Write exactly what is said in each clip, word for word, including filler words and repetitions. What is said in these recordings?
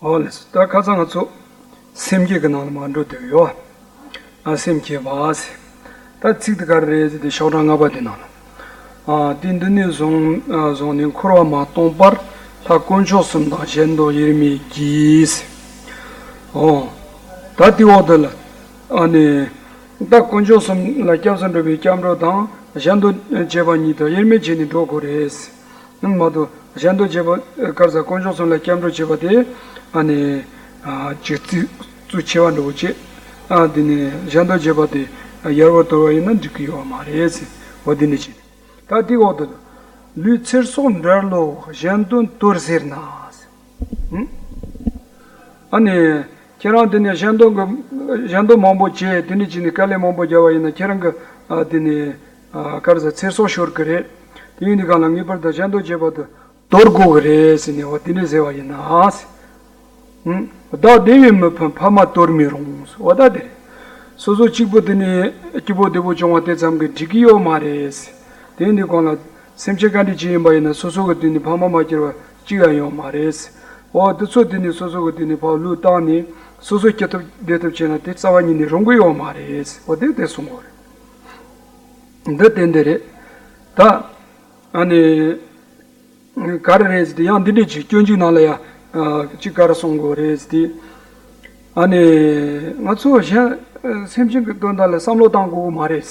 ཨོ་ལེ། ད་ཁ་སང་ང་ཚོ་སེམས་བསྐྱེད་ཀྱི་ནང་ལ་མར་འགྲོ་བསྡད་ཡོད། ཨ། སེམས་བསྐྱེད་པ་ཟེར། ད་ཚིག་དེ་ག་རེ་རེད་ཟེར་དུས་ཤོག་གྲངས་ལྔ་པ་དེ་ནང་ལ། ཨ། དེ་འདི་ནས་བཟུང་། ཨ། བཟུང་ནས་འཁོར་བ་མ་སྟོངས་བར་ལྷ་དཀོན་མཆོག་གསུམ་དང་གཞན་དོན་དབྱེར་མེད་བགྱིས་ཟེར། ཨོ། ད་དེའི་འོག་ཏུ་ལ། ཨ་ནི། ད་དཀོན་མཆོག་གསུམ་ལ་སྐྱབས་སུ་འགྲོ་བའི་སྐྱབས་འགྲོ་དང་གཞན་དོན་བྱེད་པ་གཉིས་དང་དབྱེར་མེད་བྱས་ནས་འགྲོ་དགོས་རེད། ཨང་། མ་གཏོགས་གཞན་དོན་བྱེད་པ། ག་རེ་ཟེར། དཀོན་མཆོག་གསུམ་ལ་སྐྱབས་འགྲོ་བྱེད་པ་དེ། ཨ་ནི། ཨ། ཅིག་རྩིས་རྩུབ་ཆེ་བ་འདྲ་བོ་བྱེད། ཨ། དེ་ནས་གཞན་དོན་བྱེད་པ་དེ་ཡལ་བར་དོར་བ་ཡིན་ན་འགྲིག་གི་ཡོད་མ་རེད་ཟེར། འོ་དེ་འདྲ་བྱས། ད་དེའི་འོག་ཏུ། ལུས་ཚེ་སྲོག་འབྲལ་ལོ་གཞན་དོན་དོར་ཟེར་ན་ཟེར། ཨ་ནི། ཁྱེད་རང་དེ་ནས་གཞན་དོན་གྱི། གཞན་དོན་མང་པོ་བྱས། དེ་འདྲ་བྱས་ནས་དཀའ་ལས་མང་པོ་བརྒྱབ་པ་ཡིན་ན་ཁྱེད་རང་གི། ཨ། དེ་ནས། ཨ། ག་རེ་ཟེར། ཚེ་སྲོག་ཤོར་གི་རེད། དེ་ཡིན་དུས་གང་ལ་ངེས་པར་དུ་གཞན་དོན་བྱེད་པ་དེ་དོར་དགོས་གི་རེད་ཟེར་ནས། འོ་དེ་འདྲ་ཟེར་བ་ཡིན་ན། ཨང་། བདག་བདེ་བས་མི་ཕམ་ཕ་མ་དོར་མི་རུང་། འོ་ད་དེ་རེད། སོ་སོ་གཅིག་པུ་དེ་ནས་སྐྱིད་པོ་བདེ་པོ་བྱུང་བ་དེ་ཙམ་གྱིས་འགྲིག་གི་ཡོད་མ་རེད། དེ་ཡིན་དུས་གང་ལ་སེམས་ཅན་ག་འདྲ་ཅིག་ཡིན་པ་ཡིན་ན་སོ་སོ་གི་དེ་ནས་ཕ་མ་མ་སྐྱེས་པ་གཅིག་ཡང་ཡོད་མ་རེད། འོ་དེ་ཚོ་དེ་ནས་སོ་སོ་གི་དེ་ནས་ཕར་བློས་བཏང་ནས་སོ་སོ་སྐྱིད་ཐུབ་བདེ་ཐུབ་བྱས་ན་དེ་རྩ་བ་ཉིད་ནས་རུང་གི་ཡོད་མ་རེད། འོ་དེ་དེ་གསུང་དགོས་རེད། འདི་ཏན་ཏན་རེད། ད། ཨ་ནི། ག་རེ་རེད་ཟེར་དུས་ཡང་འདི་འདྲས་ཅིག་སྤྱོད་འཇུག་ནང་ལ་ཡང་། ཨ། ཅིག་ག་རེ་གསུང་དགོས་རེད་ཟེར་དུས། ཨ་ནི། ང་ཚོ་གཞན། སེམས་ཅན་གྱི་དོན་དག་ལ་བསམ་བློ་བཏང་དགོས་ཀྱི་མ་རེད།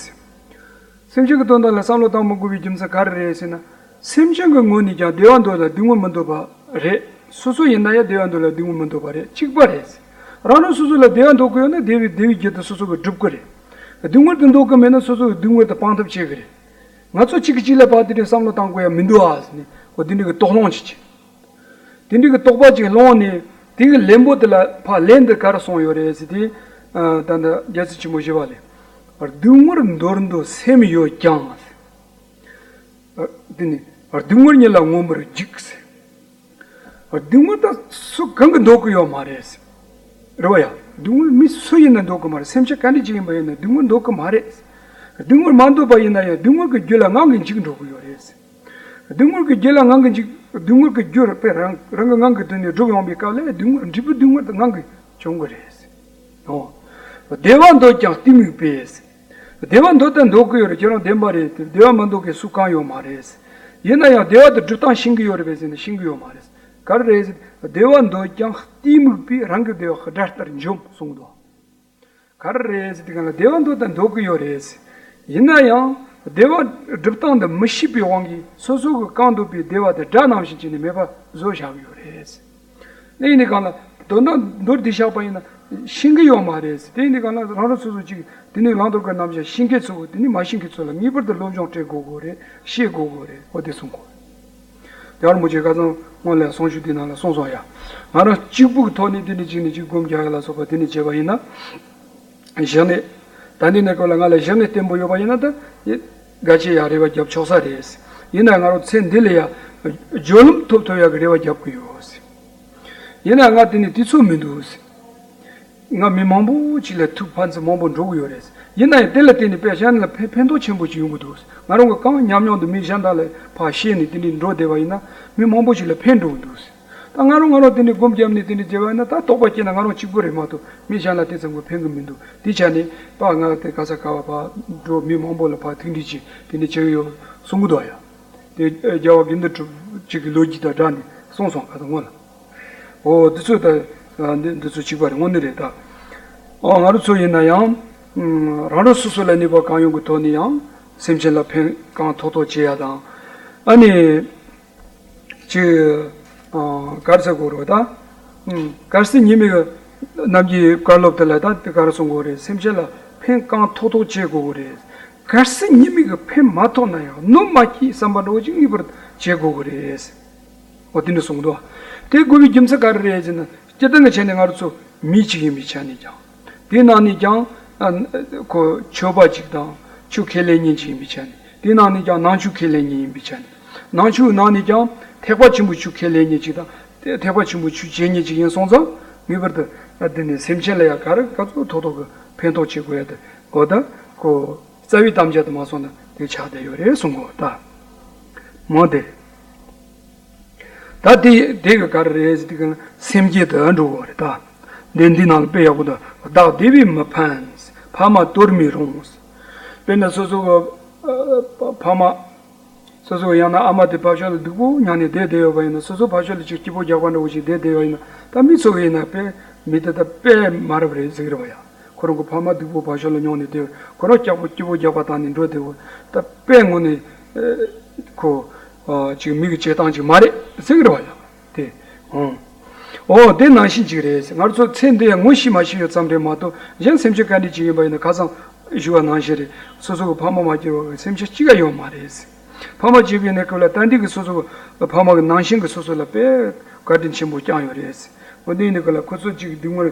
སེམས་ཅན་གྱི་དོན་དག་ལ་བསམ་བློ་བཏང་མི་དགོས་པའི་རྒྱུ་མཚན་ག་རེ་རེད་ཟེར་ན། སེམས་ཅན་གྱི་ངོས་ནས་ཀྱང་བདེ་བ་འདོད་ལ་སྡུག་བསྔལ་མི་འདོད་པ་རེད། སོ་སོ་ཡིན་ན་ཡང་བདེ་བ་འདོད་ལ་སྡུག་བསྔལ་མི་འདོད་པ་རེད། གཅིག་པ་རེད། རང་རང་སོ་སོ་ལ་བདེ་བ་འདོད་ཀྱི་ཡོད་ན་བདེ་བའི་བདེ་བའི་རྒྱུ་དེ་སོ་སོ་གིས་སྒྲུབ་ཀྱི་རེད། སྡུག་བསྔལ་དེ་འདོད་ཀྱི་མེད་ན་སོ་སོ་གིས་སྡུག་བསྔལ་དེ་སྤང་ཐབས་བྱེད་ཀྱི་རེད། ང་ཚོ་གཅིག་གིས་གཅིག་ལ་ཕར་དེ་འདྲའི་བསམ་བློ་བཏང་དགོས་ཡ་མི་འདུག་ཨ་ཟེར་ནས། འོ་དེ་འདྲའི་གི་དོགས་སློང་ཅིག་བྱས། དེ་འདྲའི་གི་དོགས་པ་ཅིག་སློང་ནས་དེ་གི་ལན་པོ་དེ་ལ་ཕར་ལན་དེ་ག་རེ་གསུངས་ཡོད་རེད་ཟེར་དུས། ཨ། ད་ལྟ་རྒྱལ་སྲས་ཆེན་པོ་ཞི་བ་ལྷས། སྡུག་བསྔལ་འདོར་འདོད་སེམས་ཡོད་ཀྱང་། ཨ། དེ་ནི་སྡུག་བསྔལ་ཉིད་ལ་མངོན་པར་རྒྱུག་ཟེར། སྡུག་བསྔལ་ད་སུ་གང་གིས་འདོད་ཀྱི་ཡོད་མ་རེད་ཟེར། རེད་བ་ཡ། སྡུག་བསྔལ་མི་སུ་ཡིན་ན་འདོད་ཀྱི་མ་རེད། སེམས་ཅན་ག་འདྲ་ཅིག་ཡིན་པ་ཡིན་ན་སྡུག་བསྔལ་འདོད་ཀྱི་མ་རེད། སྡུག་བསྔལ་མ་འདོད་པ་ཡིན་ན་ཡང་སྡུག་བསྔལ་གྱི་རྒྱུ་ལ་ངང་གིས་འཇིགས་འགྲོ་གི་ཡོད་རེད། སྡུག་བསྔལ་གྱི་རྒྱུ་ལ་ངང་གིས་འཇིགས། སྡུག་བསྔལ་གྱི་རྒྱུ་ར་དཔེ་རང་རང་གི་ངང་གིས་དེ་ནས་སྒྲུབ་ཡོང་བའི་སྐབས་ལ་སྡུག་བསྔལ་འབྲས་བུ་སྡུག་བསྔལ་དེ་ངང་གིས་འབྱུང་གི་རེད། ཨོ། བདེ་བ་འདོད་ཀྱང་གཏི་མུག་པས། བདེ་བ་འདོད་དང་འདོད་ཀྱི་ཡོད་རེད། ཁྱེད་རང་བདེན་པ་རེད། བདེ་བ་མ་འདོད་མཁན་སུ་གང་ཡོད་མ་རེད། ཡིན་ན་ཡང་བདེ་བ་དེ་སྒྲུབ་སྟངས་ཤེས་ཀྱི་ཡོད་རེད་པས་ཟེར་ན་ཤེས་ཀྱི་ཡོད་མ་རེད། ག་རེ་རེད་ཟེར། བདེ་བ་འདོད་ཀྱང་གཏི་མུག་པས་རང་གི་བདེ་བ་དགྲ་ལྟར་འཇོམས་གསུངས་འདུག་ག་རེ་རེད་ཟེར་དུས་གང་ལ་བདེ་བ་འདོད་དང་འདོད་ཀྱི་ཡོད་རེད། ཡིན་ན་ཡང་བདེ་བ་སྒྲུབ་སྟངས་འདི་མི་ཤེས་པའི་དབང་གིས་སོ་སོ་གི་གང་འདོད་པའི་བདེ་བ་དེ་དགྲ་ནང་བཞིན་བྱས་ནས་མེད་པ་བཟོ་བཞག་གི་ཡོད་རེད། དེ་ཡིན་དུས་གང་ལ་དོན་དག་མདོར་བསྡུས་བཞག་པ་ཡིན་ན་ཤེས་ཀྱི་ཡོད་མ་རེད། དེ་ཡིན་དུས་གང་ལ་རང་རང་སོ་སོ་ཅིག་དེ་ནས་བླང་དོར་གྱི་རྣམ་གཞག་ཤེས་མཁན་ཚོ་དེ་ནས་མ་ཤེས་མཁན་ཚོ་ལ་ངེས་པར་དུ་སློབ་སྦྱོང་སྤྲད་དགོས་དགོས་རེད། ཤེས་དགོས་དགོས་རེད། འོ་དེ་གསུང་དགོས་རེད། དེ་བར་མུ་ཆེ་ཁ་སང་སྔོན་ལ་གསུང་ཆོས་དེ་ནང་ལ་གསུངས་སོང་ཡ། ང་རང་གཅིག་པུ་གི་ཐོག་ནས་དེ་ནས་གཅིག་ནས་གཅིག་སྒོམ་རྒྱག་ཡ་ལ་སོགས་པ་དེ་ནས་བྱས་པ་ཡིན་ན། གཞི་ནས། ད་འདི་ནས་ཀོ་ལ་ང་ལ་གཞི་ནས་བརྟན་པོ་ཡོད་པ་ཡིན་ན་ད། ཡེ། ག་ཅི་ཡ་རེ་བ་རྒྱབ་ཆོག་ས་རེད། ཡིན་ན་ང་རང་ཚེ་འདི་ལ་ཡ། སྦྱོར་ལམ་ཐོབ་ཐུབ་ཡ་གི་རེ་བ་རྒྱབ་གི་ཡོད། ཡིན་ན་ང་དེ་ནས་དུས་ཚོད་མི་འདུག་ང་མི་མང་པོ་ཅིག་ལ་ཐུག་ཕན་ཚུན་མང་པོ་འགྲོ་གི་ཡོད་རེད། ཡིན་ན་ཡང་དེ་ལ་བརྟེན་ནས་དཔེ་གཞན་ལ་ཕན་ཕན་ཐོགས་ཆེན་པོ་ཅིག་ཡོང་གི་འདུག་ང་རང་གི་གང་ཉམས་མྱོང་དུ་མི་གཞན་དག་ལ་ཕར་བཤད་ནས་དེ་འདྲའི་འགྲོ་བསྡད་པ་ཡིན་ན་མི་མང་པོ་ཞིག་ལ་ཕན་འགྲོ་གི་འདུག་ད་ང་རང་ང་རང་དེ་འདྲའི་སྒོམ་བརྒྱབ་ནས་དེ་འདྲའི་བྱས་པ་ཡིན་ན་ད་རྟོགས་པ་སྐྱེས་ན་ང་རང་གཅིག་པུ་རེད་མ་གཏོགས་མི་གཞན་ལ་དེ་ཙམ་གྱི་ཕན་གི་མི་འདུག་དེ་ཆ་ནས་ད་ང་དེ་ག་ས་ག་བ་ཕར་འགྲོ་མི་མང་པོ་ལ་ཕར་ཐུག་འདྲི་ཅིག་དེ་འདྲ་བྱེད་ཀྱི་ཡོད་གསུང་གི་འདུག་ཡ། དེ་རྒྱལ་བ་དགེ་འདུན་གྲུབ་ཅིག་གི་ལོ་རྒྱུས་དང་སྦྲགས་ནས་གསུངས་སོང་ག་ད་སྔོན་ལ། ཨོ་དེ་ཚོ་ད་འདི་འདི་ཚོ་གཅིག་པ་རེད། དངོས་གནས་རེད་ད། ཨོ་ང་རང་ཚོ་ཡིན་ན་ཡང་རང་རང་སོ་སོ་ལ་ནུས་པ་གང་ཡོང་གི་ཐོག་ནས་ཡང་སེམས་ཅན་ལ་ཕན་གང་ཐོགས་ཐོགས་བྱེད་ཡ་དང་། ཨ་ནི་ཅིག་ག་རེ་ཟེར་དགོས་རེད་ད། གལ་སྲིད་ཉི་མའི་གི་ནམ་གྱི་བཀའ་སློབ་དེ་ལ་ད་དེ་ག་རེ་གསུང་དགོས་རེད། སེམས་ཅན་ལ་ཕན་གང་ཐོགས་ཐོགས་བྱེད་དགོས་གི་རེད། གལ་སྲིད་ཉི་མའི་གི་ཕན་མ་ཐོགས་ན་ཡང་གནོད་མ་སྐྱེལ་བསམ་པ་འདྲ་བོ་ཅིག་ངེས་པར་བྱེད་དགོས་གི་རེད། འོ་དེ་འདྲ་གསུངས་འདུག་དེ་དགོས་པའི་རྒྱུ་མཚན་ག་རེ་རེད་ཟེར་ན་སྤྱིར་བཏང་གི་ཆ་ནས་ང་རང་ཚོ་མི་གཅིག་ཡིན་པའི་ཆ་ནས་ཀྱང་། དེའི་ནང་ནས་ཀྱང་ཁོ་ཆོས་པ་གཅིག་དང་ཆོས་ཁས་ལེན་མཁན་གཅིག་ཡིན་པའི་ཆ་ནས། དེའི་ནང་ནས་ཀྱང་ནང་ཆོས་ཁས་ལེན་མཁན་ཡིན་པའི་ཆ་ནས། ནང་ཆོས་ནང་ནས་ཀྱང་ཐེག་པ་ཆེན་པོའི་ཆོས་ཁས་ལེན་མཁན་གཅིག་དང་དེ་ཐེག་པ་ཆེན་པོའི་ཆོས་བྱེད་མཁན་གཅིག་ཡིན་སོང་ཙང་ངེས་པར་དུ་དེ་ནས་སེམས་ཅན་ལ་ཡང་ག་རེ་ག་ཚོད་ཐོགས་ཐོགས་ཀྱི་ཕན་ཐོགས་བྱེད་དགོས་ཡ་དེ་འོ་ད་ཁོ། རྩ་བའི་དམ་བཅའ་དུ་མ་སོང་ན་དེ་ཆགས་བསྡད་ཡོད་རེད་གསུང་གོ་ད། མོ་དེ། ད་དེ་དེ་གི་ག་རེ་རེད་ཟེར་དུས་སེམས་བསྐྱེད་དུ་འགྲོ་དགོས་རེད་ད། འདི་འདི་ནང་ལ་དཔེ་ཡག་པོ་འདུག་བདག་བདེ་བས་མི་ཕན། ཕ་མ་དོར་མི་རུང་། དཔེར་ན་སོ་སོ་གི་ཨ་ཕ་མ། སོ་སོ་ཡང་ན་ཨ་མ་དེ་ཕར་ཕྱོགས་ལ་སྡུག་པོ་མྱངས་ནས་བསྡད་བསྡད་ཡོད་པ་ཡིན་ན། སོ་སོ་ཕར་ཕྱོགས་ལ་ཅིག་སྐྱིད་པོ་རྒྱག་པ་འདྲ་བོ་ཞིག་བསྡད་བསྡད་ཡོད་པ་ཡིན་ན། ད་མི་ཚོ་གི་ཡིན་ན་དཔེ་མི་དེ་ད་དཔེ་མ་རབས་རེད་ཟེར་གི་རེད་པ་ཡ། ཁོ་རང་གི་ཕ་མ་སྡུག་པོ་ཕར་ཕྱོགས་ལ་མྱོང་ནས་བསྡད། ཁོ་རང་སྐྱག་པོ་སྐྱིད་པོ་རྒྱག་པ་བཏང་ནས་འགྲོ་བསྡད་པ། ད་དཔེ་དངོས་གནས་ཨ་ཁོ་ཨ་ཅིག་མི་གི་བྱེད་སྟངས་ཅིག་མ་རེད་ཟེར་གི་རེད་པ་ཡ། དེ། ཨོ། ཨོ་དེ་ནང་བཞིན་ཅིག་རེད། ང་ཚོ་ཚེ་འདི་ཡང་ངོ་ཤེས་མ་ཤེས་ཡོད་ཙམ་རེད་མ་གཏོགས། གཞན་སེམས་ཅན་ག་འདྲ་ཅིག་ཡིན་པ་ཡིན་ན། ཁ་སང་ཞུས་པ་ནང་བཞིན་རེད། སོ་སོ་གི་ཕ་མ་མ་སྐྱེས་པ་གི་སེམས་ཅན་གཅིག་ཀ་ཡོད་མ་རེད། ཕ་མ་སྐྱེས་པའི་གནས་སྐབས་ལ་ད་འདི་གི་སོ་སོ་གི་ཕ་མ་གི་ནང་བཞིན་གི་སོ་སོ་ལ་དཔེ་བཀའ་དྲིན་ཆེན་པོ་བསྐྱངས་ཡོད་རེད། འོ་འདི་ཡིན་དུས་ག་ལ་ཁོ་ཚོ་ཅིག་སྡུག་བསྔལ་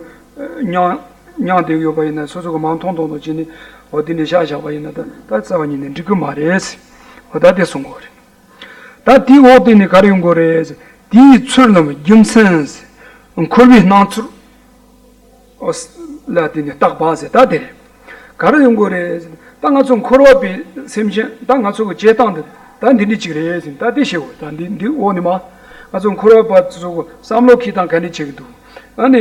མྱངས་མྱངས་བསྡད་ཡོད་པ་ཡིན་ན། སོ་སོ་གི་མ་མཐོང་མཐོང་མཐོང་བྱས་ནས་འོ་འདི་འདྲ་བཞག་བཞག་པ་ཡིན་ན། ད་ད་རྩ་བ་ཉིད་ནས་འགྲིག་གི་མ་རེད། འོ་ད་དེ་གསུང་དགོས་རེད། ད་དེའི་འོག་དེ་ནས་ག་རེ་ཡོང་གི་རེད། དེའི་ཚུལ་རྣམས་རྒྱུ་མཚན་འཁོར་བའི་སྣང་ཚུལ་ལ་དེ་ནས་བརྟག་པ་ཟེར། ད་དེ་རེད། ག་རེ་ཡོང་གི་རེད། ད་ང་ཚོ་འཁོར་བ་པའི་སེམས་ཅན། ད་ང་ཚོ་གི་བྱེད་སྟངས་འདི་ད་འདི་འདྲ་ཅིག་རེད་ཟེར། ད་དེ་ཤེས་དགོས། ད་འདི་འདི་འོག་ནས་མར་ང་ཚོ་འཁོར་བ་པ་ཚོ་གི་བསམ་བློ་འཁྱེར་སྟངས་ག་འདྲ་བྱེད་ཀྱི་འདུག་ཨ་ནི་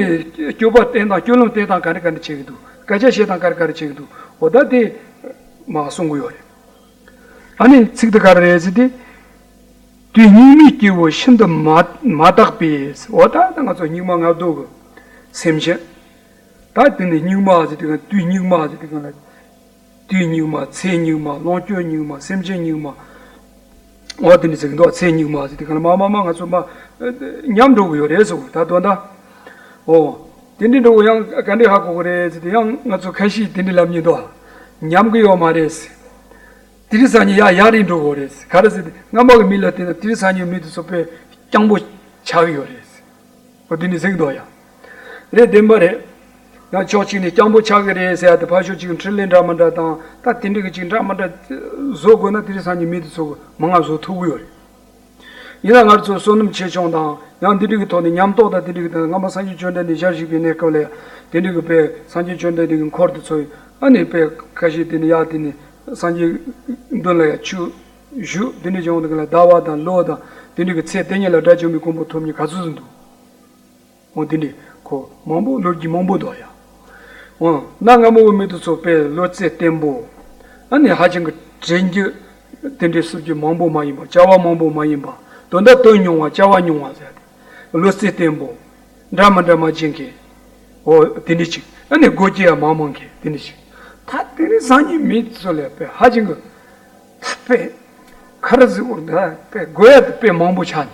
སྤྱོད་པ་བསྟེན་སྟངས། སྤྱོད་ལམ་བསྟེན་སྟངས་ག་འདྲ་ག་འདྲ་བྱེད་ཀྱི་འདུག་སྐད་ཆ་བཤད་སྟངས་ག་རེ་ག་རེ་བྱེད་ཀྱི་འདུག་འོ་ད་དེ་མར་གསུང་གི་ཡོད་རེད། ཨ་ནི་ཚིག་དེ་ག་རེ་རེད་ཟེར་དུས། དུས་སྙིགས་མའི་སྐྱེ་བོ་ཤིན་ཏུ་མ་མ་དག་པས། འོ་ད་ད་ང་ཚོ་སྙིགས་མ་ལྔ་བདོ་གི་སེམས་ཅན། ད་དེ་ནི་སྙིགས་མ་ཟེར་དུས་གང་། དུས་སྙིགས་མ་ཟེར་དུས་གང་ལ། དུས་སྙིགས་མ། ཚེ་སྙིགས་མ། ལོངས་སྤྱོད་སྙིགས་མ། སེམས་ཅན་སྙིགས་མ། འོ་དེ་འདྲ་ཟེར་གི་འདུག་ཚེ་སྙིགས་མ་ཟེར་དུས་གང་ལ་མར་མར་མར་ང་ཚོ་མར་ཉམས་འགྲོ་གི་ཡོད་རེད་ཟེར། ད་དོན་དག་འོ་དེ་འདྲ་འགྲོ་གི། ཡང་ག་འདྲ་ཧ་གོ་གི་རེད་ཟེར་དུས། ཡང་ང་ཚོ་ཁ་ཤས་དེ་འདྲ་ལབ་མཁན་འདུག་ཉམས་གི་ཡོད་མ་རེད་ཟེར། དེ་རིང་སང་ཉིན་ཡར་ཡར་རེད་འགྲོ་གི་རེད། ག་རེ་ཟེར་ན་སྔ་མ་གི་མི་ལ་བལྟས་ན་དེ་རིང་སང་ཉིན་མི་དེ་ཚོ་དཔེ་སྤྱང་པོ་ཆགས་ཀྱི་ཡོད་རེད། འོ་དེ་ནི་ཟེར་གི་འདུག་ཡ། རེད། བདེན་པ་རེད། ཡང་ཕྱོགས་གཅིག་ནས་སྤྱང་པོ་ཆགས་ཀྱི་རེད་ཟེར་ཡ་དེ། ཕར་ཕྱོགས་གཅིག་འཕྲིན་ལས་འདྲ་མི་འདྲ་དང་། ད་དེ་འདྲ་གི་ཅིག་འདྲ་མི་འདྲ་བཟོ་དགོས་ན། དེ་རིང་སང་ཉིན་མི་དེ་ཚོ་མང་ང་བཟོ་ཐུབ་ཀྱི་ཡོད་རེད། ཡིན་ན་ང་ཚོ་བསོད་ནམས་ཆེ་ཆུང་དང་། ཡང་འདི་འདྲ་གི་ཐོག་ནས་ཉམས་རྟོགས་དང་། དེ་འདྲ་གི་དང་། སྔ་མ་སངས་རྒྱས་བཅོམ་ལྡན་འདས་ཞལ་བཞུགས་པའི་གནས་སྐབས་ལ་ཡང་དེ་འདྲ་གི་དཔེ་སངས་རྒྱས་བཅོམ་ལྡན་འདས་ཀྱི་འཁོར་དེ་ཚོ་ཡང་ཨ་ནི་དཔེ་ཁ་ཤས་དེ་ནས་ཡར་དེ་ནས་སངས་རྒྱས་མདུན་ལ་ཡང་ཆོས་ཞུ། དེ་འདྲ་བྱུང་དུས་ལ་ཟླ་བ་དང་ལོ་དང་དེ་འདྲ་གི་ཚེ་དེ་ཉིད་ལ་དགྲ་བཅོམ་པའི་གོ་འཕང་ཐོབ་མཁན་ག་ཚོད་ཙམ་འདུག་འོ་དེ་འདྲ་ཁོ་མང་པོ། ལོ་རྒྱུས་མང་པོ་འདུག་ཡ། འོ་གནའ་སྔ་མོ་གི་མི་དེ་ཚོ་དཔེ་བློ་རྩེ་བརྟན་པོ། ཨ་ནི་ཧ་ཅང་གི་དྲན་རྒྱུ་དེ་འདྲ་སྲིད་རྒྱུ་མང་པོ་མ་ཡིན་པ། བྱ་བ་མང་པོ་མ་ཡིན་པ། དོན་དག་དོན་ཉུང་བ། བྱ་བ་ཉུང་བ་ཟེར་ཏེ། བློ་རྩེ་བརྟན་པོ། འདྲ་མི་འདྲ་མ་བྱེད་མཁན། འོ་དེ་འདྲ་ཅིག་ཨ་ནི་སྒོ་སྐྱེ་ཡ་མང་མང་མཁན་དེ་འདྲ་ཅིག་ད་དེ་རིང་སང་ཉིན་མི་དེ་ཚོ་ལ་དཔེ་ཧ་ཅང་གི་ད་དཔེ་ག་རེ་ཟེར་དགོས་རེད། ད་དཔེ་དགོས་ཡ་དེ་དཔེ་མང་པོ་ཆགས་ནས།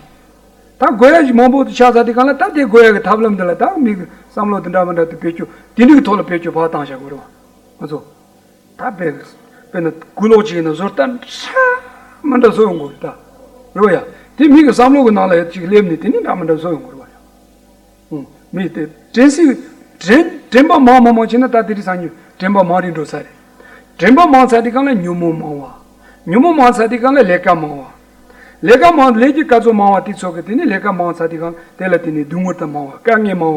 ད་དགོས་ཡ་ཞིག་མང་པོ་དེ་ཆགས་ཚར་དུས་གང་ལ། ད་དེ་དགོས་ཡ་གི་ཐབས་ལམ་དེ་ལ་ད་མི་གི་བསམ་བློ་དེ་འདྲ་མི་འདྲ་དེ་བེད་སྤྱོད། དེ་འདྲ་གི་ཐོག་ལ་བེད་སྤྱོད་ཕར་བཏང་བཞག་དགོས་རེད་བ། ང་ཚོ་ད་དཔེ་དཔེར་ན་དགུ་ལོག་ཅིག་ཡིན་ན་བཟོ་ལྟ་འདྲ་མི་འདྲ་བཟོ་ཡོང་དགོས་རེད་ད། རེད་བ་ཡ། དེ་མི་གི་བསམ་བློ་གི་ནང་ལ་ཡ་ཅིག་སླེབས་ནས་དེ་ནི་འདྲ་མི་འདྲ་བཟོ་ཡོང་དགོས་རེད་བ་ཡ། ཨུ། མི་དེ་དྲན་སྲིད། དྲན་དྲན་པ་མང་མང་མང་བྱས་ན། ད་དེ་རིང་སང་ཉིན་དྲན་པ་མང་རིང་འགྲོ་ས་རེད། དྲན་པ་མང་ཚར་དུས་གང་ལ་ཉོན་མོངས་མང་བ། ཉོན་མོངས་མང་ཚར་དུས་གང་ལ་ལས་ཀ་མང་བ། ལས་ཀ་མང་། ལས་ཀྱི་སྐབས་སུ་མང་བ་དེ་ཚོ་གི་དེ་ནི་ལས་ཀ་མང་ཚར་དུས་གང་དེ་ལ་དེ་ནི་སྡུག་བསྔལ་དང་མང་བ། དཀའ་ངལ་མང་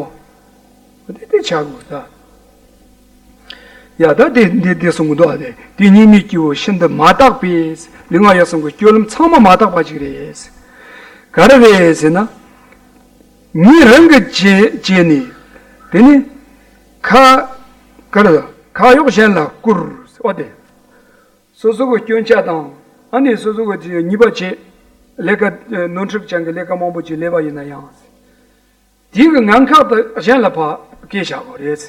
བ། དེ་དེ་ཆགས་དགོས་ད། ཡ་ད་དེ་འདི་དེ་གསུང་གི་འདུག་ཨ། དེ་དུས་སྙིགས་མའི་སྐྱེ་བོ་ཤིན་ཏུ་མ་དག་པས། ལུས་ངག་ཡིད་གསུམ་གྱི་སྤྱོད་ལམ་ཚང་མ་མ་དག་པ་ཅིག་རེད། ག་རེ་རེད་ཟེར་ན། ཉིད་རང་གི་བྱས་བྱས་ནས། དེ་ནི་ཁ་ག་རེ་ཁ་གཡོག་གཞན་ལ་བསྐུར། འོ་དེ། སོ་སོ་གི་སྐྱོན་ཆ་དང་། ཨ་ནི་སོ་སོ་གི་ཉེས་པ་བྱས། ལས་ཀ་ནོར་འཁྲུལ་ཅན་གྱི་ལས་ཀ་མང་པོ་ཅིག་ལས་པ་ཡིན་ན་ཡང་། དེའི་གི་ངན་ཁག་དེ་གཞན་ལ་ཕར་བཀལ་བཞག་དགོས་རེད།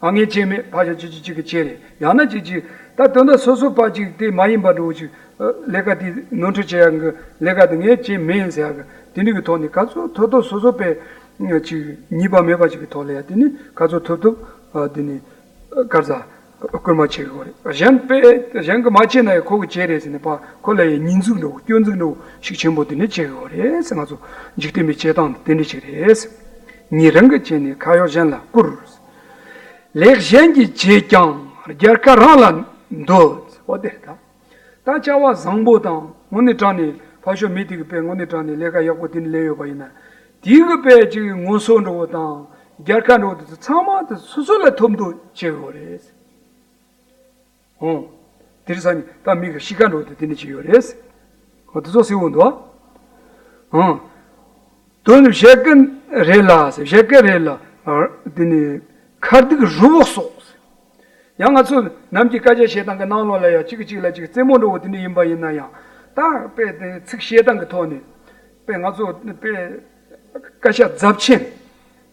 ཨ་ངས་བྱས་མེད། ཕར་ཞོག་ཅིག་ཅིག་ཅིག་གིས་བྱས་རེད། ཡང་ན་ཅིག་ཅིག་ད་དོན་དག་སོ་སོ་ཕར་ཅིག་དེ་མ་ཡིན་པ་འདྲ་བོ་ཅིག་ལས་ཀ་དེ་ནོར་འཁྲུལ་བྱེད་ཡག་གི་ལས་ཀ་དེ་ངས་བྱས་མེད་ཟེར་ཡག་གི་དེ་འདྲ་གི་ཐོག་ནས་ག་ཚོད་ཐུབ་ཐུབ་སོ་སོ་དཔེ་ཅིག་ཉེས་པ་མེད་པ་ཅིག་གི་ཐོག་ལ་ཡ། དེ་ནི་ག་ཚོད་ཐུབ་ཐུབ་དེ་ནི་ག་རེ་ཟ། སྐུལ་མ་བྱེད་དགོས་རེད། གཞན་དཔེ་གཞན་གྱིས་མ་བྱས་ན་ཡང་ཁོ་གིས་བྱས་རེད་ཟེར་ནས་ཕར་ཁོ་ལ་ཡང་ཉེས་འཛུགས་འདྲ་བོ་སྐྱོན་འཛུགས་འདྲ་བོ་ཤུགས་ཆེན་པོ་དེ་འདྲ་བྱེད་དགོས་རེད་ཟེར། ང་ཚོ་འཇིག་རྟེན་པའི་བྱེད་སྟངས་དེ་འདྲ་ཞིག་རེད། ཉིད་རང་གི་བྱས་ནས་ཁ་གཡོག་གཞན་ལ་བསྐུར། ལས་གཞན་གྱིས་བྱས་ཀྱང་རྒྱལ་ཁ་རང་ལ་འདོད། འོ་དེ་རེད་ད། ད་བྱ་བ་བཟང་པོ་དང་དངོས་གནས་དྲང་གནས་ཕར་ཕྱོགས་མི་དེ་གིས་དཔེ་དངོས་གནས་དྲང་གནས་ལས་ཀ་ཡག་པོ་དེ་འདྲ་ལས་ཡོད་པ་ཡིན་ན། དེ་གི་དཔེ་ཅིག་ངོ་སོ་འདྲ་བོ་དང་རྒྱལ་ཁ་འདྲ་བོ་དེ་ཚོ་ཚང་མ་དེ་སོ་སོ་ལ་ཐོབ་འདོད་བྱེད་དགོས་རེད། ཨོ། དེ་རིང་སང་ཉིན་ད་མི་གི་གཤིས་ཀ་འདྲ་བོ་དེ་དེ་འདྲ་ཅིག་ཡོད་རེད། ཨོ་དེ་ཚོ་གསལ་བོ་འདུག་ཨ། ཨང་། དོན་བཞད་གད་རེ་ལ་ཟེར། བཞད་གད་རེ་ལ་དེ་ནི་ཁ་སྡིག་རི་བོ་སོགས། ཡང་ང་ཚོ་ནམ་གྱི་སྐད་ཆ་བཤད་སྟངས་ཀྱི་ནང་ལོགས་ལ་ཡང་གཅིག་གིས་གཅིག་ལ་གཅིག་རྩེད་མོ་འདྲ་བོ་དེ་འདྲ་ཡིན་པ་ཡིན་ན་ཡང་། ད་དཔེ་དེ་ཚིག་བཤད་སྟངས་ཀྱི་ཐོག་ནས་དཔེ་ང་ཚོ་དཔེ་སྐད་ཆ་རྫབ་ཆེན་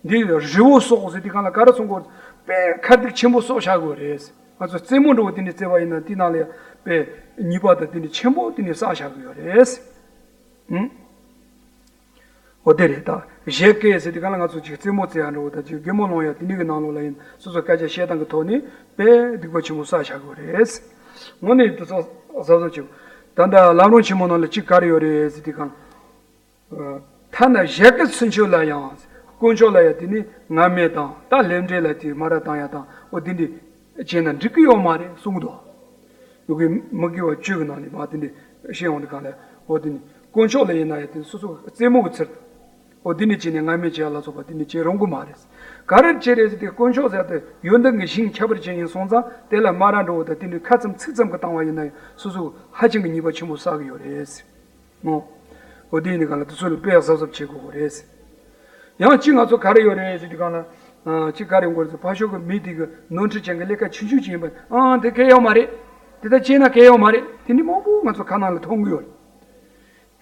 འདི་རི་བོ་སོགས་ཟེར་དུས་སྒང་ལ་ག་རེ་གསུང་དགོས། དཔེ་ཁ་སྡིག་ཆེན་པོ་སོགས་བྱ་དགོས་རེད། ང་ཚོ་རྩེད་མོ་འདྲ་བོ་དེ་འདྲ་རྩེ་བ་ཡིན་ན་དེ་ནང་ལ་ཡང་དཔེ་ཉེས་པ་དང་དེ་འདྲ་ཆེན་པོ་དེ་འདྲ་བསགས་བཞག་གི་ཡོད་རེད། ཨང་། འོ་དེ་རེད། ད་བཞད་གད་ཟེར་དུས་སྒང་ལ་ང་ཚོ་ཅིག་རྩེད་མོ་རྩེ་ཡ་འདྲ་བོ་དང་ཅིག་གད་མོ་སློང་ཡ་དེ་འདྲ་གི་ནང་ལོགས་ལ་ཡིན། སོ་སོ་སྐད་ཆ་བཤད་སྟངས་ཀྱི་ཐོག་ནས་དཔེ་སྡིག་པ་ཆེན་པོ་བསགས་བཞག་གི་ཡོད་རེད། དངོས་གནས་དེ་ཚོ་གཟབ་གཟབ་བྱེད་དགོས། ད་ལྟ་ལམ་རིམ་ཆེན་མོ་ནང་ལ་ཅིག་ག་རེ་ཡོད་རེད་ཟེར་དུས་སྒང་། ཐ་ན་བཞད་གད་ཚུན་ཆོད་ལ་ཡང་། དཀོན་མཆོག་ལ་ཡང་དེ་ནི་ངན་སྨྲས་དང་། ད་ལས་འབྲས་ལ་དེ་སྨ་ར་བཏང་ཡ་དང་། འོ་དེ་འདྲ་བྱས་ན་འགྲིག་གི་ཡོད་མ་རེད་གསུངས་འདུག། ཡོ་གི་མི་དགེ་བ་བཅུ་གི་ནང་ནས་མ་དེ་འདྲ་བཤད་ཡོང་དུས་སྒང་ལ། འོ་དེ་ནི་དཀོན་མཆོག་ལ་ཡིན་ན་ཡང་དེ་སོ་སོ་རྩེད་མོ་གི་ཚུལ། འོ་དེ་འདྲ་བྱས་ནས་ངན་སྨྲས་བྱེད་ཡ་ལ་སོགས་པ་དེ་འདྲ་བྱེད་རུང་གི་མ་རེད། ག་རེ་བྱེད་རེད་ཟེར་དུས་དཀོན་མཆོག་ཟེར་དེ་ཡོན་ཏན་གྱི་ཞིང་ཁྱད་པར་ཅན་ཡིན་སོང་ཙང་། དེ་ལ་སྨ་ར་འདྲ་བོ་དང་དེ་འདྲ་ཁ་ཙམ་ཚིག་ཙམ་གྱི་བཏང་བ་ཡིན་ན་ཡང་སོ་སོ་ཧ་ཅང་གི་ཉེས་པ་ཆེན་པོ་བསགས་ཀྱི་ཡོད་རེད། ཨོ། འོ་དེ་ཡིན་དུས་སྒང་ལ་དེ་ཚོ་ལ་དཔེ་གཟབ་གཟབ་བྱེད་དགོས་རེད། ཡང་གཅིག་ང་ཚོ་ག་རེ་ཡོད་རེད་ཟེར་དུས་སྒང་ལ། ཨ། གཅིག་ག་རེ་ཡོང་གི་རེད་ཟེར། ཕར་ཕྱོགས་ཀྱི་མི་དེ་གི་ནོར་འཁྲུལ་ཅན་གྱི་ལས་ཀ་ཆུང་ཆུང་ཅིག་ཡིན་པ། ཨང་། དེ་གལ་ཡོད་མ་རེད། དེ་ལྟར་བྱས་ན་གལ་ཡོད་མ་རེད། དེ་འདྲ་མང་པོ་ང་ཚོ་ཁ་ནང་ལ་མཐོང་གི་ཡོད་རེད།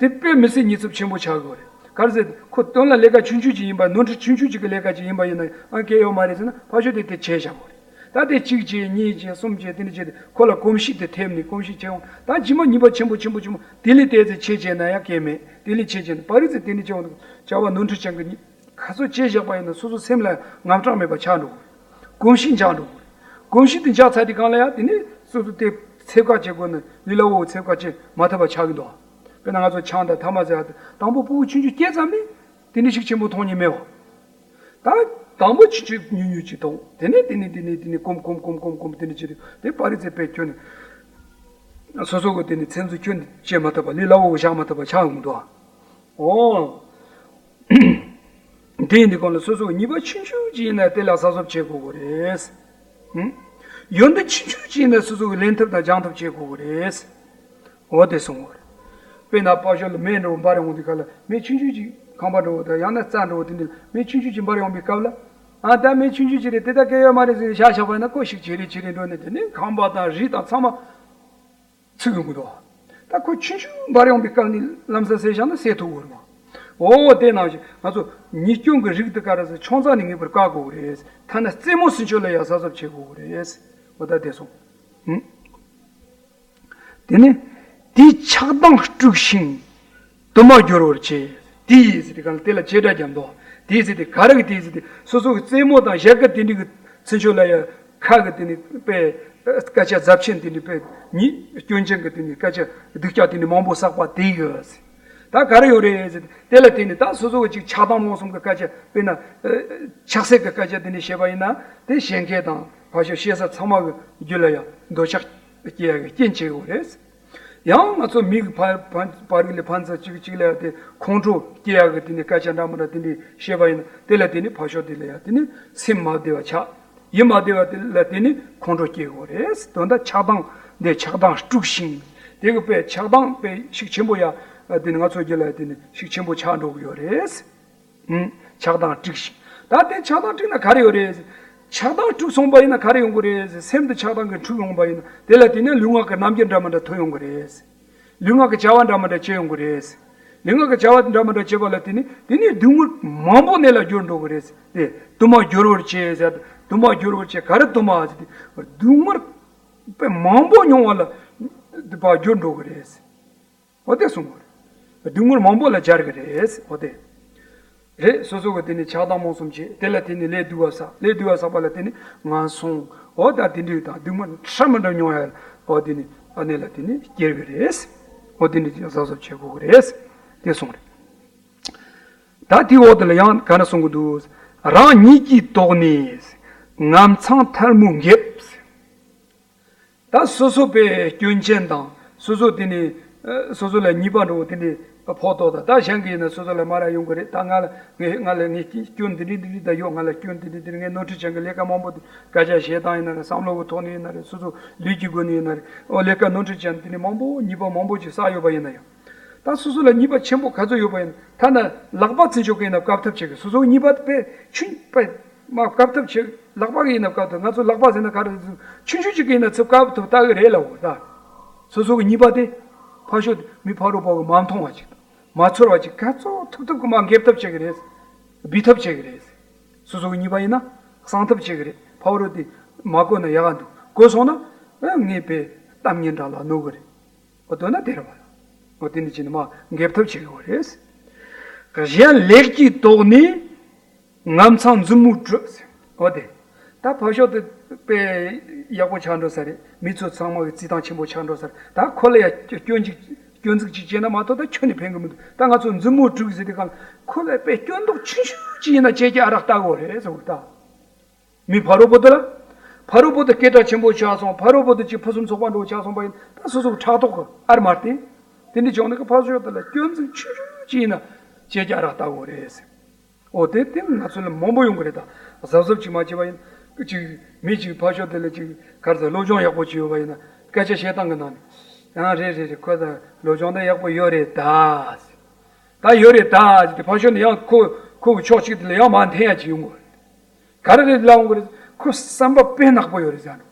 དེ་དཔེ་མི་སྲིད་ཉེས་ཚབས་ཆེན་པོ་ཆགས་ཀྱི་ཡོད་རེད། ག་རེ་ཟེར། ཁོ་དོན་ལ་ལས་ཀ་ཆུང་ཆུང་ཅིག་ཡིན་པ། ནོར་འཁྲུལ་ཆུང་ཆུང་ཅིག་གི་ལས་ཀ་ཅིག་ཡིན་པ་ཡིན་ན། ཨང་། གལ་ཡོད་མ་རེད་ཟེར་ན་ཕར་ཕྱོགས་དེ་དེ་བྱས་བཞག་དགོས་རེད། ད་དེ་གཅིག་བྱས། གཉིས་བྱས། གསུམ་བྱས། དེ་འདྲ་བྱས་ཏེ་ཁོ་ལ་གོམས་གཤིས་དེ་ཐེབས་ནས། གོམས་གཤིས་བྱས་ཡོང་། ད་རྗེས་མ་ཉེས་པ་ཆེན་པོ་ཆེན་པོ་ཆེན་པོ་དེ་ལས་དེ་ཚེ་བྱས་བྱས་ན་ཡང་གལ་མེད། དེ་ལས་བྱས་བྱས་ན་པ་རི་ཚེ་དེ་འདྲ་བྱས་ཡོང་དུས། བྱ་བ་ནོར་འཁྲུལ་ཅན་གྱི་ག་ཚོད་བྱས་བཞག་པ་ཡིན་ན་སོ་སོ་སེམས་ལ་དངངས་སྐྲག་མེད་པ་ཆགས་འགྲོ་གི་རེད། གོམས་གཤིས་འཇགས་འགྲོ་གི་རེད། གོམས་གཤིས་དེ་འཇགས་ཚར་དུས་སྒང་ལ་ཡང་དེ་ནས་སོ་སོ་དེ་འཚེ་བཀག་བྱེད་དགོས་ན་ལུས་ལ་འོ་འཚེ་བཀག་བྱེད་མ་ཐུབ་པ་ཆགས་ཀྱི་འདུག། དཔེར་ན་ང་ཚོ་ཆང་དང་ཐ་མག་ཟེར་བ་དེ་དང་པོ་ཕྲུ་གུ་ཆུང་ཆུང་སྐྱེས་ཙམ་ནས་དེ་འདྲ་ཞིག་ཆེན་པོ་མཐོང་མྱོང་མེད་པ། ད་དང་པོ་ཆུང་ཆུང་ཉུང་ཉུང་ཅིག་མཐོང་། དེ་ནས་དེ་ནས་དེ་ནས་དེ་ནས་གོམས་གོམས་གོམས་གོམས་གོམས་དེ་འདྲ་བྱས་དུས་དེ་པ་རི་ཚེ་དཔེ་ཁྱོན་ནས་སོ་སོ་གི་དེ་ནས་མཚན་འཛིན་ཁྱོན་ནས་བྱེད་མ་ཐུབ་པ། ལུས་ལ་འོ་བཞག་མ་ཐུབ་པ་ཆགས་ཡོང་གི་འདུག། ཨོ། དེ་ཡིན་དུས་སྒང་ལ་སོ་སོ་ཉེས་པ་ཆུང་ཆུང་ཅིག་ཡིན་ན་དེ་ལ་གཟབ་གཟབ་བྱེད་དགོས་ཀྱི་རེད། ཧུམ། ཡོན་ཏན་ཆུང་ཆུང་ཅིག་ཡིན་ན་སོ་སོ་གི་ལེན་ཐབས་དང་སྦྱང་ཐབས་བྱེད་དགོས་ཀྱི་རེད། འོ་དེ་གསུངས་པ་རེད། དཔེར་ན་ཕར་ཕྱོགས་ལ་མེ་འདྲ་བོ་འབར་ཡོང་དུས་སྒང་ལ། མེ་ཆུང་ཆུང་ཅིག་ཁང་པ་འདྲ་བོ་དང་ཡང་ན་རྩྭ་འདྲ་བོ་དེ་འདྲ་མེ་ཆུང་ཆུང་ཅིག་འབར་ཡོང་པའི་སྐབས་ལ། ཨ། ད་མེ་ཆུང་ཆུང་ཅིག་རེད། དེ་ད་གལ་ཡོད་མ་རེད་ཟེར་ནས་བཞག་བཞག་པ་ཡིན་ན་ཁོ་ཞིག་ཇེ་རིང་ཇེ་རིང་འགྲོ་ནས་དེ་ནས་ཁང་པ་དང་རི་དང་ཚང་མ་ཚིག་ཡོང་གི་འདུག། ད་ཁོ་ཆུང་ཆུང་འབར་ཡོང་པའི་སྐབས་ནས་ལམ་སང་སེལ་བཞག་ན་སེལ་ཐུབ་ཀྱི་རེད་པ། འོ་དེ་ནང་བཞིན་ང་ཚོ་ཉེས་སྐྱོན་གྱི་རིགས་དེ་ག་རེ་ཟེར། ཆུང་ཙག་ནས་ངེས་པར་བཀག་དགོས་རེད། ཐ་ན་རྩེད་མོ་ཚུན་ཆོད་ལ་ཡང་གཟབ་གཟབ་བྱེད་དགོས་རེད། འོ་ད་དེ་སོང་། ཧུམ། དེ་ནས་དེས་ཆགས་སྡང་དཀྲུགས་ཤིང་དུ་མ་འགྱུར་བར་བྱེད། དེ་ཡིས་ཟེར་དེ་ག་ལ་དེ་ལ་བྱེད་སྒྲ་རྒྱབ་འདུག། དེ་ཡིས་ཟེར་དེ་ག་རེ་གི་དེ་ཡིས་ཟེར་དེ། སོ་སོ་གི་རྩེད་མོ་དང་བཞད་གད་དེ་འདྲ་གི་ཚུན་ཆོད་ལ་ཡང་ཁ་གི་དེ་ནི་དཔེ་སྐད་ཆ་རྫབ་ཆེན་དེ་འདྲ། དཔེ་ཉེས་སྐྱོན་ཅན་གི་དེ་ནི་སྐད་ཆ་སྡུག་ཅག་དེ་འདྲ་མང་པོ་བསགས་པ་དེ་ཡིས། ད་ག་རེ་ཡོད་རེད་ཟེར་དེ་ལ་བརྟེན་ནས། ད་སོ་སོ་གི་ཅིག་ཆགས་སྡང་རྨོངས་གསུམ་གི་སྐད་ཆ། དཔེར་ན་ཆགས་སྲེད་གི་སྐད་ཆ་དེ་འདྲ་བཤད་པ་ཡིན་ན། དེ་གཞན་སྐད་དང་ཕར་ཕྱོགས་བཤད་ས་ཚང་མ་གི་རྒྱུད་ལ་ཡང་འདོད་ཆགས་སྐྱེ་ཡ་གི་རྐྱེན་བྱེད་ཀྱི་ཡོད་རེད། ཡང་ང་ཚོ་མི་གི་ཕ་ཕ་ཕ་རིགས་ལས་ཕན་ཚུན་གཅིག་གིས་གཅིག་ལ་ཡང་དེ་ཁོང་ཁྲོ་སྐྱེ་ཡག་གི་དེ་ནི་སྐད་ཆ་འདྲ་མི་འདྲ་དེ་འདྲ་བཤད་པ་ཡིན་ན། དེ་ལ་དེ་ནི་ཕར་ཕྱོགས་དེ་ལ་ཡང་དེ་ནི་སེམས་མ་བདེ་བ་ཆགས། ཡིད་མ་བདེ་བ་དེ་ལ་དེ་ནི་ཁོང་ཁྲོ་སྐྱེ་དགོས་རེད། དོན་དག་ཆགས་སྡང་། དེས་ཆགས་སྡང་དཀྲུགས་ཤིང་། དེ་གི་དཔེ་ཆགས་སྡང་དཔེ་ཤུགས་ཆེན་པོ་ཡ། དེ་ནི་ང་ཚོ་རྒྱུད་ལ་དེ་ནི་ཤུགས་ཆེན་པོ་ཆགས་འགྲོ་གི་ཡོད་རེད། ཧུམ། ཆགས་སྡང་དཀྲུགས་ཤིང་། ད་དེ་ཆགས་སྡང་དཀྲུགས་ན་ག་རེ་ཡོད་རེད། ཆགས་སྡང་དཀྲུགས་སོང་པ་ཡིན་ན་ག་རེ་ཡོང་གི་རེད། སེམས་དེ་ཆགས་སྡང་གིས་འཁྲུགས་ཡོང་པ་ཡིན་ན། དེ་ལ་དེ་ནས་ལུས་ངག་གི་རྣམ་འགྱུར་འདྲ་མི་འདྲ་ཐོན་ཡོང་གི་རེད། ལུས་ངག་གི་བྱ་བ་འདྲ་མི་འདྲ་བྱེད་ཡོང་གི་རེད། ལུས་ངག་གི་བྱ་བ་འདྲ་མི་འདྲ་བྱེད་པ་ལ་དེ་ནས་དེ་ནས་སྡུག་བསྔལ་མང་པོ་གནས་ལ་འགྱུར་འགྲོ་གི་རེད། དེ་དུ་མ་འགྱུར་བར་བྱེད་ཟེར། དུ་མ་འགྱུར་བར་བྱེད། ག་རེ་དུ་མ་ཟེར་དེ། སྡུག་བསྔལ་དཔེ་མང་པོ་མྱོང་བ་ལ་དེ་ཕར་འགྱུར་འགྲོ་གི་རེད། འོ་དེ་གསུངས་པ་རེད། སྡུག་བསྔལ་མང་པོ་ལ་སྦྱར་གི་རེད། འོ་དེ་རེད། སོ་སོ་གི་དེ་ནི་ཆགས་སྡང་རྨོངས་གསུམ་བྱེད། དེ་ལ་དེ་ནི་ལས་སྡུག་པ་བསགས། ལས་སྡུག་པ་བསགས་པ་ལ་དེ་ནི་ངན་སོང་། འོ་ད་དེ་འདྲའི་དང་སྡུག་བསྔལ་འདྲ་མི་འདྲ་མྱོང་ཡ། འོ་དེ་ནི་ཨ་ནི་ལ་དེ་ནི་སྐྱེ་གི་རེད། འོ་དེ་ནི་གཟབ་གཟབ་བྱེད་དགོས་གི་རེད། དེ་གསུངས་རེད། ད་དེའི་འོག་དེ་ལ་ཡང་ག་འདྲ་གསུང་གི་འདུག། རང་ཉིད་ཀྱིས་དོགས་ནས་ངམ་ཚང་ཐལ་མོ་འགེབས། ད་སོ་སོ་པའི་སྐྱོན་ཅན་དང་། སོ་སོ་དེ་ནི་ཨ་སོ་སོ་ལ་ཉེས་པ་འདྲ་བོ་དེ་འདྲའི་ཕོག་དོགས་དང་། ད་གཞན་གྱིས་ཡིན་ན་སོ་སོ་ལ་སྨ་ར་ཡོང་གི་རེད། ད་ང་ལ་ངས་ང་ལ་ངས་སྐྱོན་འདི་འདྲ་འདི་འདྲ་ད་ཡོད། ང་ལ་སྐྱོན་འདི་འདྲ་འདི་འདྲ། ངས་ནོར་འཁྲུལ་ཅན་གྱི་ལས་ཀ་མང་པོ་དེ་སྐད་ཆ་བཤད་སྟངས་ཡིན་ན་རེད། བསམ་བློ་གི་ཐོག་ནས་ཡིན་ན་རེད། སོ་སོ་ལུས་ཀྱི་སྒོ་ནས་ཡིན་ན་རེད། འོ་ལས་ཀ་ནོར་འཁྲུལ་ཅན་དེ་འདྲ་མང་པོ་ཉེས་པ་མང་པོ་ཅིག་བསགས་ཡོད་པ་ཡིན་ན་ཡང་། ད་སོ་སོ་ལ་ཉེས་པ་ཆེན་པོ་ག་ཚོད་ཡོད་པ་ཡིན། ཐ་ན་ལག་པ་ཚུན་ཆད་ཀྱི་ཡིན་ན་བཀབ་ཐབས་བྱེད་དགོས། སོ་སོའི་ཉེས་པ་དཔེ་ཆུན་པ་མ་བཀབ་ཐབས་བྱེད། ལག་པ་གི་ཡིན་ན་བཀབ་ཐབས། ང་ཚོ་ལག་པ་ཟེར་ན་ག་རེ་ཟེར། ཆུང་ཆུང་ཅིག་གི་ཡིན་ན་ཚུར་བཀབ་ཐུབ་ལྟ་གི་རེད་ལ། འོ་ད་སོ་སོ་གི་ཉེས་པ་དེ་ཕར་ཕྱོགས་མི་ཕ་རོལ་པོ་གི་མ་མཐོང་བ་ཅིག་མ་ཚོར་བ་ཅིག་ག་ཚོད་ཐུབ་ཐུབ་ཀྱི་མ་འགེབས་ཐབས་བྱེད་གི་རེད། སྦས་ཐབས་བྱེད་གི་རེད། སོ་སོ་གི་ཉེས་པ་ཡིན་ན་གསང་ཐབས་བྱེད་གི་རེད། ཕ་རོལ་དེ་མ་གོ་ན་ཡག་ག་འདུག་གོ་སོང་ན་ངས་དཔེ་གཏམ་ངན་འདྲ་ལ་གནོད་གི་རེད། འོ་དོན་ན་དེ་རེད་བ། འོ་དེ་ནི་ཅི་ནི་མ་འགེབས་ཐབས་བྱེད་དགོས་རེད། གཞན་ལེགས་སྐྱེས་དོགས་ནས་ངན་མཚང་མཛུབ་མོས་བྲུས། འོ་དེ། ད་ཕར་ཕྱོགས་དེ་དཔེ་ཡག་པོ་ཆགས་འགྲོ་ས་རེད། མི་ཚོ་ཚང་མ་གི་རྩིས་སྟངས་ཆེན་པོ་ཆགས་འགྲོ་ས་རེད། ད་ཁོ་ལ་ཡ་སྐྱོན་ཅིག་སྐྱོན་འཛུགས་ཅིག་བྱས་ན་མ་གཏོགས་ད་ཁྱོན་ནས་ཕན་གི་མི་འདུག་ད་ང་ཚོ་མཛུབ་མོས་བྲུས་ཟེར་དུས་གང་ལ་ཁོ་ལ་དཔེ་སྐྱོན་འདོགས་ཆུང་ཆུང་ཅིག་ཡིན་ན་བྱས་རྗེས་ཨ་རག་ལྟ་དགོས་རེད་ཟེར་གི་རེད་ད། མི་ཕ་རོལ་པོ་དེ་ལ། ཕ་རོལ་པོ་དེ་སྐད་གྲགས་ཆེན་པོ་ཆགས་སོང་། ཕ་རོལ་པོ་དེ་ཅིག་ཕུན་སུམ་ཚོགས་པ་འགྲོ་ཆགས་སོང་པ་ཡིན། ད་སོ་སོ་གི་ཕྲག་དོག་གི་ཨར་མར་བརྟེན། དེ་འདྲ་བྱུང་ན་གི་ཕར་ཕྱོགས་དེ་ལ་སྐྱོན་འཛུགས་ཆུང་ཆུང་ཅིག་ཡིན་ན་བྱས་རྗེས་ཨ་རག་ལྟ་དགོས་རེད་ཟེར། འོ་དེ་དེ་ང་ཚོ་ལ་མང་པོ་ཡོང་གི་རེད་ད། གཟབ་གཟབ་ཅིག་མ་བྱས་པ་ཡིན། ཅིག་མི་ཅིག་ཕར་ཕྱོགས་དེ་ལ་ཅིག་ག་རེ་ཟེར། སློབ་སྦྱོང་ཡག་པོ་ཅིག་ཡོད་པ་ཡིན་ན་སྐད་ཆ་བཤད་སྟངས་གི་ནང་ནས། ཡང་རེད་རེད་རེད། ཁོ་ད་སློབ་སྦྱོང་ད་ཡག་པོ་ཡོད་རེད་ད། ད་ཡོད་རེད་ད་ཟེར་ཏེ་ཕར་ཕྱོགས་ནས་ཡང་ཁོ་ཁོ་གི་ཕྱོགས་གཅིག་དེ་ལ་ཡང་མར་འཐེན་ཡ་ཅིག་ཡོང་གི་རེད། ག་རེ་རེད་ལབ་ཡོང་གི་རེད། ཁོ་བསམ་པ་དཔེ་ནག་པོ་ཡོད་རེད་ཟེར་ནོ།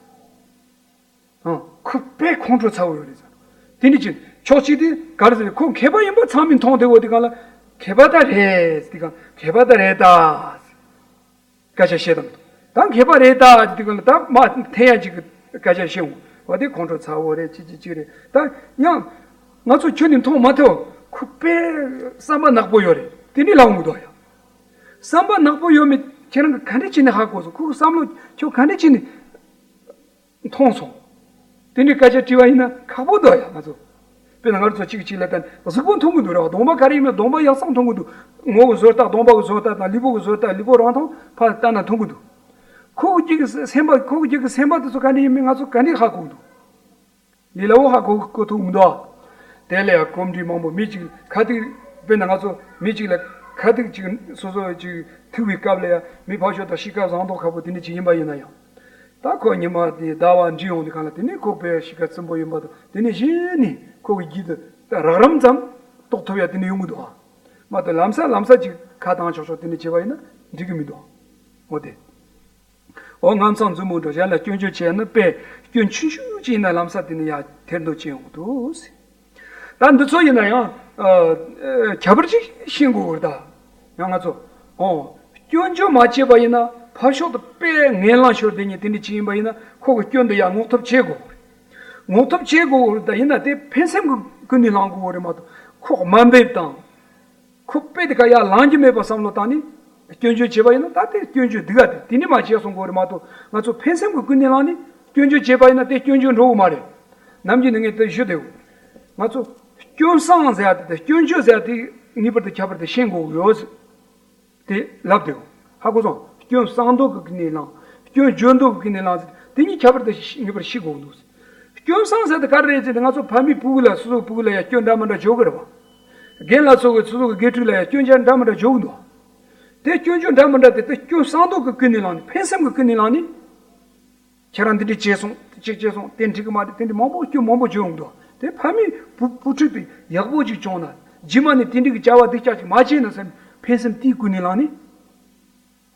ཨང་། ཁོ་དཔེ་ཁོང་ཁྲོ་ཚ་བོ་ཡོད་རེད་ཟེར་ནོ། དེ་འདྲ་ཅིག་ཕྱོགས་གཅིག་དེ་ག་རེ་ཟེར། ཁོ་མཁས་པ་ཡིན་པ་ཚང་མས་མཐོང་བསྡད་ཡོད་དེ་གང་ལ། མཁས་པ་ད་རེད་ཟེར་དེ་གང་། མཁས་པ་ད་རེད་ད་ཟེར། སྐད་ཆ་བཤད་དང་། ད་མཁས་པ་རེད་ད་ཟེར་དེ་གང་ལ་ད་མར་འཐེན་ཡ་ཅིག་གི་སྐད་ཆ་བཤད་འོང་། འོ་དེ་ཁོང་ཁྲོ་ཚ་བོ་རེད། ཅི་ཅི་ཅི་རེད། ད་ཡང་ང་ཚོ་ཁྱོན་ནས་མཐོང་མ་ཐུབ། ཁོ་དཔེ་བསམ་པ་ནག་པོ་ཡོད་རེད། དེ་འདྲ་ལབ་འོང་གི་འདུག་ཡ། བསམ་པ་ནག་པོ་ཡོད་མེད་ཁྱེད་རང་གིས་ག་འདྲ་བྱས་ནས་ཧ་གོ་སོང་། ཁོ་གི་བསམ་བློ་ཁྱོད་ག་འདྲ་བྱས་ནས་མཐོང་སོང་། དེ་འདྲའི་སྐད་ཆ་དྲིས་པ་ཡིན་ན་ཁག་པོ་འདུག་ཡ། ང་ཚོ་དཔེར་ན་ང་རང་ཚོ་གཅིག་གིས་གཅིག་ལ་བལྟས་ན་གཟུགས་པོ་མཐོང་གི་འདུག་རེད་བ། གདོང་པ་ག་རེ་ཡིན་མིན་གདོང་པ་ཡག་ས་མཐོང་གི་འདུག་ངོ་བོ་བཟོ་ལྟ། གདོང་པ་གི་བཟོ་ལྟ་དང་ལུས་པོ་གི་བཟོ་ལྟ། ལུས་པོ་རང་མཐོང་ཕར་ལྟ་ན་མཐོང་གི་འདུག་ཁོ་གི་རྒྱུད་ཀྱི་སེམས་པ། ཁོ་གི་རྒྱུད་ཀྱི་སེམས་པ་དེ་ཚོ་ག་འདྲ་ཡིན་མིན་ང་ཚོ་ག་འདྲ་ཧ་གོ་གི་འདུག་ལས་སླ་བོ་ཧ་གོ་གོ་ཐུབ་མི་འདུག་དེ་ལ་ཡང་གོམས་འདྲིས་མང་པོ། མི་གཅིག་ཁ་ཐུག་དཔེར་ན་ང་ཚོ་མི་གཅིག་ལ་ཁ་ཐུག་ཅིག་སོ་སོ་ཅིག་ཐུག་པའི་སྐབས་ལ་ཡང་མི་ཕར་ཕྱོགས་དང་གཤིས་ཀ་བཟང་མདོག་ཁ་པོ་དེ་འདྲ་ཅིག་ཡིན་པ་ཡིན་ན་ཡང་། ད་ཁོ་ཉི་མ་དེ་ཟླ་བ་འདྲིས་ཡོང་དུས་གང་ལ་དེ་ནས་ཁོ་དཔེ་གཤིས་ཀ་རྩུབ་པོ་ཡིན་པ་དང་། དེ་ནས་གཞི་ནས་ཁོ་གི་རྒྱུད་དུ་ད་རགས་རིམ་ཙམ་རྟོགས་ཐུབ་ཡ་དེ་འདྲ་ཡོང་གི་འདུག་ཨ། མ་གཏོགས་ལམ་སང་ལམ་སང་ཅིག་ཁ་བཏང་ཆོག་ཆོག་དེ་འདྲ་བྱས་པ་ཡིན་ན་འགྲིག་གི་མི་འདུག་འོ་དེ། འོ་ངན་མཚང་མཛུབ་མོས་བྲུས། གཞན་ལ་སྐྱོན་བརྗོད་བྱས་ན་དཔེ་སྐྱོན་ཆུང་ཆུང་ཅིག་ཡིན་ན་ལམ་སང་དེ་ནས་ཡར་ཐེར་འདོན་བྱེད་ཡོང་གི་འདུག་ཟེར། ད་འདི་ཚོ་ཡིན་ན་ཡང་ཨ་ཨ་ཁྱད་པར་ཅིག་ཤེས་དགོས་རེད་ད། ཡང་ང་ཚོ་འོ་སྐྱོན་བརྗོད་མ་བྱས་པ་ཡིན་ན་ཕར་ཕྱོགས་དུ་དཔེ་ངན་ལང་ཤོར་དེ་ཉིད་དེ་འདྲ་ཅིག་ཡིན་པ་ཡིན་ན་ཁོ་གི་སྐྱོན་དེ་ཡར་ངོ་ཐུབ་བྱེད་དགོས་རེད། ངོ་ཐུབ་བྱེད་དགོས་རེད་ད། ཡིན་ན་དེ་ཕན་སེམས་ཀྱི་ཀུན་ནས་བསླང་དགོས་རེད་མ་གཏོགས་ཁོ་དམའ་འབེབས་དང་། ཁོ་དཔེ་དེ་ག་ཡར་ལངས་རྒྱུ་མེད་པ་བསམ་བློ་བཏང་ནས་སྐྱོན་བརྗོད་བྱས་པ་ཡིན་ན་ད་དེ་སྐྱོན་བརྗོད་སྡུག་ག་དེ་དེ་ནི་མ་བྱས་སོང་དགོས་རེད་མ་གཏོགས། ང་ཚོ་ཕན་སེམས་ཀྱི་ཀུན་ནས་བསླངས་ནས་སྐྱོན་བརྗོད་བྱས་པ་ཡིན་ན་དེ་སྐྱོན་བརྗོད་འགྲོ་གི་མ་རེད། ནམ་རྒྱུན་ནས་ངས་དེ་ཞུ་བསྡད་ཡོད། ང་ཚོ་སྐྱོན་བསང་ཟེར་ཡ་དེ་དང་སྐྱོན་བརྗོད་ཟེར་ཡ་དེ་ངེས་པར་དུ་ཁྱད་པར་དེ་ཤེས་དགོས་ཀྱི་ཡོད་ཟེར། དེ་ལབ་བསྡད་ཡོད། ཧ་གོ་སོང་། སྐྱོན་བསང་མདོག་གི་ཀུན་ནས་བསླངས། སྐྱོན་བརྗོད་མདོག་གི་ཀུན་ནས་བསླངས་ཟེར། དེ་གཉིས་ཁྱད་པར་དེ་ཤེས་ངེས་པར་ཤེས་དགོས་ཀྱི་འདུག་ཟེར། སྐྱོན་བསང་ཟེར་དེ་ག་རེ་རེད་ཟེར་ན། ང་ཚོ་ཕ་མས་ཕྲུ་གུ་ལ་སོ་སོའི་ཕྲུ་གུ་ལ་ཡ་སྐྱོན་འདྲ་མི་འདྲ་བརྗོད་ཀྱི་རེད་བ། རྒན་ལགས་ཚོ་གིས་སོ་སོ་གི་དགེ་ཕྲུག་ལ་ཡ་སྐྱོན་ཆ་འདྲ་མི་འདྲ་བརྗོད་ཀྱི་འདུག་དེ་སྐྱོན་བརྗོད་འདྲ་མི་འདྲ་དེ་དེ་སྐྱོན་བསང་མདོག་གི་ཀུན་ནས་བསླངས་ནས། ཕན་སེམས་ཀྱི་ཀུན་ནས་བསླངས་ནས། ཁྱེད་རང་འདི་འདྲ་བྱས་སོང་། ཅིག་བྱས་སོང་། དེ་འགྲིག་གི་མ་རེད། དེ་འདྲ་མང་པོ་སྐྱོན་མང་པོ་བརྗོད་ཡོང་གི་འདུག་དེ་ཕ་མས་བུ་བུ་ཕྲུག་དེ་ཡག་པོ་ཅིག་བྱུང་ན། རྗེས་མ་ནས་དེ་འདྲ་གི་བྱ་བ་སྡུག་ཅག་ཅིག་མ་བྱས་ན་བསམ། ཕན་སེམས་དེའི་ཀུན་ནས་བསླངས་ནས།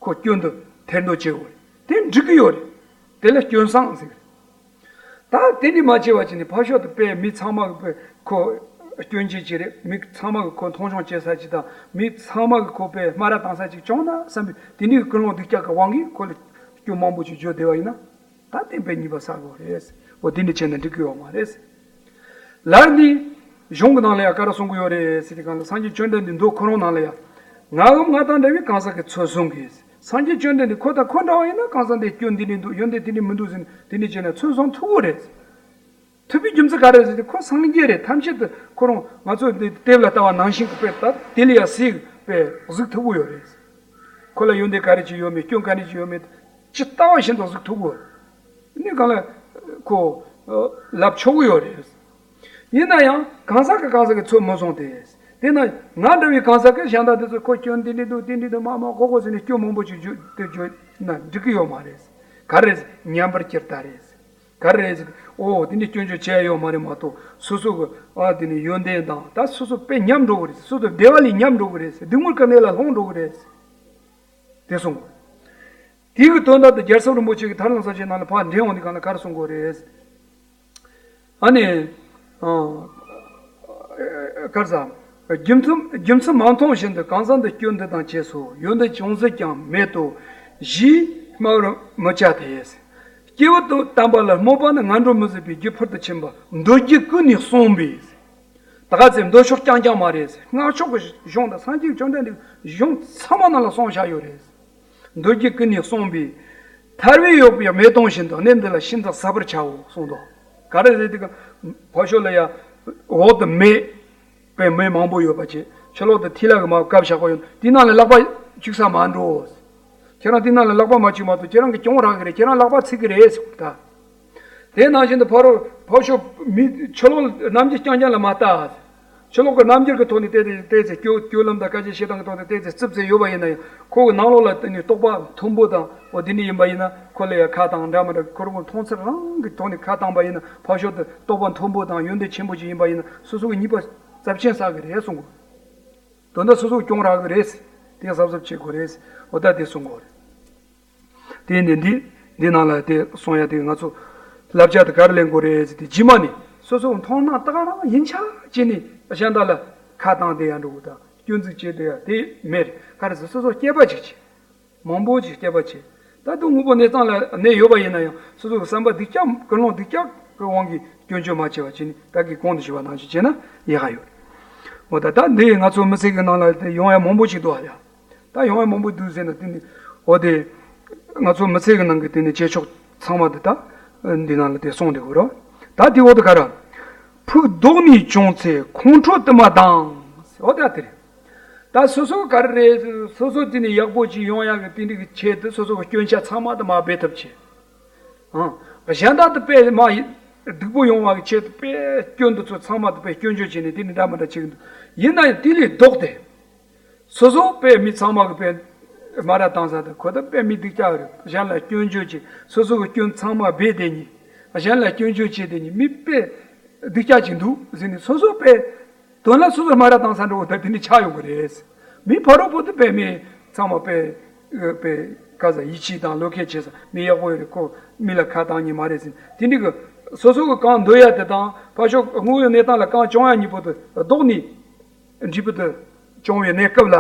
ཁོ་སྐྱོན་དུ་ཐེར་འདོན་བྱེད་དགོས་རེད། དེ་འགྲིག་གི་ཡོད་རེད། དེ་ལ་སྐྱོན་བསང་ཟེར་གི་རེད། ད་དེ་འདྲ་མ་བྱས་པ་བྱས་ནས་ཕར་ཕྱོགས་དུ་དཔེ་མི་ཚང་མ་གི་དཔེ་ཁོ་སྐྱོན་བརྗོད་ཅིག་རེད། མི་ཚང་མ་གི་ཁོ་མཐོང་ཆུང་བྱེད་ས་ཅིག་དང་། མི་ཚང་མ་གི་ཁོ་དཔེ་སྨ་ར་བཏང་ས་ཅིག་བྱུང་ན་བསམ་པའི་དེ་འདྲའི་ཀུན་སློང་སྡུག་ཅག་གི་དབང་གིས་ཁོ་ལ་སྐྱོན་མང་པོ་ཅིག་བརྗོད་བསྡད་པ་ཡིན་ན། ད་བསྟན་པའི་ཉེས་པ་བསགས་དགོས་རེད། འོ་དེ་འདྲ་བྱས་ན་འགྲིག་གི་ཡོད་མ་རེད། ལར་ནི་གཞུང་གི་ནང་ལ་ཡང་ག་རེ་གསུང་གི་ཡོད་རེད་ཟེར་དུས་གང་ལ། སངས་རྒྱས་བཅོམ་ལྡན་འདས་མདོ་ཁོ་རང་ནང་ལ་ཡང་། ང་འམ་ང་དང་འདྲ་བའི་གང་ཟག་གི་ཚུལ་བཟུང་གིས། སངས་རྒྱས་བཅོམ་ལྡན་འདས་ཁོ་དང་ཁོ་འདྲ་བ་ཡིན་ན་གང་ཟག་འདི་སྐྱོན་འདི་འདྲ་འདུག་ཡོན་ཏན་འདི་འདྲ་མི་འདུག་ཟེར་ནས་དེ་འདྲ་བྱས་ན་ཚུལ་བཟུང་ཐུབ་ཀྱི་རེད། ཐུབ་པའི་རྒྱུ་མཚན་ག་རེ་ཟེར་ཏེ། ཁོ་སངས་རྒྱས་རེད། ཐམས་ཅད་དུ་ཁོ་རང་ང་ཚོ་འདི་དེབ་ལ་ལྟ་བ་ནང་བཞིན་གྱི་དཔེ་ལྟ་དེ་ལ་ཡང་གཟིགས་པས་གཟིགས་ཐུབ་ཀྱི་ཡོད་རེད། ཁོ་ལ་ཡོན་ཏན་ག་རེ་ཅིག་ཡོད་མེད། སྐྱོན་ག་རེ་ཅིག་ཡོད་མེད། ཇི་ལྟ་བ་བཞིན་དུ་གཟིགས་ཐུབ་ཀྱི་ཡོད་རེད། ནི་གང་ལ་ཁོ་ལབ་ཆོག་གི་ཡོད་རེད། ཡིན་ན་ཡང་གང་ཟག་གི་གང་ཟག་གི་ཚུལ་མི་བཟུང་སྟེ། དེས་ན་ང་འདྲ་བའི་གང་ཟག་གི་གཞན་དག་དེ་ཚོ་ཁོ་སྐྱོན་འདི་འདྲ་འདུག་དེ་འདྲ་འདུག་མ་མ་ཁོ་ཁོ་ཟེར་ནས་སྐྱོན་མང་པོ་ཅིག་བརྗོད་དེ་བརྗོད་ན་འགྲིག་གི་ཡོད་མ་རེད། ག་རེ་ཉམས་པར་གྱུར་ལྟ་རེད། ག་རེ་རེད་ཟེར། ཨོ་དེ་འདྲའི་སྐྱོན་བརྗོད་བྱས་ཡོད་མ་རེད་མ་གཏོགས། སོ་སོ་གི་ཨ་དེ་ནི་ཡོན་ཏན་དང་ད་སོ་སོ་དཔེ་ཉམས་འགྲོ་གི་རེད། སོ་སོ་བདེ་བ་ལས་ཉམས་འགྲོ་གི་རེད། སྡུག་བསྔལ་གི་གནས་ལ་ལྷུང་འགྲོ་གི་རེད། དེ་གསུངས། དེ་གི་དོན་དག་དེ་རྒྱལ་ཚབ་རིན་པོ་ཆེ་གིས་ཐར་ལམ་གསལ་བྱེད་ནང་ལ་ཕར་འདྲེན་འོང་དུས་སྒང་ལ་ག་རེ་གསུང་གི་ཡོད་རེད། ཨ་ནི། ཨ། ག་རེ་ཟ། རྒྱུ་མཚན་རྒྱུ་མཚན་མ་མཐོང་བཞིན་དུ་གང་ཟག་འདི་སྐྱོན་འདི་དང་བཅས་སོ། ཡོན་ཏན་ཅུང་ཟད་ཀྱང་མེད་དོ། ཞེས་སྨྲ་བར་མི་བྱ་སྟེ། སྐྱེས་བུ་དང་དམ་པ་ལ་སྨོད་པ་ནི་ངན་འགྲོར་མི་བཟོད་པའི་རྒྱུ་ཕུལ་དུ་ཕྱིན་པ་མདོ་རྒྱུད་ཀུན་ནས་གསུངས་པས། ད་ག་ཚོད་མདོ་ཕྱོགས་རྐྱང་རྐྱང་མ་རེད། སྔགས་ཕྱོགས་ཀྱི་གཞུང་དང་སངས་རྒྱས་བཅོམ་ལྡན་འདས་ཀྱི་གཞུང་ཚང་མ་ནང་ལ་གསུངས་བཞག་ཡོད་རེད། མདོ་རྒྱུད་ཀུན་ནས་གསུངས་པས། ཐར་པའི་ཡོད་པའི་མེ་དོང་བཞིན་དུ་གནས་འདི་ལ་ཤིན་ཏུ་ཟབ་པར་བྱའོ་གསུངས་དོ། ག་རེ་ཟེར་དུས་ཀ་ཕར་ཕྱོགས་ལ་ཡ་འོག་ཏུ་མེ་དཔེ་མེ་མང་པོ་ཡོད་པ་བྱས། ཕྱི་ལོགས་དུ་ཐིག་ལེ་གི་མར་བཀབ་བཞག་པ་ཡོད། དེ་ནང་ལ་ལག་པ་བཅུག་ས་མ་འགྲོ། ཁྱེད་རང་དེ་ནང་ལ་ལག་པ་མ་བཅུག་མ་གཏོགས་ཁྱེད་རང་གི་གྱོང་རག་གི་རེད། ཁྱེད་རང་ལག་པ་ཚིག་གི་རེད་ཟེར་ད། དེ་ནང་བཞིན་དུ་ཕ་རོལ་ཕར་ཕྱོགས་མི་ཕྱི་ལོགས་རྣམ་འགྱུར་རྐྱང་རྐྱང་ལ་མ་ལྟ། ཕྱི་ལོགས་ཀྱི་རྣམ་འགྱུར་གྱི་ཐོག་ནས་བལྟས་ཏེ་བལྟས་ཚེ་སྐྱོ་སྐྱོ་ལམ་དང་དཀའ་སྤྱད་བྱེད་སྟངས་ཀྱི་ཐོག་ནས་བལྟས་ཚེ་རྩུབ་ཚེ་ཡོད་པ་ཡིན་ན་ཡང་། ཁོ་གི་ནང་ལོགས་ལ་བརྟེན་ནས་རྟོགས་པ་མཐོན་པོ་དང་འོ་དེ་འདྲ་ཡིན་པ་ཡིན་ན། ཁོ་ལ་ཡང་ཁ་དང་འདྲ་མི་འདྲ་ཁོ་རང་གི་མཐོང་ཚུལ་རང་གི་ཐོག་ནས་ཁ་བཏང་པ་ཡིན་ན། ཕར་ཕྱོགས་དུ་རྟོགས་པ་མཐོན་པོ་དང་ཡོན་ཏན་ཆེན་པོ་ཅིག་ཡིན་པ་ཡིན་ན། སོ་སོ་གི་ཉེས་པ་ཚབས་ཆེན་བསགས་ཀྱི་རེད་གསུང་གོ། དོན་དག་སོ་སོ་གི་གྱོང་རག་གི་རེད། དེ་གཟབ་གཟབ་བྱེད་དགོས་རེད། འོ་ད་དེ་གསུང་གོ་རེད། དེ་ནི་འདི་འདི་ནང་ལ་དེ་གསུང་ཡ་དེ་ང་ཚོ་བསླབ་བྱ་དེ་ག་རེ་ལེན་དགོས་རེད་ཟེར་དུས། རྗེས་མ་ནི་སོ་སོ་མཐོང་སྣང་ད་ག་རང་ཡིན་ཆ་བྱས་ནས་གཞན་དག་ལ་ཁ་བཏང་བསྡད་ཡ་འགྲོ་གི་དང་སྐྱོན་འཛུགས་བྱེད་བསྡད་ཡ་དེ་མེད། ག་རེ་ཟེར་སོ་སོ་སྐྱེས་པ་ཅིག་བྱེད། མང་པོ་ཅིག་སྐྱེས་པ་བྱེད། ད་དུང་དངོས་པོ་གནས་སྟངས་ལ་གནས་ཡོད་པ་ཡིན་ན་ཡང་སོ་སོ་གི་བསམ་པ་སྡུག་ཅག་ཀུན་སློང་སྡུག་ཅག་གི་དབང་གིས་སྐྱོན་བརྗོད་མ་བྱས་པ་བྱས་ནས་ད་གིན་གོང་དུ་ཞུས་པ་ནང་བཞིན་བྱས་ན་ཡག་ག་ཡོད། འོ་ད་ད་འདི་ང་ཚོ་མི་ཚེ་གི་ནང་ལ་དེ་ཡོང་ཡ་མང་པོ་ཞིག་འདུག་ཨ་ཡ། ད་ཡོང་ཡ་མང་པོ་འདུག་ཟེར་ན་དེ་ནི་འོ་དེ་ང་ཚོ་མི་ཚེ་གི་ནང་གི་དེ་ནི་བྱེད་ཕྱོགས་ཚང་མ་དེ་ད་འདི་ནང་ལ་དེ་གསུངས་དེ་གོ་རོ། ད་དེ་འོ་དེ་ག་ར། ཕུགས་རྡོག་ནས་བྱུང་ཚེ་ཁོང་ཁྲོ་དུ་མ་ལྡང་། འོ་ད་དེ་རེད། ད་སོ་སོ་ག་རེ་རེད། སོ་སོ་དེ་ནི་ཡག་པོ་ཅིག་ཡོང་ཡ་གི་དེ་འདྲ་གི་ཆེད་དུ་སོ་སོ་གི་སྐྱོན་ཆ་ཚང་མ་དེ་མར་སྦས་ཐབས་བྱེད། ཨང་། གཞན་དག་དེ་དཔེ་མ་ཡི་སྡུག་པོ་ཡོང་བ་གི་ཆེད་དུ་དཔེ་སྐྱོན་དེ་ཚོ་ཚང་མ་དེ་དཔེ་སྐྱོན་བརྗོད་བྱས་ནས་དེ་ནི་འདྲ་མི་འདྲ་བྱེད་གི་འདུག་ཡིན་ན་ཡང་དེ་ལས་ལྡོག་སྟེ། སོ་སོ་དཔེ་མི་ཚང་མ་གི་དཔེ་དམའ་ར་བཏང་ས་དེ་ཁོ་ད་དཔེ་མི་སྡུག་ཅག་རེད། གཞན་ལ་སྐྱོན་བརྗོད་ཀྱིས་སོ་སོ་གི་སྐྱོན་ཚང་མ་སྦས་དེ་ནི། གཞན་ལ་སྐྱོན་བརྗོད་བྱས་དེ་ནི་མི་དཔེ་སྡུག་ཅག་ཅིག་འདུག་ཟེར་ནས་སོ་སོ་དཔེ། དོན་ལ་སོ་སོ་དམའ་ར་བཏང་ས་འགྲོ་བ་ད་དེ་ནི་ཆགས་ཡོང་གི་རེད། མི་ཕ་རོལ་པོ་དེ་དཔེ་མི་ཚང་མ་དཔེ་དཔེ་ག་ས་ཡིད་ཆེས་དང་བློ་ཁེལ་བྱེད་ས་མི་ཡག་པོ་ཡོད་རེད། ཁོ་མི་ལ་ཁ་བཏང་ཉེས་མ་རེད་ཟེར་དེ་འདྲ་གི་སོ་སོ་གི་གང་འདོད་ཡ་དེ་དང་ཕར་ཕྱོགས་དངོས་ཡོད་གནས་སྟངས་ལ་གང་བྱུང་ཡ་གཉིས་པོ་དེ་ལྡོག་ནས། འབྲས་བུ་དེ་བྱུང་བའི་གནས་སྐབས་ལ།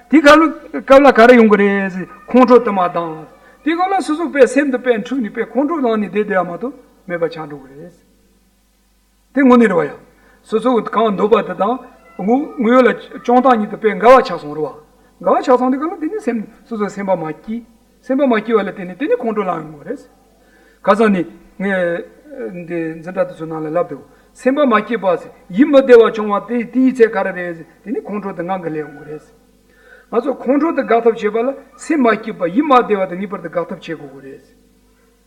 དེའི་སྐབས་ལ་སྐབས་ལ་ག་རེ་ཡོང་གི་རེད་ཟེར། ཁོང་ཁྲོ་དུ་མ་ལྡང་། དེའི་སྐབས་ལ་སོ་སོ་དཔེ་སེམས་དེ་དཔེ་འཁྲུགས་ནས་དཔེ་ཁོང་ཁྲོ་ལངས་ནས་བསྡད་བསྡད་ཡ་མ་གཏོགས་མེད་པ་ཆགས་འགྲོ་གི་རེད། དེ་དངོས་གནས་རེད་བ་ཡ། སོ་སོ་གང་འདོད་པ་དེ་དང་དངོས་དངོས་ཡོད་ལ་བྱུང་སྟངས་གཉིས་དེ་དཔེ་འགལ་བ་ཆགས་སོང་རེད་བ། འགལ་བ་ཆགས་སོང་དེ་སྐབས་ལ་དེ་ནི་སེམས་སོ་སོའི་སེམས་པ་མ་སྐྱིད། སེམས་པ་མ་སྐྱིད་པ་ལ་བརྟེན་ནས་དེ་ནི་ཁོང་ཁྲོ་ལངས་ཡོང་གི་རེད། ཁ་སང་ནི་ངས་འདི་འཛིན་གྲྭ་དེ་ཚོའི་ནང་ལ་ལབ་འདུག་སེམས་པ་མ་སྐྱིད་པ་ཟེར་ཡིད་མི་བདེ་བ་བྱུང་བ་དེ་དེའི་ཚེ་ག་རེ་རེད་ཟེར། དེ་ནི་ཁོང་ཁྲོ་དེ་ངང་གིས་སླེབས་ཡོང་གི་རེད། ང་ཚོ་ཁོང་ཁྲོ་དེ་དགག་ཐབས་བྱེད་པ་ལ་སེམས་མ་སྐྱིད་པ་ཡིད་མ་བདེ་བ་དེ་ངེས་པར་དུ་དགག་ཐབས་བྱེད་དགོས་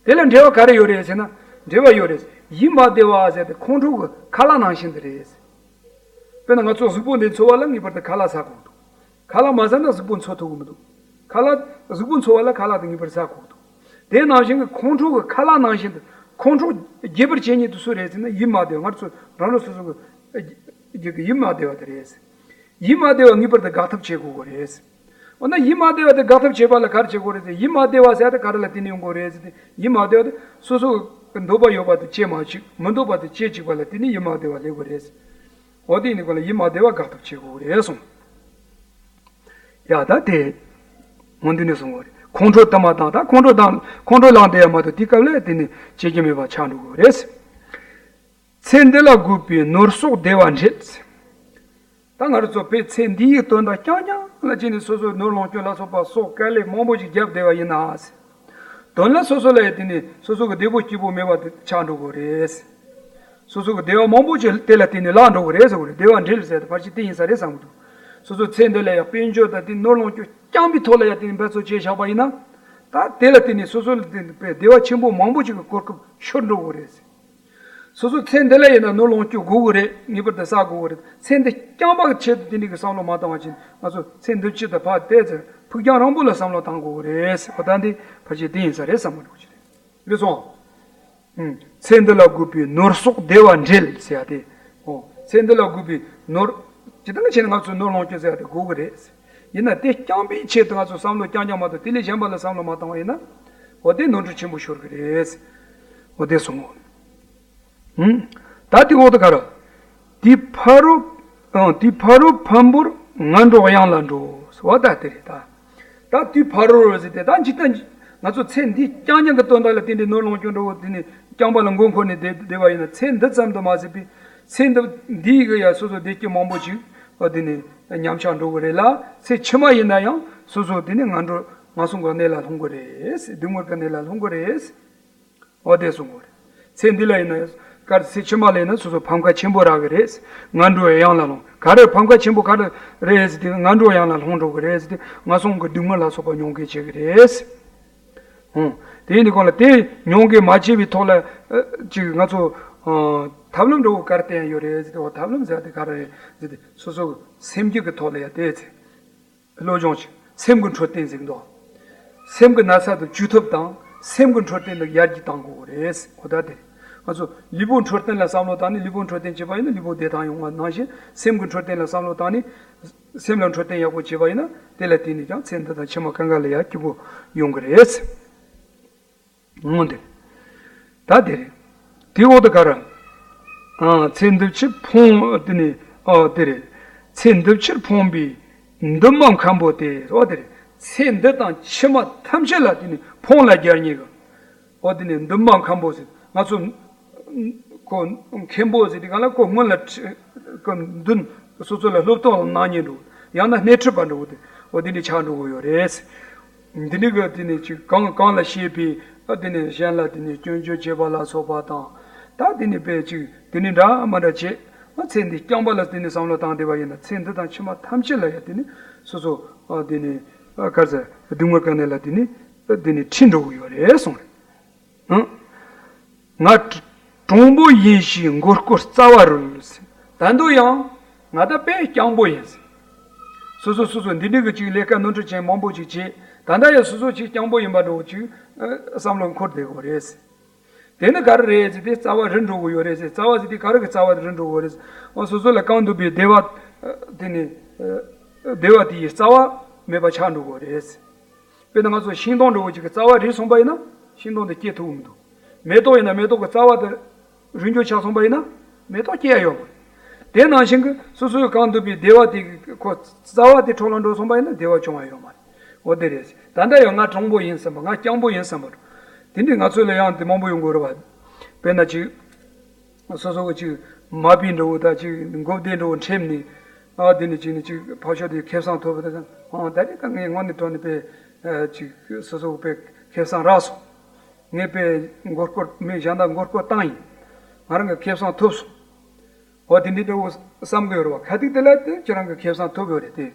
ཀྱི་རེད། དེ་ལ་འབྲེལ་བ་ག་རེ་ཡོད་རེད་ཟེར་ན། འབྲེལ་བ་ཡོད་རེད། ཡིད་མ་བདེ་བ་ཟེར་དེ་ཁོང་ཁྲོ་གི་ཁ་ལག་ནང་བཞིན་དུ་རེད། དཔེར་ན་ང་ཚོ་གཟུགས་པོ་འདི་འཚོ་བ་ལ་ངེས་པར་དུ་ཁ་ལག་ཟ་དགོས་འདུག་ཁ་ལག་མ་ཟ་ན་གཟུགས་པོ་འཚོ་ཐུབ་ཀྱི་མི་འདུག་ཁ་ལག་གཟུགས་པོ་འཚོ་བ་ལ་ཁ་ལག་དེ་ངེས་པར་ཟ་དགོས་འདུག་དེ་ནང་བཞིན་གྱི་ཁོང་ཁྲོ་གི་ཁ་ལག་ནང་བཞིན་དུ་ཁོང་ཁྲོ་རྒྱས་པར་བྱེད་མཁན་དེ་སུ་རེད་ཟེར་ན་ཡིད་མ་བདེ་བ། ང་ཚོ་རང་རང་སོ་སོ་གི་རྒྱུད་ཀྱི་ཡིད་མ་བདེ་བ་དེ་རེད། ཡིད་མ་བདེ་བ་ངེས་པར་དུ་དགག་ཐབས་བྱེད་དགོས་ཀྱི་རེད། འོ་ན་ཡིད་མ་བདེ་བ་དེ་དགག་ཐབས་བྱེད་པ་ལ་ག་རེ་བྱེད་དགོས་རེད་ཟེར། ཡིད་མ་བདེ་བ་ཟེར་ཡ་དེ་ག་རེ་ལ་བརྟེན་ནས་ཡོང་གི་རེད་ཟེར་ཏེ། ཡིད་མ་བདེ་བ་དེ་སོ་སོ་གི་འདོད་པ་ཡོད་པ་དེ་སྐྱེ་མ་བཅུག་མི་འདོད་པ་དེ་སྐྱེ་བཅུག་པ་ལ་བརྟེན་ནས་ཡིད་མ་བདེ་བ་སླེབས་ཀྱི་རེད། འོ་དེ་ཡིན་དུས་སྒང་ལ་ཡིད་མ་བདེ་བ་དགག་ཐབས་བྱེད་དགོས་རེད་གསུངས། ཡ་ད་དེ། འོ་འདི་ནས་གསུངས་པ་རེད། ཁོང་ཁྲོ་དུ་མ་ལྡང་། ད་ཁོང་ཁྲོ་ལྡང་ཁོང་ཁྲོ་ལངས་བསྡད་ཡ་མ་གཏོགས་དེའི་སྐབས་ལ་དེ་ནི་བྱེད་ཀྱི་མེད་པ་ཆགས་འགྲོ་གི་རེད། ཚེ་འདི་ལ་དགོས་པའི་ནོར་སོགས་བདེ་བ་འབྲེལ། ད་ང་རང་ཚོ་དཔེ་ཚེ་འདིའི་དོན་དག་རྐྱང་རྐྱང་ལ་བྱས་ནས་སོ་སོའི་ནོར་ལོངས་སྤྱོད་ལ་སོགས་པ་སོགས་དཀའ་ལས་མང་པོ་ཞིག་བརྒྱབ་བསྡད་པ་ཡིན་ན། དོན་ལ་སོ་སོ་ལ་ཡང་དེ་ནི་སོ་སོ་གི་བདེ་པོ་སྐྱིད་པོ་མེད་པ་དེ་ཆགས་འགྲོ་གི་རེད། སོ་སོ་གི་བདེ་བ་མང་པོ་ཞིག་དེ་ལ་བརྟེན་ནས་བརླག་འགྲོ་གི་རེད་ཟེར་གི་རེད། བདེ་བ་འབྲེལ་ཟེར་དེ་ཕལ་ཆེར་དེ་ཡིན་ས་རེད་བསམ་གི་འདུག་སོ་སོ་ཚེ་འདི་ལ་ཡང་དཔལ་འབྱོར་དང་དེ་ནོར་ལོངས་སྤྱོད་རྐྱང་པའི་ཐོག་ལ་ཡང་དེ་ནི་འབད་རྩོལ་བྱས་བཞག་པ་ཡིན་ན། ད་དེ་ལ་བརྟེན་ནས་སོ་སོ་ལ་བརྟེན་ནས་བདེ་བ་ཆེན་པོ་མང་པོ་ཞིག་གི་གོ་སྐབས་ཤོར་འགྲོ་གི་རེད། སོ་སོ་ཚེ་འདི་ལ་ཡིན་ན་ནོར་ལོངས་སྤྱོད་དགོས་ཀྱི་རེད། ངེས་པར་དུ་བསགས་དགོས་ཀྱི་རེད། ཚེ་འདི་རྐྱང་པ་གི་ཆེད་དུ་དེ་འདྲའི་གི་བསམ་བློ་མ་བཏང་བ་བྱས་ན་ང་ཚོ་ཚེ་འདི་ཕྱི་དང་ཕར་བལྟས་ཚེ་ཕུགས་རྒྱང་རིང་པོ་ལ་བསམ་བློ་བཏང་དགོས་ཀྱི་རེད་ཟེར་བ། ད་འདི་ཕལ་ཆེར་དེ་ཡིན་ས་རེད་བསམ་བློ་འགྲོ་གི་རེད། ལགས་སོ། ཚེ་འདི་ལ་དགོས་པའི་ནོར་སོགས་བདེ་བ་འབྲེལ་ཟེར་ཡ་དེ། འོ། ཚེ་འདི་ལ་དགོས་པའི་ནོར། ཇི་ལྟར་བྱས་ནས་ང་ཚོས་ནོར་ལོངས་སྤྱོད་ཟེར་ཡ་དེ་དགོས་ཀྱི་རེད། ཡིན་ན་དེ་རྐྱང་པའི་ཆེད་དུ་ང་ཚོས་བསམ་བློ་རྐྱང་རྐྱང་མ་གཏོགས་དེ་ལས་གཞན་པ་ལ་བསམ་བློ་མ་བཏང་བ་ཡིན་ན། འོ་དེ་ནོར་འཁྲུལ་ཆེན་པོ་ཤོར་གྱི་རེད། འོ་དེ་གསུངས། ད་དེ་འོག་ཏུ་ག་རེ། དེའི་ཕ་རོལ། ཨང་། དེའི་ཕ་རོལ་ཕམ་པོར་ངན་འགྲོ་གཡང་ལ་འགྲོ། འོ་ད་དེ་རེད་ད། ད་དེའི་ཕ་རོལ་ཟེར་ཏེ་ད་འཇིག་རྟེན། ང་ཚོ་ཚེ་འདི་རྐྱང་རྐྱང་གི་དོན་དག་ལ་བརྟེན་ཏེ་ནོར་ལོངས་སྤྱོད་འགྲོ་བོ་དེ་ནི་རྐྱང་པ་ལ་མགོ་འཁོར་ནས་བསྡད་བསྡད་པ་ཡིན་ན། ཚེ་འདི་ཙམ་དུ་མ་ཟད་པའི་ཚེ་འདི་འདི་ཡི་གི་ཡ་སོ་སོ་བདེ་སྐྱིད་མང་པོ་ཅིག་འོ་དེ་ནི་ཉམས་ཆག་འགྲོ་གི་རེད་ལ། ཚེ་ཕྱི་མ་ཡིན་ན་ཡང་སོ་སོ་དེ་ནི་ངན་འགྲོ་ངན་སོང་གི་གནས་ལ་ལྷུང་གི་རེད། སྡུག་བསྔལ་གྱི་གནས་ལ་ལྷུང་གི་རེད། འོ་དེ་གསུངས་པ་རེད། ཚེ་འདི་ལ་ཡིན་ན་ག་རེ། ཚེ་ཕྱི་མ་ལ་ཡིན་ན་སོ་སོ་ཕམ་ཁ་ཆེན་པོ་རག་གི་རེད། ངན་འགྲོའི་གཡང་ལ་ལྷུང་། ག་རེ་ཕམ་ཁ་ཆེན་པོ་ག་རེ་རེད་ཟེར་དུས། ངན་འགྲོའི་གཡང་ལ་ལྷུང་འགྲོ་གི་རེད་ཟེར་དུས། ངན་སོང་གི་སྡུག་བསྔལ་ལ་སོགས་པ་མྱོང་གི་བྱེད་ཀྱི་རེད། འོ། དེ་ཡིན་དུས་གང་ལ་དེ་མྱོང་གི་མ་བྱས་པའི་ཐོག་ལ་ཅིག་ང་ཚོ་ཐབས་ལམ་འདྲ་བོ་ག་རེ་བསྟེན་ཡོད་རེད་ཟེར་དུས། འོ་ཐབས་ལམ་ཟེར་དེ་ག་རེ་རེད་ཟེར་དུས། སོ་སོ་སེམས་རྒྱུད་ཀྱི་ཐོག་ལ་ཡ་དེ་ཚེ། སློབ་སྦྱོང་བྱེད། སེམས་ཀྱི་འཕྲོད་བསྟེན་ཟེར་གི་འདུག་སེམས་ཀྱི་ན་ཚ་དེ་བཅོས་ཐབས་དང་། སེམས་ཀྱི་འཕྲོད་བསྟེན་དེ་ཡར་རྒྱས་གཏང་དགོས་རེད། འོ་ད་དེ་རེད། ང་ཚོ་ལུས་པོའི་འཕྲོད་བསྟེན་ལ་བསམ་བློ་བཏང་ནས་ལུས་པོའི་འཕྲོད་བསྟེན་བྱས་པ་ཡིན་ན་ལུས་པོ་བདེ་ཐང་ཡོང་བ་ནང་བཞིན། སེམས་ཀྱི་འཕྲོད་བསྟེན་ལ་བསམ་བློ་བཏང་ནས་སེམས་ལ་འཕྲོད་བསྟེན་ཡག་པོ་བྱས་པ་ཡིན་ན། དེ་ལ་བརྟེན་ནས་ཀྱང་ཚེ་འདི་དང་ཕྱི་མ་གང་ག་ལ་ཡ་སྐྱིད་པོ་ཡོང་གི་རེད། འོ་དེ། ད་དེ་རེད། དེའི་འོག་ཏུ་ག་རེ། ཨ། ཚེ་འདི་ཕྱིར་ཕོངས། དེ་ནི། ཨ། དེ་རེད། ཚེ་འདི་ཕྱིར་ཕོངས་པའི་འདུན་མ་མཁན་པོ་དེ། འོ་དེ་རེད། ཚེ་འདི་དང་ཕྱི་མ་ཐམས་ཅད་ལ་དེ་ནི་ཕོངས་ལ་རྒྱལ་མཁན་གྱི། འོ་དེ་ནི་འདུན་མ་མཁན་པོ་ཟེར། ང་ཚོ་ཁོ་མཁན་པོ་ཟེར་དུས་གང་ལ་ཁོ་སྔོན་ལ་ཁྲི་ཁོ་མདུན་སོ་སོ་ལ་སློབ་སྟོན་གནང་མཁན་འདྲ་བོ། ཡང་ན་སྣེ་ཁྲིད་པ་འདྲ་བོ་དེ། འོ་དེ་འདྲ་ཆགས་འགྲོ་གི་ཡོད་རེད། འདི་འདྲ་གི་དེ་ནི་ཅིག་གང་གང་ལ་ཤེས་པའི། ཨ། དེ་ནི་གཞན་ལ་དེ་ནི་སྐྱོན་བརྗོད་བྱེད་པ་ལ་སོགས་པ་དང་། ད་དེ་ནི་དཔེ་ཅིག་དེ་ནི་འདྲ་མ་འདྲ་བྱེད། ཨ། ཚེ་འདི་རྐྱང་པ་ལ་དེ་ནི་བསམ་བློ་བཏང་བསྡད་པ་ཡིན་ན། ཚེ་འདི་དང་ཕྱི་མ་ཐམས་ཅད་ལ་ཡང་དེ་ནི་སོ་སོ། ཨ། དེ་ནི། ཨ། ག་རེ་ཟེར། སྡུག་བསྔལ་གྱི་གནས་ལ་དེ་ནི། ཨ། དེ་ནི་ཁྲིད་འགྲོ་གི་ཡོད་རེད་གསུངས་རེད། ཨང་། ང་གྲོང་པོ་ཡིན་ཞེས་མགོ་སྐོར་རྩ་བ་རུལ། ད་དུང་ཡང་ང་ད་དཔེ་རྐྱང་པོ་ཡིན། སོ་སོ་སོ་སོ་འདི་འདྲ་གི་ཅིག་ལས་ཀ་ནོར་འཁྲུལ་ཅན་མང་པོ་ཅིག་བྱས། ད་ལྟ་ཡང་སོ་སོ་ཅིག་རྐྱང་པོ་ཡིན་པ་འདྲ་བོ་ཅིག་ཨ། བསམ་བློ་འཁོར་བསྡད་ཡོད་རེད། དེ་ནི་ག་རེ་རེད་ཟེར་ཏེ། རྩ་བ་རུལ་འགྲོ་གི་ཡོད་རེད་ཟེར། རྩ་བ་ཟེར་དུས་ག་རེ་གི་རྩ་བ་རུལ་འགྲོ་གི་ཡོད་རེད་ཟེར། འོ། སོ་སོ་ལ་གང་འདུལ་བའི་བདེ་བ། ཨ། དེ་ནི། ཨ། བདེ་བ་དེ་ཡི་རྩ་བ་མེད་པ་ཆགས་འགྲོ་གི་ཡོད་རེད། དཔེར་ན་ང་ཚོ་ཤིང་སྡོང་འདྲ་བོ་ཅིག་གི་རྩ་བ་རུལ་སོང་པ་ཡིན་ན་ཤིང་སྡོང་དེ་སྐྱེ་ཐུབ་ཀྱི་མི་འདུག་མེ་ཏོག་ཡིན་ན་མེ་ཏོག་གི་རྩ་བ་དེ་རུལ་འགྱུར་ཆགས་སོང་པ་ཡིན་ན་མེ་ཏོག་སྐྱེ་ཡ་ཡོད་མ་རེད། དེ་ནང་བཞིན་གྱི་སོ་སོའི་གང་འདུལ་བའི་བདེ་བ་དེ་ཁོ་རྩ་བ་དེ་འཕྲོ་བརླག་འགྲོ་སོང་པ་ཡིན་ན་བདེ་བ་བྱུང་བ་ཡོད་མ་རེད། འོ་དེ་རེད། ད་ལྟ་ཡང་ང་གྲོང་པོ་ཡིན་བསམ་པ། ང་རྐྱང་པོ་ཡིན་བསམ་པ། དེ་འདྲའི་ང་ཚོ་ལ་ཡང་དེ་མང་པོ་ཡོང་གི་རེད་བ། དཔེར་ན་ཅིག་སོ་སོ་གི་ཅིག་མ་པི་འདྲ་བོ་དང་ཅིག་མགོ་བདེ་འདྲ་བོ་འཁྲབ་ནས། ཨ། དེ་ནས་ཅིག་ནས་ཅིག་ཕར་ཕྱོགས་དེ་ཁེ་བཟང་ཐོབ་པ་དང་། ཨ། ད་རེས་ད་ངས་དངོས་གནས་དྲང་གནས་དཔེ། ཨ། ཅིག་སོ་སོ་དཔེ་ཁེ་བཟང་རག་སོང་། ངས་དཔེ་མགོ་སྐོར། མི་གཞན་དག་མགོ་སྐོར་བཏང་ཡིན། ང་རང་གི་ཁེ་བཟང་ཐོབ་སོང་། འོ་དེ་འདྲ་འདྲ་བོ་བསམ་གི་ཡོད་རེད་བ། ག་དུས་དེ་ལ་དེ་ཁྱེད་རང་གི་ཁེ་བཟང་ཐོབ་ཡོད་རེད་དེ།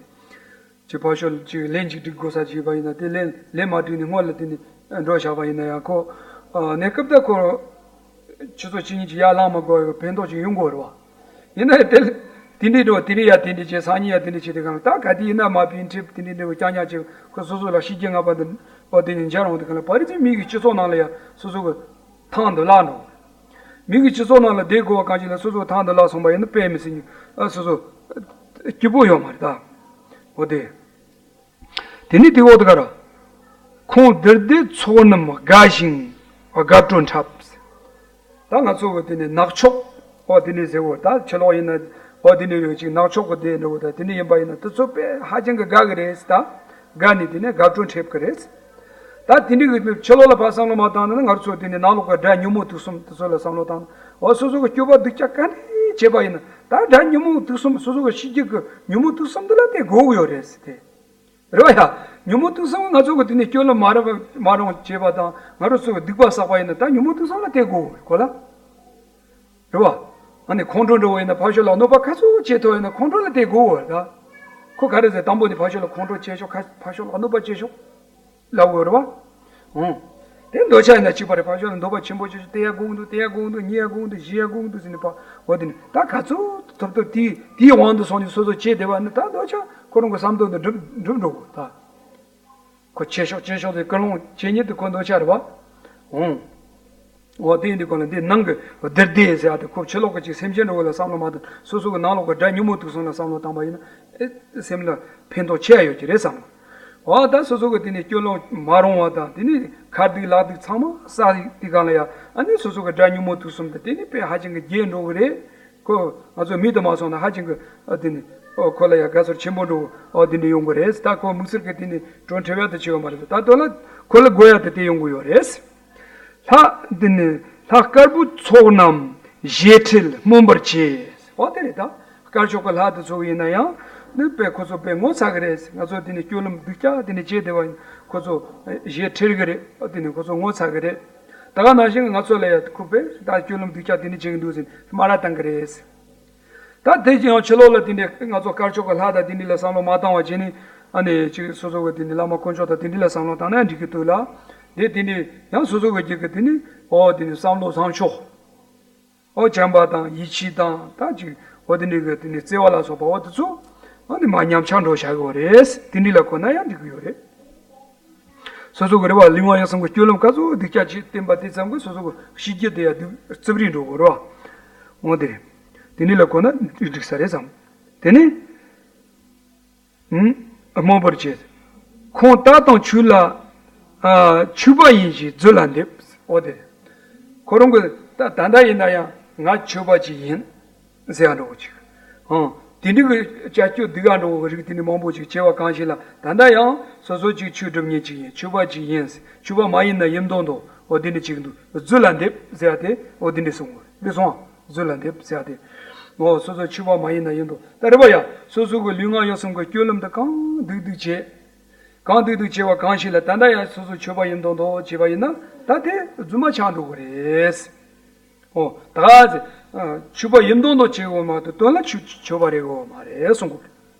ཅིག་ཕར་ཕྱོགས་ལ་ཅིག་ལན་ཅིག་སྒྲིག་དགོས་ས་ཅིག་ཡོད་པ་ཡིན་ན། དེ་ལན་ལན་མ་སྒྲིག་ནས་སྔོན་ལ་དེ་ནས་འགྲོ་བཞག་པ་ཡིན་ན་ཡང་། ཁོ། ཨ། གནས་སྐབས་ད་ཁོ་ཆུ་ཚོད་གཅིག་གཉིས་ཅིག་ཡར་ལངས་མ་དགོས་པའི་ཕན་ཐོགས་ཅིག་ཡོང་གི་ཡོད་རེད་བ། ཡིན་ན་ཡང་དེ་ལ་དེ་འདྲའི་འགྲོ། དེ་རིང་ཡ་དེ་འདྲ་བྱས། སང་ཉིན་ཡ་དེ་འདྲ་བྱས། དེ་གང་ལ་ད་ག་དུས་ཡིན་ན་མ་པི་འཁྲབ། དེ་འདྲའི་འགྲོ། རྐྱང་རྐྱང་བྱས། ཁོ་སོ་སོ་ལ་ཤི་རྒྱུ་ང་པ་འདི་འོ་དེ་ནས་འཇར་འོང་དུས་གང་ལ། བར་དུ་མི་གི་སྤྱི་ཚོགས་ནང་ལ་ཡ་སོ་སོ་གི་ཐང་དུ་བརླག་འགྲོ། མི་གི་སྤྱི་ཚོགས་ནང་ལ་བསྡད་དགོས་པ་གང་ཞིག་ལ་སོ་སོ་ཐང་དུ་བརླག་སོང་པ་ཡིན་ན་དཔེ་མི་སྲིད་ནི། ཨ། སོ་སོ་སྐྱིད་པོ་ཡོད་མ་རེད་ད། འོ་དེ། དེ་ནས་དེའི་འོག་ཏུ་ག་རེ། ཁོང་འདིར་བསྡད་ཚོགས་རྣམས་དགའ་ཞིང་དགའ་སྤྲོ་འཁྲབ། ད་ང་ཚོ་གི་དེ་ནས་ནག་ཕྱོགས། འོ་དེ་ནས་ཟེར་བོ། ད་ཕྱི་ལོགས་ཡིན་ན། འོ་དེ་ནས་ཡོད་ཅིག་ནག་ཕྱོགས་གི་དེ་འདྲ་བོ། ད་དེ་ནས་ཡིན་པ་ཡིན་ན་དེ་ཚོ་དཔེ་ཧ་ཅང་གི་དགའ་གི་རེད་ད། དགའ་ནས་དེ་ནས་དགའ་སྤྲོ་འཁྲབ་གི་རེད། ད་དེ་འདྲ་གི་ཕྱི་ལོགས་ལ་ཕར་བསམ་བློ་མ་བཏང་ན། ང་ཚོ་དེ་ནས་ནང་ལོགས་ཀྱི་དགྲ་ཉོན་མོངས་དུག་གསུམ་དེ་ཚོ་ལ་བསམ་བློ་བཏང་ན། འོ་སོ་སོ་གི་སྤྱོད་པ་སྡུག་ཅག་ག་འདྲ་བྱས་པ་ཡིན་ན། ད་དགྲ་ཉོན་མོངས་དུག་གསུམ། སོ་སོ་གི་ཤི་རྒྱུ་གི་ཉོན་མོངས་དུག་གསུམ་འདི་ལ་དེ་དགོས་ཀྱི་ཡོད་རེད་ཟེར་ཏེ། རེད་བ་ཡ། ཉོན་མོངས་དུག་གསུམ་ང་ཚོ་གི་དེ་ནས་སྐྱོན་ལ་མ་རེད་པ་མ་རུང་བྱས་པ་དང་། ང་རང་ཚོ་གི་སྡིག་པ་བསགས་པ་ཡིན་ན་ད་ཉོན་མོངས་དུག་གསུམ་ལ་དེ་དགོས་ཀྱི་ཡོད་རེད་གོ་ལ། རེད་བ། ཨ་ནི་ཁོང་ཁྲོ་འདྲ་བོ་ཡིན་ན་ཕར་ཕྱོགས་ལ་གནོད་པ་ག་ཚོད་བྱེད་ཐུབ་ཡིན་ན་ཁོང་ཁྲོ་ལ་དེ་དགོས་བ་རེད་ད། ཁོ་ག་རེ་ཟེར། དང་པོ་ནས་ཕར་ཕྱོགས་ལ་ཁོང་ཁྲོ་བྱེད་ཤོག་ཁ་ཕར་ཕྱོགས་ལ་གནོད་པ་བྱེད་ཤོག་ལབ་དགོས་རེད་བ། འོང་། དེ་འདོད་ཆགས་ཡིན་ན་གཅིག་པ་རེད། ཕར་ཕྱོགས་ལ་འདོད་པ་ཆེན་པོ་བྱེད་ཤོག་དེ་ཡ་དགོས་འདུག་དེ་ཡ་དགོས་འདུག་ཉེ་ཡ་དགོས་འདུག་ཞི་ཡ་དགོས་འདུག་ཟེར་ནས་ཕར། འོ་དེ་ནས་ད་ག་ཚོད་ཐུབ་ཐུབ་དེ་དེའི་དབང་དུ་སོང་ནས་སོ་སོ་བྱས་བསྡད་པ་ནི། ད་འདོད་ཆགས་ཁོ་རང་གི་བསམ་དོན་དུ་འགྲུབ་འགྲུབ་འགྲོ་དགོས་ད། ཁོ་བྱེད་ཤོག་བྱེད་ཤོག་ཟེར། ཀུན་སློང་བྱེད་ཉིད་དུ་ཁོ་འདོད་ཆགས་རེད་བ། འོང་། འོ་དེ་ཡིན་དུས་གང་ལ་འདི་ནང་གི་བདུད་སྡེ་ཟེར་ཡ་དེ་ཁོ་ཕྱི་ལོགས་ཀྱི་ཅིག་སེམས་ཅན་འགྲོ་བ་ལ་བསམ་བློ་མ་བཏང་། སོ་སོ་གི་ནང་ལོགས་ཀྱི་དགྲ་ཉོན་མོངས་དུག་གསུམ་ལ་བསམ་བློ་བཏང་པ་ཡིན་ན་ཨེ་སེམས་ལ་ཕན་ཐོགས་ཆེ་ཡ་ཡོད་ཀྱི་རེད་བསམ་བློ། འོ་ད་སོ་སོ་གི་དེ་ནས་སྤྱོད་ལམ་མ་རུང་བ་དང་དེ་ནས་ཁ་སྡིག་ལག་སྡིག་ཚང་མ་བསགས་དུས་གང་ལ་ཡ་ཨ་ནི་སོ་སོ་གི་དགྲ་ཉོན་མོངས་དུག་གསུམ་དེ་དེ་ནས་དཔེ་ཧ་ཅང་གི་རྒྱས་འགྲོ་གི་རེད། ཁོ་ང་ཚོ་མིག་ཏུ་མ་སོང་ན་ཧ་ཅང་གི་ཨ་དེ་ནི་ཨོ་ཁོ་ལ་ཡ་དགའ་ཚོར་ཆེན་པོ་འགྲོ་ཨོ་དེ་འདྲ་ཡོང་གི་རེད། ད་ཁོ་དམིགས་བསལ་གྱི་དེ་ནི་གྲོན་ཁྲེལ་བ་དེ་བྱེད་ཡོད་མ་རེད། ད་དོན་ལ་ཁོ་ལ་དགོས་ཡ་དེ་དེ་ཡོང་གི་ཡོད་རེད། ལྷ་དེ་ནི་ལྷ་དཀར་པོའི་ཚོགས་རྣམས་ཞེ་ཁྲེལ་སྨོན་པར་བྱེད། ཨོ་དེ་རེད། ད་དཀར་ཕྱོགས་ཀྱི་ལྷ་དེ་ཚོ་ཡིན་ན་ཡང་ནི་དཔེ་ཁོ་ཚོ་དཔེ་ངོ་ཚ་གི་རེད། ང་ཚོ་དེ་ནི་སྤྱོད་ལམ་སྡུག་ཅག་དེ་ནི་བྱེད་བསྡད་པ་ཡིན་ཁོ་ཚོ་ཞེ་ཁྲེལ་གི་རེད། ཨོ་དེ་ནི་ཁོ་ཚོ་ངོ་ཚ་གི་རེད། ད་ག་ནང་བཞིན་ང་ཚོ་ལ་ཡ་ཁོ་དཔེ་ད་སྤྱོད་ལམ་སྡུག་ཅག་དེ་ནི་བྱེད་གི་འདུག་ཟེར་སྨ་ར་བཏང་གི་རེད། ད་དེ་ཡང་ཕྱི་ལོགས་ལ་དེ་འདྲའི་ང་ཚོ་དཀར་ཕྱོགས་ཀྱི་ལྷ་དང་དེ་འདྲ་ལ་བསམ་བློ་མ་བཏང་བ་བྱས་ནས་ཨ་ནི་ཅིག་སོ་སོ་གི་དེ་འདྲའི་བླ་མ་དཀོན་མཆོག་དང་དེ་འདྲ་ལ་བསམ་བློ་བཏང་ན་འགྲིག་གི་འདུག་ལ། དེ་དེ་འདྲའི་ཡང་སོ་སོ་གི་རྒྱུད་ཀྱི་དེ་ནི་ཨོ་དེ་ནི་བསམ་བློ་བཟང་ཕྱོགས་ཨོ་བྱམས་པ་དང་ཡིད་ཆེས་དང་ད་ཅིག་ཨོ་དེ་འདྲའི་གི་དེ་ནི་བརྩེ་བ་ལ་སོགས་པ་ཨོ་དེ་ཚོ་ཨ་ནི་མ་ཉམས་ཆག་འགྲོ་བྱ་གི་ཡོད་རེད། དེ་འདྲ་ལ་གོ་ན་ཡང་འགྲིག་གི་ཡོད་རེད། སོ་སོ་གི་རེ་བ་ལུས་ངག་ཡིད་གསུམ་གྱི་སྤྱོད་ལམ་ག་ཚོད་སྡུག་ཅག་ཅིག་བསྟན་པ་དེ་ཙམ་གྱིས་སོ་སོ་གི་གཤིས་རྒྱུད་དེ་ཡང་སྡུག་རྩུབ་རེ་འགྲོ་གི་རེད་བ། འོ་དེ་རེད། དེ་འདྲ་ལ་གོ་ན་འགྲིག་ས་རེད་བསམ། དེ་ནས་ཨུམ། སྨོན་པར་བྱེད། ཁོང་དག་དང་ཆོས་ལ་ཨ་ཆོས་པ་ཡིན་ཞེས་རྫུ་ལ་འདེབས། འོ་དེ་རེད། ཁོ་རང་གི་ད་ད་ལྟ་ཡིན་ན་ཡང་ང་ཆོས་པ་ཅིག་ཡིན། ཟེར་ཡ་འདྲ་བོ་ཅིག་ཨང་། དེ་འདྲ་གི་བྱ་སྤྱོད་སྡུག་ག་འདྲ་བོ་གི་རིགས་དེ་འདྲ་མང་པོ་ཅིག་བྱས་པ་གང་ཞིག་ལ་ད་ལྟ་ཡང་སོ་སོ་ཅིག་ཆོས་སྒྲུབ་མཁན་ཅིག་ཡིན། ཆོས་པ་ཅིག་ཡིན། ཆོས་པ་མ་ཡིན་ན་ཡིན་མདོག་མདོག་འོ་དེ་འདྲ་ཅིག་འདུག་རྫུ་ལ་འདེབས་ཟེར་ཡ་དེ་འོ་དེ་འདྲ་གསུངས་པ་རེད། སོང་ཨ། རྫུ་ལ་འདེབས་ཟེར་ཡ་དེ། འོ་སོ་སོ་ཆོས་པ་མ་ཡིན་ན་ཡིན་མདོག་ད་རེད་པ་ཡ། སོ་སོ་གི་ལུས་ངག་ཡིད་གསུམ་གི་སྤྱོད་ལམ་དེ་གང་སྡུག་སྡུག་བྱས། གང་སྡུག་སྡུག་བྱས་པ་གང་ཞིག་ལ་ད་ལྟ་ཡང་སོ་སོ་ཆོས་པ་ཡིན་མདོག་མདོག་བྱས་པ་ཡིན་ན་ད་དེ་རྫུན་མ་ཆགས་འགྲོ་གི་རེད། ཨོ། ད་ག་ཚེ། ཆོས་པ་ཡིན་མདོག་མདོག་བྱེད་དགོས་མ་གཏོགས་དོན་ལ་ཆོས་ཆོས་པ་རེད་དགོས་མ་རེད་གསུང་གི་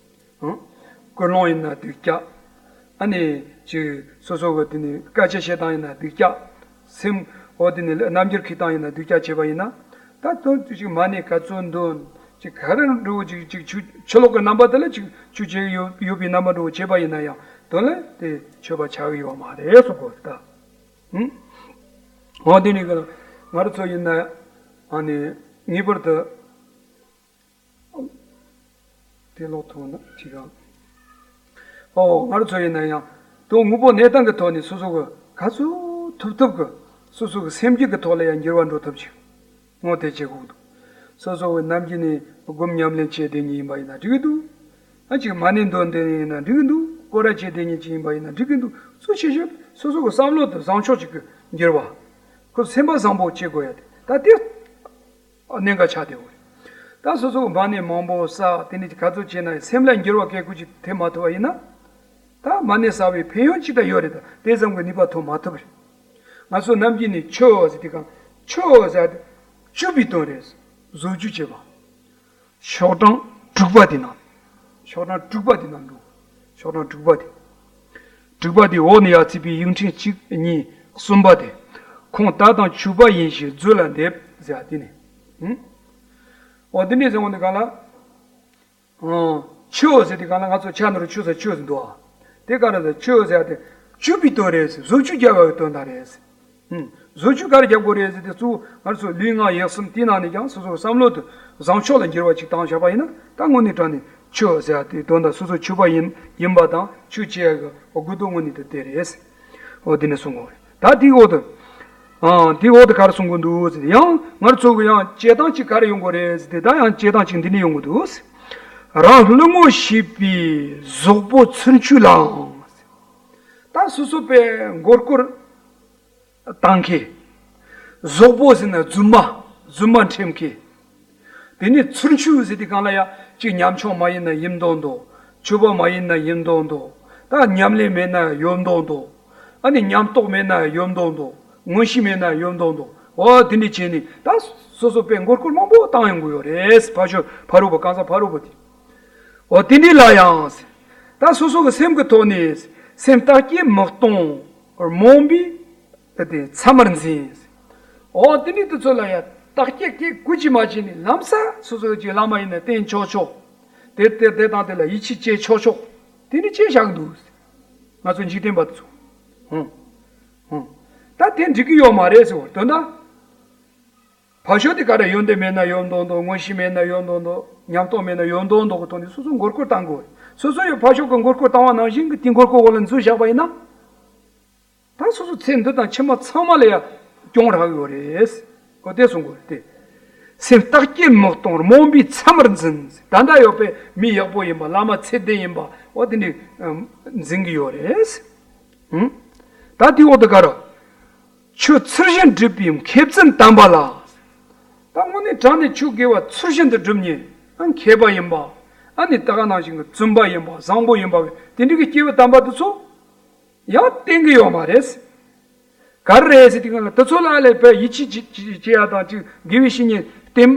རེད། ཀུན་སློང་ཡིན་ན་སྡུག་ཅག་ཨ་ནི་ཅིག་སོ་སོ་གི་དེ་ནི་སྐད་ཆ་བཤད་སྟངས་ཡིན་ན་སྡུག་ཅག་སེམས་ཨོ་དེ་ནི་རྣམ་འགྱུར་འཁྱེར་སྟངས་ཡིན་ན་སྡུག་ཅག་བྱས་པ་ཡིན་ན། ད་དོན་དུ་ཅིག་མ་ཎི་ག་ཚོད་འདོན། ཅིག་ག་རེ་འགྲོ་ཅིག་ཅིག་ཆོས་ཕྱི་ལོགས་ཀྱི་རྣམ་པ་དེ་ལ་ཅིག་ཆོས་བྱེད་ཀྱི་ཡོད་ཡོད་པའི་རྣམ་པ་འགྲོ་བྱས་པ་ཡིན་ན་ཡང་དོན་ལ་དེ་ཆོས་པ་ཆགས་ཀྱི་ཡོད་མ་རེད་གསུང་གི་རེད་ད། ཧུམ། འོ་དེ་ནི་གི་ང་རང་ཚོ་ཡིན་ན་ཨ་ནི་ངེས་པར་དུ་དེ་ལོག་ཐུག་ན་ཅི་གང་། ཨོ་ང་རང་ཚོ་ཡིན་ན་ཡང་དོན་དངོས་པོ་གནས་སྟངས་ཀྱི་ཐོག་ནས་སོ་སོ་གི་ག་ཚོད་ཐུབ་ཐུབ་ཀྱི་སོ་སོ་གི་སེམས་རྒྱུད་ཀྱི་ཐོག་ལ་ཡང་འགྱུར་བ་འགྲོ་ཐུབ་ཅིག་ངོ་དེ་བྱེད་དགོས་འདུག་སོ་སོ་གི་ནམ་རྒྱུན་ནས་སྒོམ་ཉམས་ལེན་བྱས་བསྡད་མཁན་ཡིན་པ་ཡིན་ན་འགྲིག་གི་འདུག་ཨ་ཅིག་མ་ཎི་འདོན་བསྡད་མཁན་ཡིན་ན་འགྲིག་གི་འདུག་སྐོར་ར་བྱས་བསྡད་མཁན་ཅིག་ཡིན་པ་ཡིན་ན་འགྲིག་གི་འདུག་སུ་ཤེས་ཤེས་སོ་སོ་གི་བསམ་བློ་དེ་བཟང་ཕྱོགས་ཅིག་གི་འགྱུར་བ། ཁོ་སེམས་པ་བཟང་པོ་བྱེད་དགོས་ཡ་དེ་ད་དེ་གནད་འགག་ཆགས་བསྡད་ཡོད་རེད། ད་སོ་སོ་གི་མ་ཎི་མང་པོ་བསགས་དེ་འདྲ་ག་ཚོད་བྱས་ན་ཡང་སེམས་ལ་འགྱུར་བ་གལ་ཁུ་ཅིག་ཐེབས་མ་ཐུབ་པ་ཡིན་ན། ད་མ་ཎི་བསགས་པའི་ཕན་ཡོན་ཅིག་ད་ཡོད་རེད། ད་དེ་ཙམ་གྱི་ནུས་པ་ཐོབ་མ་ཐུབ་རེད། ང་ཚོ་ནམ་རྒྱུན་ནས་ཆོས་ཟེར་དུས་གང་ཆོས་ཟེར་དེ་བཅུ་པའི་དོན་རེད། བཟོ་བཅོས་བྱེད་པ། ཤོག་གྲངས་དྲུག་པ་དེ་ནང་། ཤོག་གྲངས་དྲུག་པ་དེ་ནང་འགྲོ། ཤོག་གྲངས་དྲུག་པ་དེ། དྲུག་པ་དེ་འོག་ནས་ཡར་ཚིག་པའི་དབྱིག་ཕྲེང་གཅིག་གཉིས་གསུམ་པ་དེ། ཁོང་དག་དང་ཆོས་པ་ཡིན་ཞེས་རྫུ་ལ་འདེབས་ཟེར་བ་དེ་ནས། ཧུམ། འོ་དེ་འདྲས་ཟེར་འོང་དུས་གང་ལ། ཨང་། ཆོས་ཟེར་དུས་གང་ལ་ང་ཚོ་ཆ་ནོར་ཆོས་ཟེར་ཆོས་ཟེར་འདུག་ཨ། དེ་ག་རེ་ཟེར་ཆོས་ཟེར་ཏེ། བཅུ་པའི་དོན་རེད་ཟེར་བཟོ་བཅོས་རྒྱག་པའི་དོན་དག་རེད་ཟེར། ཧུམ། བཟོ་བཅོས་ག་རེ་རྒྱག་དགོས་རེད་ཟེར་ཏེ་གཙོ་བོ་ང་ཚོ་ལུས་ངག་ཡིད་གསུམ་དེའི་ནང་ནས་ཀྱང་སོ་སོའི་བསམ་བློ་དེ་བཟང་ཕྱོགས་ལ་འགྱུར་བ་ཅིག་བཏང་བཞག་པ་ཡིན་ན་ད་དངོས་གནས་དྲང་ནས་ཆོས་ཟེར་ཡ་དེའི་དོན་དག་སོ་སོ་ཆོས་པ་ཡིན་ཡིན་པ་དང་ཆོས་བྱེད་ཡ་གི་དགོས་འདུན་དངོས་གནས་དེ་དེ་རེད། འོ་དེ་ནས་གསུང་དགོས་རེད། ད་དེའི་འོག་ཏུ། ཨང་། དེའི་འོག་ཏུ་ག་རེ་གསུང་གི་འདུག་ཟེར་ཏེ་ཡང་ང་ཚོ་གི་ཡང་བྱེད་སྟངས་ཅིག་ག་རེ་ཡོང་དགོས་རེད་ཟེར་ཏེ་ད་ཡང་བྱེད་སྟངས་ཅིག་འདི་འདྲ་ཡོང་གི་འདུག་རང་བསླུ་ངོ་ཤེས་པའི་གཟུགས་པོ་ཚུར་འཆུས་ལའང་། ད་སོ་སོ་པའི་མགོ་སྐོར་བཏང་མཁན། གཟུགས་པོ་ཟེར་ན་རྫུན་མ། རྫུན་མ་འཁྲབ་མཁན། དེ་ནས་ཚུར་འཆུས་ཟེར་དུས་གང་ལ་ཡ་གཅིག་ཉམ་ཆུང་མ་ཡིན་ན་ཡིན་མདོག་མདོག་ཆོས་པ་མ་ཡིན་ན་ཡིན་མདོག་མདོག་ད་ཉམས་ལེན་མེད་ན་ཡོད་མདོག་མདོག་ཨ་ནི་ཉམས་རྟོགས་མེད་ན་ཡོད་མདོག་མདོག་ངོ་ཤེས་མེད་ན་ཡོད་མདོག་མདོག་འོ་དེ་འདྲ་བྱས་ནས་ད་སོ་སོ་པའི་མགོ་སྐོར་མང་པོ་བཏང་ཡོང་གི་ཡོད་རེད། ཕར་ཕྱོགས་ཕ་རོལ་པོ་གང་ཟག་ཕ་རོལ་པོ་དེ། འོ་དེ་འདྲ་ལ་ཡང་། ད་སོ་སོ་གི་སེམས་ཀྱི་ཐོག་ནས་སེམས་བརྟག་དཔྱད་མི་གཏོང་རྨོངས་པའི་དེ་མཚམས་མར་འཛིན། འོ་དེ་འདྲའི་དུས་ཚོད་ལ་ཡང་བརྟག་དཔྱད་སྐད་ཀུན་གྱིས་མ་བྱས་ནས་ལམ་སང་སོ་སོ་གི་བླ་མ་ཡིན་ན་བསྟེན་ཆོག་ཆོག་དེ་དེ་དེ་དང་དེ་ལ་ཡིད་ཆེས་བྱེད་ཆོག་ཆོག་དེ་འདྲ་བྱས་བཞག་གི་འདུག་ང་ཚོ་འཇིག་རྟེན་པ་དེ་ཚོ། ཧུང་། ཧུང་། ད་དེ་འགྲིག་གི་ཡོད་མ་རེད་ཟེར་བ་དོན་དག་ཕར་ཕྱོགས་དེ་ག་རེ་ཡོན་ཏན་མེད་ན་ཡོད་མདོག་མདོག། མངོན་ཤེས་མེད་ན་ཡོད་མདོག་མདོག། ཉམས་རྟོགས་མེད་ན་ཡོད་མདོག་མདོག་གི་ཐོག་ནས་སོ་སོ་མགོ་སྐོར་བཏང་དགོས། སོ་སོ་ཡི་ཕར་ཕྱོགས་ཀྱི་མགོ་སྐོར་བཏང་བ་ནང་བཞིན་གྱི་དེ་མགོ་སྐོར་འོག་ལ་འཛུལ་བཞག་པ་ཡིན་ན། ད་སོ་སོ་ཚེ་འདི་དང་ཕྱི་མ་ཚང་མ་ལ་ཡ་གྱོང་རག་ཡོད་རེད། འོ་དེ་གསུང་དགོས་རེད་དེ། སེམས་རྟག་སྐྱེ་མི་གཏོང་རྨོངས་པའི་མཚམས་མར་འཛིན། ད་ལྟ་ཡོད་པའི་མི་ཡག་པོ་ཡིན་པ། བླ་མ་ཚད་ལྡན་ཡིན་པ། འོ་དེ་འདྲ་འཛིན་གྱི་ཡོད་རེད། ཧུམ། ད་དེའི་འོག་ཏུ་ག་རེ། ཆོས་ཚུལ་བཞིན་སྒྲུབ་པའི་མཁས་བཙུན་དམ་པ་ལ། ད་དངོས་གནས་དྲང་གནས་ཆོས་དགེ་བ་ཚུལ་བཞིན་དུ་སྒྲུབ་མཁན། ཨ། མཁས་པ་ཡིན་པ། ཨ་ནི་ད་ག་ནང་བཞིན་གྱི་བཙུན་པ་ཡིན་པ། བཟང་པོ་ཡིན་པ། དེ་འདྲ་གི་སྐྱེས་བུ་དམ་པ་དེ་ཚོ་ཡང་བསྟེན་གྱི་ཡོད་མ་རེད། ག་རེ་རེད་ཟེར་དུས་སྒང་ལ། དེ་ཚོ་ལ་ལས་དཔེ་ཡིད་ཆེས་བྱེད་བྱེད་ཡ་དང་། ཅིག་དགེ་བའི་བཤེས་གཉེན་བསྟེན་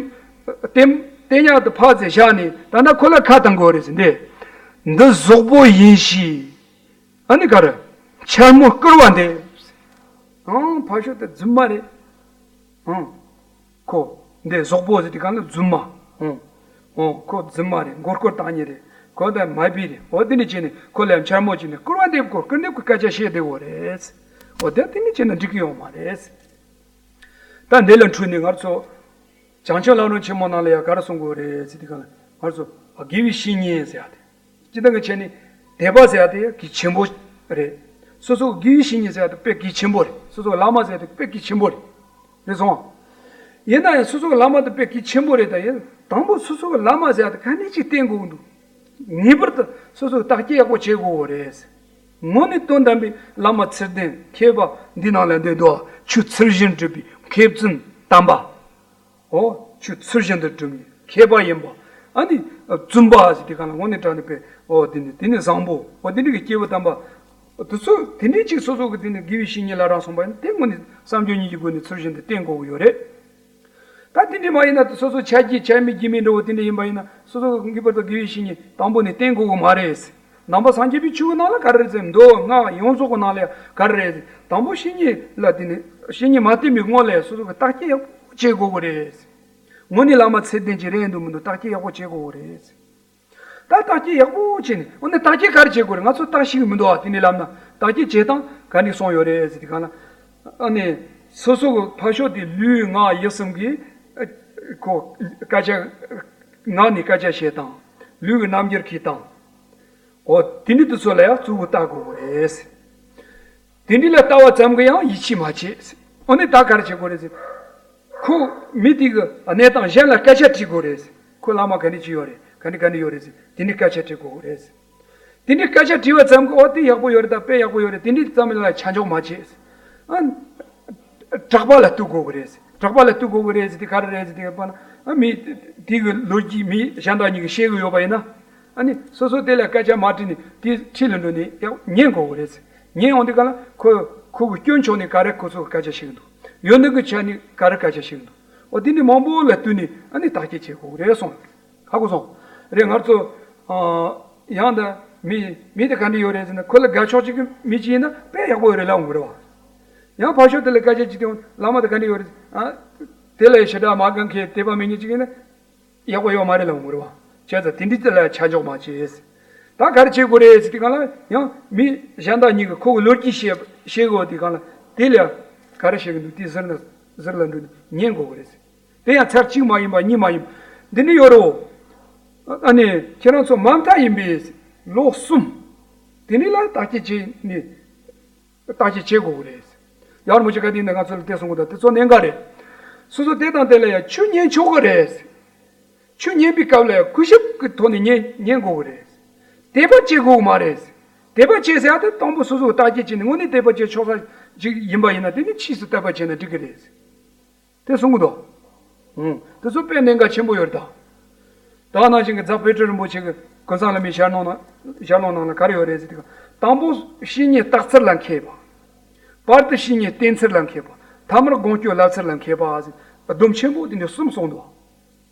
བསྟེན་བསྟེན་ཡག་ཏུ་ཕར་ཙམ་བཞག་ནས། ད་ལྟ་ཁོ་ལ་ཁ་གཏོང་དགོས་རེད་ཟེར། འདི་འདི་ཟོག་པོ་ཡིན་ཞེས། ཨ་ནི་ག་རེ། འཕྱ་སྨོད་བསྐུལ་བ་འདེབས། ཨང་། ཕར་ཕྱོགས་དེ་རྫུན་མ་རེད། ཨང་། ཁོ་འདི་ཟོག་པོ་ཟེར་དུས་སྒང་ལ་རྫུན་མ། ཨང་། ཨང་། ཁོ་རྫུན་མ་རེད། མགོ་སྐོར་བཏང་མཁན་རེད། ཁོ་ད་མ་བུ་རེད། འོ་དེ་འདྲ་བྱས་ནས་ཁོ་ལ་འཕྱ་སྨོད་བྱས་ནས་སྐུར་བ་འདེབས་དགོས། སྐུར་འདེབས་ཀྱི་སྐད་ཆ་བཤད་བསྡད་ཡོད་རེད། འོ་དེ་དེ་འདྲ་བྱས་ན་འགྲིག་གི་ཡོད་མ་རེད། ད་འདི་ལ་འཕྲོས་ནས་ང་ཚོ་བྱང་ཆུབ་ལམ་རིམ་ཆེན་མོ་ནང་ལ་ཡང་ག་རེ་གསུང་གི་ཡོད་རེད་ཟེར་དུས་སྒང་ལ། ང་ཚོ་དགེ་བའི་བཤེས་གཉེན་ཟེར་ཡ་དེ། སྤྱིར་བཏང་གི་བྱས་ནས་དད་པ་ཟེར་ཡ་དེ་གལ་ཆེན་པོ་རེད། སོ་སོ་དགེ་བའི་བཤེས་གཉེན་ཟེར་ཡ་དེ་དཔེ་གལ་ཆེན་པོ་རེད། སོ་སོ་བླ་མ་ཟེར་ཡ་དེ་དཔེ་གལ་ཆེན་པོ་རེད། རེད་སོང་། ཡིན་ན་ཡང་སོ་སོ་གི་བླ་མ་དེ་དཔེ་གལ་ཆེན་པོ་རེད། ད་ཡིན་དང་པོ་སོ་སོ་གི་བླ་མ་ཟེར་ཡ་དེ་ག་ནས་ཅིག་བསྟེན་དགོས་འདུག་ངེས་པར་དུ་སོ་སོ་གི་བརྟག་དཔྱད་ཡག་པོ་བྱེད་དགོས་རེད། དངོས་གནས་དོན་དམ་པའི་བླ་མ་ཚུལ་ལྡན་མཁས་པ་འདི་ནང་ལ་འདུས་འདུག་ཆོས་ཚུལ་བཞིན་སྒྲུབ་པའི་མཁས་བཙུན་དམ་པ། འོ། ཆོས་ཚུལ་བཞིན་དུ་སྒྲུབ་མཁན་མཁས་པ་ཡིན་པ། ཨ་ནི་བཙུན་པ་ཟེར་དུས་སྒང་ལ་དངོས་གནས་དྲང་གནས་དཔེ། འོ། དེ་ནི་དེ་ནི་བཟང་པོ། འོ། དེ་འདྲ་གི་སྐྱེས་བུ་དམ་པ་དེ་ཚོ་དེ་འདྲའི་ཅིག་སོ་སོ་གི་དེ་ནི་དགེ་བའི་བཤེས་གཉེན་ལབ་རང་སོང་པ་ཡིན་ན། དེ་དངོས་གནས་བསམ་སྦྱོར་གཉིས་ཀྱི་སྒོ་ནས་ཚུལ་བཞིན་དུ་བསྟེན་དགོས་ཀྱི་ཡོད་རེད། ད་དེ་འདྲ་མ་ཡིན་ན། སོ་སོ་ཆ་རྒྱུས་ཆ་མེད་རྒྱུས་མེད་འདྲ་བོ་དེ་འདྲ་ཡིན་པ་ཡིན་ན། སོ་སོ་གི་ངེས་པར་དུ་དགེ་བའི་བཤེས་གཉེན་དང་པོ་ནས་བསྟེན་དགོས་ཀྱི་མ་རེད། ནང་པ་སངས་རྒྱས་པའི་ཆོས་ཀྱི་ནང་ལ་ག་རེ་རེད་ཟེར། མདོ་སྔགས་ཡོངས་རྫོགས་ཀྱི་ནང་ལ་ཡང་ག་རེ་རེད་ཟེར། དང་པོ་བཤེས་གཉེན་ལ་དེ་ནི་བཤེས་གཉེན་མ་བསྟེན་པའི་སྔོན་ལ་ཡང་སོ་སོ་གི་བརྟག་དཔྱད་ཡག་པོ་བྱེད་དགོས་ཀྱི་རེད། དངོས་གནས་བླ་མ་ཚད་ལྡན་ཅིག་རེད་འདུག་མི་འདུག་བརྟག་དཔྱད་ཡག་པོ་བྱེད་དགོས་ཀྱི་རེད། ད་བརྟག་དཔྱད་ཡག་པོ་བྱས་ནས། འོ་ན་བརྟག་དཔྱད་ག་རེ་བྱེད་དགོས་རེད། ང་ཚོ་བརྟག་ཤེས་ཀྱི་མི་འདུག་ཨ། དེ་འདྲ་ལབ་ན་བརྟག་དཔྱད་བྱེད་སྟངས་ག་འདྲ་གསུངས་ཡོད་རེད་ཟེར་དུས་སྒང་ལ། ཨ་ནི་སོ་སོ་གི་ཕར་ཕྱོགས་དེ་ལུས་ངག་ཡིད་གསུམ་གྱི། ཨ། ཁོ་སྐད་ཆ། ངག་ནས་སྐད་ཆ་བཤད་སྟངས། ལུས་ཀྱི་རྣམ་འགྱུར་འཁྱེར་སྟངས། འོ། དེ་འདྲ་དེ་ཚོ་ལ་ཡང་གཙོ་བོ་བལྟ་དགོས་ཀྱི་རེད། དེ་འདྲ་ལ་བལྟ་བ་ཙམ་གྱིས་ཡང་ཡིད་ཆེས་མ་བྱེད། འོ་ན་ད་ག་རེ་བྱེད་དགོས་རེད་ཟེར། ཁོ་མི་དེ་གི་གནས་སྟངས་གཞན་ལ་སྐད་ཆ་དྲིས་དགོས་རེད་ཟེར། ཁོ་བླ་མ་ག་འདྲ་ཅིག་ཡོད་རེད། ག་འདྲ་ག་འདྲ་ཡོད་རེད་ཟེར། དེ་འདྲ་སྐད་ཆ་དྲི་དགོས་རེད་ཟེར། དེ་འདྲའི་སྐད་ཆ་དྲི་བ་ཙམ་གྱིས། འོ། དེ་ཡག་པོ་ཡོད་རེད། ད་དཔེ་ཡག་པོ་ཡོད་རེད། དེ་འདྲའི་ཙམ་ལ་ཆ་འཇོག་མ་བྱེད། ཨ། གྲགས་པ་ལ་གཏུག་དགོས་ཀྱི་རེད། གྲགས་པ་ལ་གཏུག་དགོས་ཀྱི་རེད་ཟེར་དུས་ག་རེ་རེད་ཟེར་དུས་པ་ན། ཨ། མི་དེ་གི་ལོ་རྒྱུས་མི་གཞན་དག་གཉིས་ཀྱིས་བཤད་གི་ཡོད་པ་ཡིན་ན། ཨ་ནི་སོ་སོ་དེ་ལ་སྐད་ཆ་མ་དྲིས་ནས་དེ་འཁྲིས་ལ་འགྲོ་ནས་ཡག་ཉན་དགོས་ཀྱི་རེད། ཉན་ཡོང་དུས་ག་ལ་ཁོ་ཁོ་གི་སྐྱོན་ཕྱོགས་ནས་ག་རེ་ཁོ་ཚོ་གི་སྐད་ཆ་བཤད་གི་འདུག་ཡོན་ཏན་གྱི་ཆ་ནས་ག་རེ་སྐད་ཆ་བཤད་གི་འདུག་འོ། དེ་འདྲ་མང་པོ་ལ་བསྟུན་ནས་ཨ་ནི་བརྟག་དཔྱད་བྱེད་དགོས་ཀྱི་རེད་གསུངས། ཧ་གོ་སོང་། རེད། ང་ཚོ། ཨ། ཡང་ད་མི་མི་དེ་ག་འདྲ་ཡོད་རེད་ཟེར་ན། ཁོ་ལ་དགའ་ཕྱོགས་གཅིག་གི་མི་གཅིག་ཡིན་ན་དཔེ་ཡག་པོ་ཡོད་རེད་ལབ་འོང་གི་རེད་བ། ཡང་ཕར་ཕྱོགས་དེ་ལ་སྐད་ཆ་གཅིག་བཏང་། བླ་མ་དེ་ག་འདྲ་ཡོད་རེད། ཨ། དེ་ལ་ཞེ་དྲག་མ་དགའ་མཁན་དད་པ་མེད་མཁན་གཅིག་ཡིན་ན་ཡག་པོ་ཡོད་མ་རེད་ལབ་འོང་གི་རེད་བ། བྱས་ཙང་དེ་འདྲ་དེ་ལ་ཆ་འཇོག་མ་བྱེད། ད་ག་རེ་བྱེད་དགོས་རེད་ཟེར་དུས་སྒང་ལ། ཡང་མི་གཞན་དག་གཉིས་ཀྱིས་ཁོ་གི་ལོ་རྒྱུས་བཤད་བཤད་དགོས་དུས་སྒང་ལ། དེ་ལ་ག་རེ་བཤད་གི་འདུག་དེ་ཟུར་ལ་ཟུར་ལ་འགྲོ་ནས་ཉན་དགོས་ཀྱི་རེད། དེ་ཡང་ཚར་གཅིག་མ་ཡིན་པ་གཉིས་མ་ཡིན་པ་འདི་འདྲ་ཡོད་རེད། ཨ་ནི་ཁྱེད་རང་ཚོ་མ་མཐའ་ཡིན་པའི་ལོ་གསུམ་དེ་འདྲ་ལ་བརྟག་དཔྱད་བྱས་ནས། བརྟག་དཔྱད་བྱེད་དགོས་ཀྱི་རེད། ཡར་མོ་ཅིག་ག་དེ་ནས་ང་ཚོ་ལ་དེ་གསུང་གི་འདུག་དེ་ཚོ་གནད་འགག་རེད། སོ་སོ་དེ་དང་དེ་ལ་ཡང་ཆོས་ཉན་ཆོག་གི་རེད། ཆོས་ཉན་པའི་སྐབས་ལ་ཡང་གུས་ཞབས་ཀྱི་ཐོག་ནས་ཉན་ཉན་དགོས་ཀྱི་རེད། དད་པ་བྱེད་དགོས་ཀྱི་མ་རེད། དད་པ་བྱེད་ཟེར་ཡ་དེ་དང་པོ་སོ་སོ་བརྟག་དཔྱད་བྱས་ནས་དངོས་གནས་དད་པ་བྱེད་ཆོག་ས་ཞིག་ཡིན་པ་ཡིན་ན། དེ་ནི་ཕྱིས་སུ་དད་པ་བྱས་ན་འགྲིག་གི་རེད། དེ་གསུང་གི་འདུག་ཨང་། དེ་ཚོ་དཔེ་གནད་འགག་ཆེན་པོ་ཡོད་རེད་ད། ད་ནང་བཞིན་གྱི་རྫ་དཔལ་སྤྲུལ་རིན་པོ་ཆེ་གི་ཀུན་བཟང་བླ་མའི་ཞལ་ནང་ན། ཞལ་ནང་ནང་ལ་ག་རེ་ཡོད་རེད་ཟེར་དུས། དང་པོ་བཤེས་གཉེན་བརྟག་ཚུལ་ལ་མཁས་པ། བར་དུ་བཤེས་གཉེན་བསྟེན་ཚུལ་ལ་མཁས་པ། ཐ་མར་དགོངས་སྐྱོན་བསླབ་ཚུལ་ལ་མཁས་པ་ཟེར། སྡོམ་ཆེན་པོ་དེ་འདྲ་གསུམ་གསུངས་འདུག་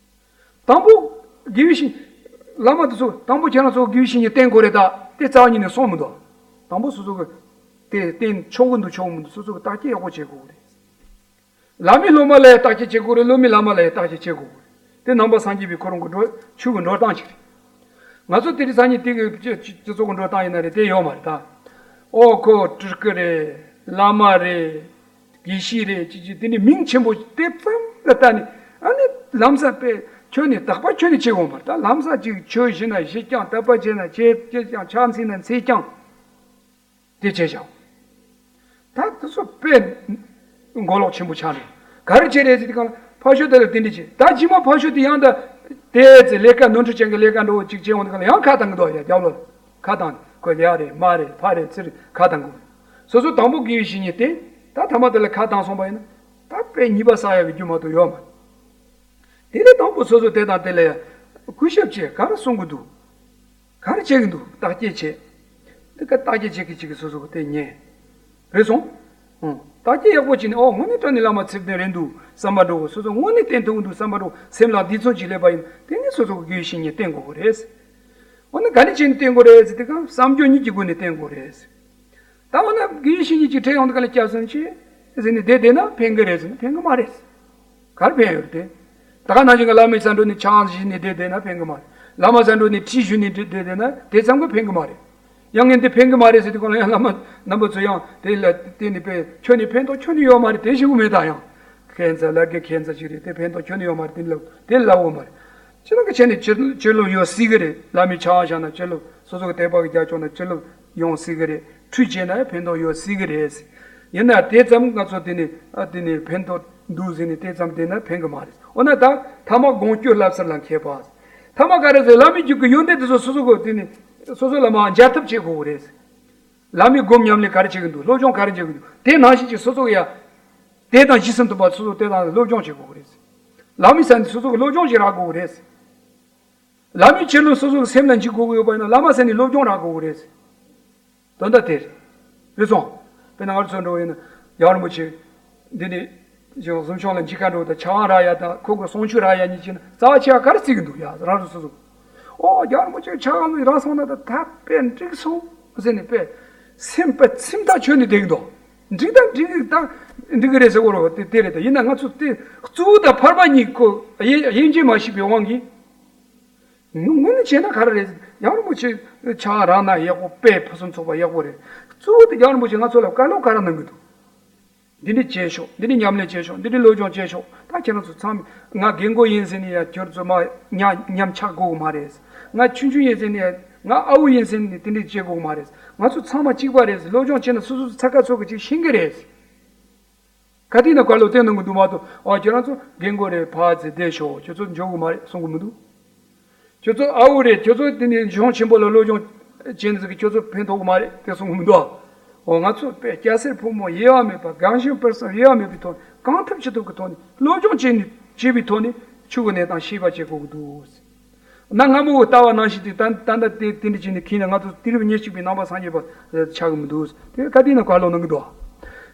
དང་པོ་དགེ་བའི་བཤེས། བླ་མ་དེ་ཚོ་དང་པོ་ཁྱེད་རང་ཚོ་དགེ་བའི་བཤེས་གཉེན་བསྟེན་དགོས་རེད་ད། དེ་རྩ་བ་ཉིད་ནས་གསུངས་མི་འདུག་དང་པོ་སོ་སོ་གི་དེ་བསྟེན་ཆོག་གི་འདུག་ཆོག་གི་མི་འདུག་སོ་སོ་གི་བརྟག་དཔྱད་ཡག་པོ་བྱེད་དགོས་རེད། བླ་མས་སློབ་མ་ལ་ཡང་བརྟག་དཔྱད་བྱེད་དགོས་རེད། སློབ་མས་བླ་མ་ལ་ཡང་བརྟག་དཔྱད་བྱེད་དགོས་རེད། དེ་ནང་པ་སངས་རྒྱས་པའི་ཁོ་རང་གི་འགྲོ་ཆོས་ཀྱི་འགྲོ་སྟངས་ཤིག་རེད། ང་ཚོ་དེ་རིང་སང་ཉིན་དེ་གི་སྤྱི་སྤྱི་ཚོགས་ཀྱི་འགྲོ་སྟངས་ཡིན་ན་རེད། དེ་ཡོད་མ་རེད་ད། ཨོ་ཁོ་སྤྲུལ་སྐུ་རེད། བླ་མ་རེད། དགེ་བཤེས་རེད། ཅི་ཅི་དེ་འདྲའི་མིང་ཆེན་པོ་དེ་ཙམ་ ད་ལྟ་ནི་ཨ་ནི་ལམ་སང་པས་ཁྱོད་ནི་དག་པ་ཁྱོད་ནི་བྱེད་དགོས་མ་རེད། ད་ལམ་སང་ཅིག་ཆོས་ཞུས་ན་ཞུས་ཀྱང་དད་པ་བྱས་ན་བྱས་བྱས་ཀྱང་ཕྱག་འཚལ་ན་འཚལ་ཀྱང་དེ་བྱས་བཞག་ད་དེ་ཚོ་དཔེ་མགོ་ལོག་ཆེན་པོ་ཆགས་ནས་ག་རེ་བྱས་རེད་ཟེར་དུས་གང་ལ་ཕར་ཕྱོགས་དེ་ལ་དེ་འདྲ་བྱས། ད་རྗེས་མ་ཕར་ཕྱོགས་དེ་ཡང་ད་དེ་ཚེ་ལས་ཀ་ནོར་འཁྲུལ་ཅན་གྱི་ལས་ཀ་འགྲོ་བོ་ཅིག་བྱས་འོང་དུས་གང་ལ་ཡང་ཁ་བཏང་གི་འདུག་ཡ། རྒྱབ་ལོགས་ལ་ཁ་བཏང་ནས་ཁོ་ཡ་རེད་མ་རེད་ཕ་རེད་ཚུར་ཁ་བཏང་དགོས། སོ་སོ་དང་པོ་དགེ་བའི་བཤེས་གཉེན་དེ་ད་ཐ་མ་དེ་ལ་ཁ་བཏང་སོང་པ་ཡིན་ན་ད་དཔེ་ཉེས་པ་བསགས་ཡག་གི་རྒྱུ་མ་གཏོགས་ཡོད་མ་རེད། དེ་ལས་དང་པོ་སོ་སོ་དེ་དང་དེ་ལ་ཡ་གུས་ཞབས་བྱས་ག་རེ་གསུང་གི་འདུག་ག་རེ་བྱེད་ཀྱི་འདུག་བརྟག་དཔྱད་བྱེད། འདི་ག་བརྟག་དཔྱད་བྱེད་ཀྱི་བྱེད་ཀྱི་སོ་སོ་གི་དེ་ཉན། རེད་སོང་། ཨང་། བརྟག་དཔྱད་ཡག་པོ་བྱས་ནས་ཨོ་དངོས་གནས་དྲང་གནས་བླ་མ་ཚུལ་ལྡན་རེད་འདུག་བསམ་པ་འགྲོ་གི། སོ་སོ་དངོས་གནས་བསྟེན་ཐུབ་ཀྱི་འདུག་བསམ་པ་འགྲོ་གི། སེམས་ལ་འདི་ཚོ་ཅིག་སླེབས་པ་ཡིན་དེ་ནས་སོ་སོ་གི་དགེ་བའི་བཤེས་གཉེན་བསྟེན་དགོས་ཀྱི་རེད། འོ་ན་ག་ནས་བྱས་ནས་བསྟེན་དགོས་རེད་ཟེར་དུས་གང་བསམ་སྦྱོར་གཉིས་ཀྱི་སྒོ་ནས་བསྟེན་དགོས་རེད། ད་འོ་ན་དགེ་བའི་བཤེས་གཉེན་གྱིས་ཁྲིད་ཡོང་དུས་ག་ལ་སྐྱབས་སུ་མཆི་ཟེར་ནས་བསྡད་བསྡད་ན་ཕན་གི་རེད་ཟེར་ན་ཕན་གི་མ་རེད། གར་ཕན་ཡོད་དེ། ད་ག་ནང་བཞིན་གྱི་བླ་མའི་ས་འགྲོ་ནས་ཆང་བཞེས་ནས་བསྡད་བསྡད་ན་ཕན་གི་མ་རེད། བླ་མ་ས་འགྲོ་ནས་ཁྲིད་ཞུས་ནས་བསྡད་བསྡད་ན་དེ་ཙམ་གྱིས་ཕན་གི་མ་རེད། ཡང་ངས་འདི་ཕན་གི་མ་རེད་ཟེར་དུས་གང་ལ་ཡང་བླ་མ་རྣམ་པ་ཚོ་ཡང་དེ་ལ་བརྟེན་ནས་པས་ཁྱོད་ནི་ཕན་ཐོགས་ཁྱོད་ནི་ཡོད་མ་རེད་དེ་ཞུ་གི་མེད་ད་ཡང་། ཁྱད་མཚར་ལ་དགེ་ཁྱད་མཚར་ཞིག་རེད་དེ་ཕན་ཐོགས་ཁྱོད་ནི་ཡོད་མ་རེད་དེ་ལབ་དེ་ལབ་འོ་མ་རེད། ཅི་ལ་གི་བྱས་ནས་སྤྱོད་སྤྱོད་ལམ་ཡོང་སྲིད་གི་རེད། བླ་མའི་ཕྱག་བཞག་ན་སྤྱོད་ལམ་སོ་སོ་གི་དད་པ་གི་རྒྱ་ཁྱོངས་ན་སྤྱོད་ལམ་ཡོང་སྲིད་གི་རེད། ཁྲུས་བྱས་ན་ཕན་ཐོགས་ཡོང་སྲིད་གི་རེད། ཡིན་ན་དེ་ཙམ་ང་ཚོ་དེ་ནི་ཨ་དེ་ནི་ཕན་ཐོགས་འདུག་ཟེར་ནས་དེ་ཙམ་བསྡད་ན་ཕན་གི་མ་རེད། འོ་ན་ད་ཐ་མ་དགོངས་སྐྱོ་བསླབ་ཚུལ་ལ་མཁས་པ། ཐ་མ་ག་རེ་ཟེར་བླ་མའི་རྒྱུད་ཀྱི་ཡོན་ཏན་དེ་ཚོ་སོ་སོ་གི་དེ་ནི་སོ་སོ་ལ་མ་འཇགས་ཐབས་བྱེད་དགོས་གི་རེད། བླ་མའི་སྒོམ་ཉམས་ལེན་ག་རེ་བྱེད་གི་འདུག་སློབ་སྦྱོང་ག་རེ་བྱེད་གི་འདུག་དེ་ནང་བཞིན་གྱི་སོ་སོ་གི་ཡ། དེ་དང་ཇི་སྲིད་ཐུབ་པ་སོ་སོ་དེ་དང་སློབ་སྦྱོང་བྱེད་དགོས་ཀྱི་རེད། བླ་མའི་ས་ནས་སོ་སོ་གི་སློབ་སྦྱོང་ཞིག་རག་དགོས་ཀྱི་རེད། བླ་མའི་ཆོས་ལུགས་སོ་སོ་གི་སེམས་ལ་འཇུག་དགོས་ཀྱི་ཡོད་པ་ཡིན་ན་བླ་མ་ས་ནས་སློབ་སྦྱོང་རག་དགོས་ཀྱི་རེད། དོན་དག་དེ་རེད། རེད་སོང་། དཔེར་ན་ང་ཚོ་འགྲོ་བ་ཡིན་ན་རྒྱལ་བ་རིན་པོ་ཆེ་འདི་ནས་ཅིག་གཟིམ་ཆུང་ལ་འཇིགས་ཁ་འགྲོ་དང་ཕྱག་དབང་རག་ཡ་དང་ཁོ་གི་གསུང་ཆོས་རག་ཡ་གཉིས་ཀྱི་ན་རྩ་བ་ཆེ་བ་ག་རེ་བརྩི་གི་འདུག་ཡ་རང་རེ་སོ་སོ། ཨོ་རྒྱལ་བ་རིན་པོ་ཆེ་ཕྱག་དབང་རང་སོང་ན་ད་ད་དཔེ་འགྲིག་སོང་ཟེར་ནས་དཔེ་སེམས་དཔེ་ཚིམ་ཐག་ཆོད་ནས་བསྡད་ཀྱི་འདུག་འགྲིག་ད་འགྲིག་གི་ད་འགྲིག་གི་རེད་ཟེར་གོ་རོ་དེ་དེ་རེད་ད་ཡིན་ན་ང་ཚོ་དེ་གཙོ་བོ་དང་ཕར་པ་གཉིས་ཀོ་དབྱེ་དབྱེ་འབྱེད་མ་ཤེས་པའི་དབང་གིས་ངོ་ངོ་ནས་བྱས་ན་ག་རེ་རེད། རྒྱལ་བ་རིན་པོ་ཆེ་ཕྱག་རང་ན་ཡག་པོ་དཔེ་ཕུན་སུམ་ཚོགས་པ་ཡག་པོ་རེད། གཙོ་བོ་དེ་རྒྱལ་བ་རིན་པོ་ཆེ་ང་ཚོ་ལ་བཀའ་སློབ་ག་རེ་གནང་གི་འདུག་འདི་འདྲ་བྱས་ཤོག་འདི་འདྲ་ཉམས་ལེན་བྱས་ཤོག་འདི་འདྲ་སློབ་སྦྱོང་བྱས་ཤོག་ད་ཁྱེད་རང་ཚོ་ཚང་མ་ང་རྒན་གོག་ཡིན་ཟེར་ནས་ཡ་ཁྱོད་ཚོ་མ་ཉམས་ཉམས་ཆག་དགོས་གི་མ་རེད། ང་ཆུང་ཆུང་ཡིན་ཟེར་ནས་ཡ་ང་ཨ་བོ་ཡིན་ཟེར་ནས་དེ་འདྲ་བྱེད་དགོས་གི་མ་རེད། ང་ཚོ་ཚང་མ་གཅིག་པ་རེད། སློབ་སྦྱོང་བྱས་ན་སོ་སོ་ཚ་ཁ་ཚོ་གི་ཅིག་ཤེས་གི་རེད། ག་དུས་ན་བཀའ་སློབ་བསྟན་གནང་གི་འདུག་མ་གཏོགས་ཨ་ཁྱོད་རང་ཚོ་རྒན་གོག་རེད་ཕར་ཚུར་བསྡད་ཤོག་ཁྱོད་ཚོ་འཇོག་གི་མ་རེད་གསུང་གི་མི་འདུག་ཁྱོད་ཚོ་ཨ་བོ་རེད་ཁྱོད་ཚོ་དེ་ནས་གཞུང་ཆེན་པོ་ལ་སློབ་སྦྱོང་བྱས་ནས་ཟིག་གི་ཁྱོད་ཚོ་ཕན་ཐོགས་གི་མ་རེད་དེ་གསུང་གི་མི་འདུག་ཨོ་ང་ཚོ་དཔེ་སྐྱ་སེར་ཕོ་མོ་དབྱེ་བ་མེད་པ་རྒན་གཞོན་བར་གསུམ་དབྱེ་བ་མེད་པའི་ཐོག་ནས་གང་ཐུབ་ཅི་ཐུབ་ཀྱི་ཐོག་ནས་སློབ་སྦྱོང་བྱས་ནས་བྱས་པའི་ཐོག་ནས་ཆོས་ཀྱི་གནས་སྟངས་ཤེས་པ་བྱེད་དགོས་ཀྱི་འདུག་གནའ་སྔ་མོའི་ལྟ་བ་ནང་བཞིན་དུ་ད་ད་ལྟ་དེ་དེ་འདྲ་བྱས་ནས་ཁྱེད་ནས་ང་ཚོ་དུས་རབས་ཉེར་གཅིག་པའི་ནང་པ་སངས་རྒྱས་པ་ཆགས་ཀྱི་མི་འདུག་དེ་ག་དུས་ན་བཀའ་སློབ་གནང་གི་འདུག་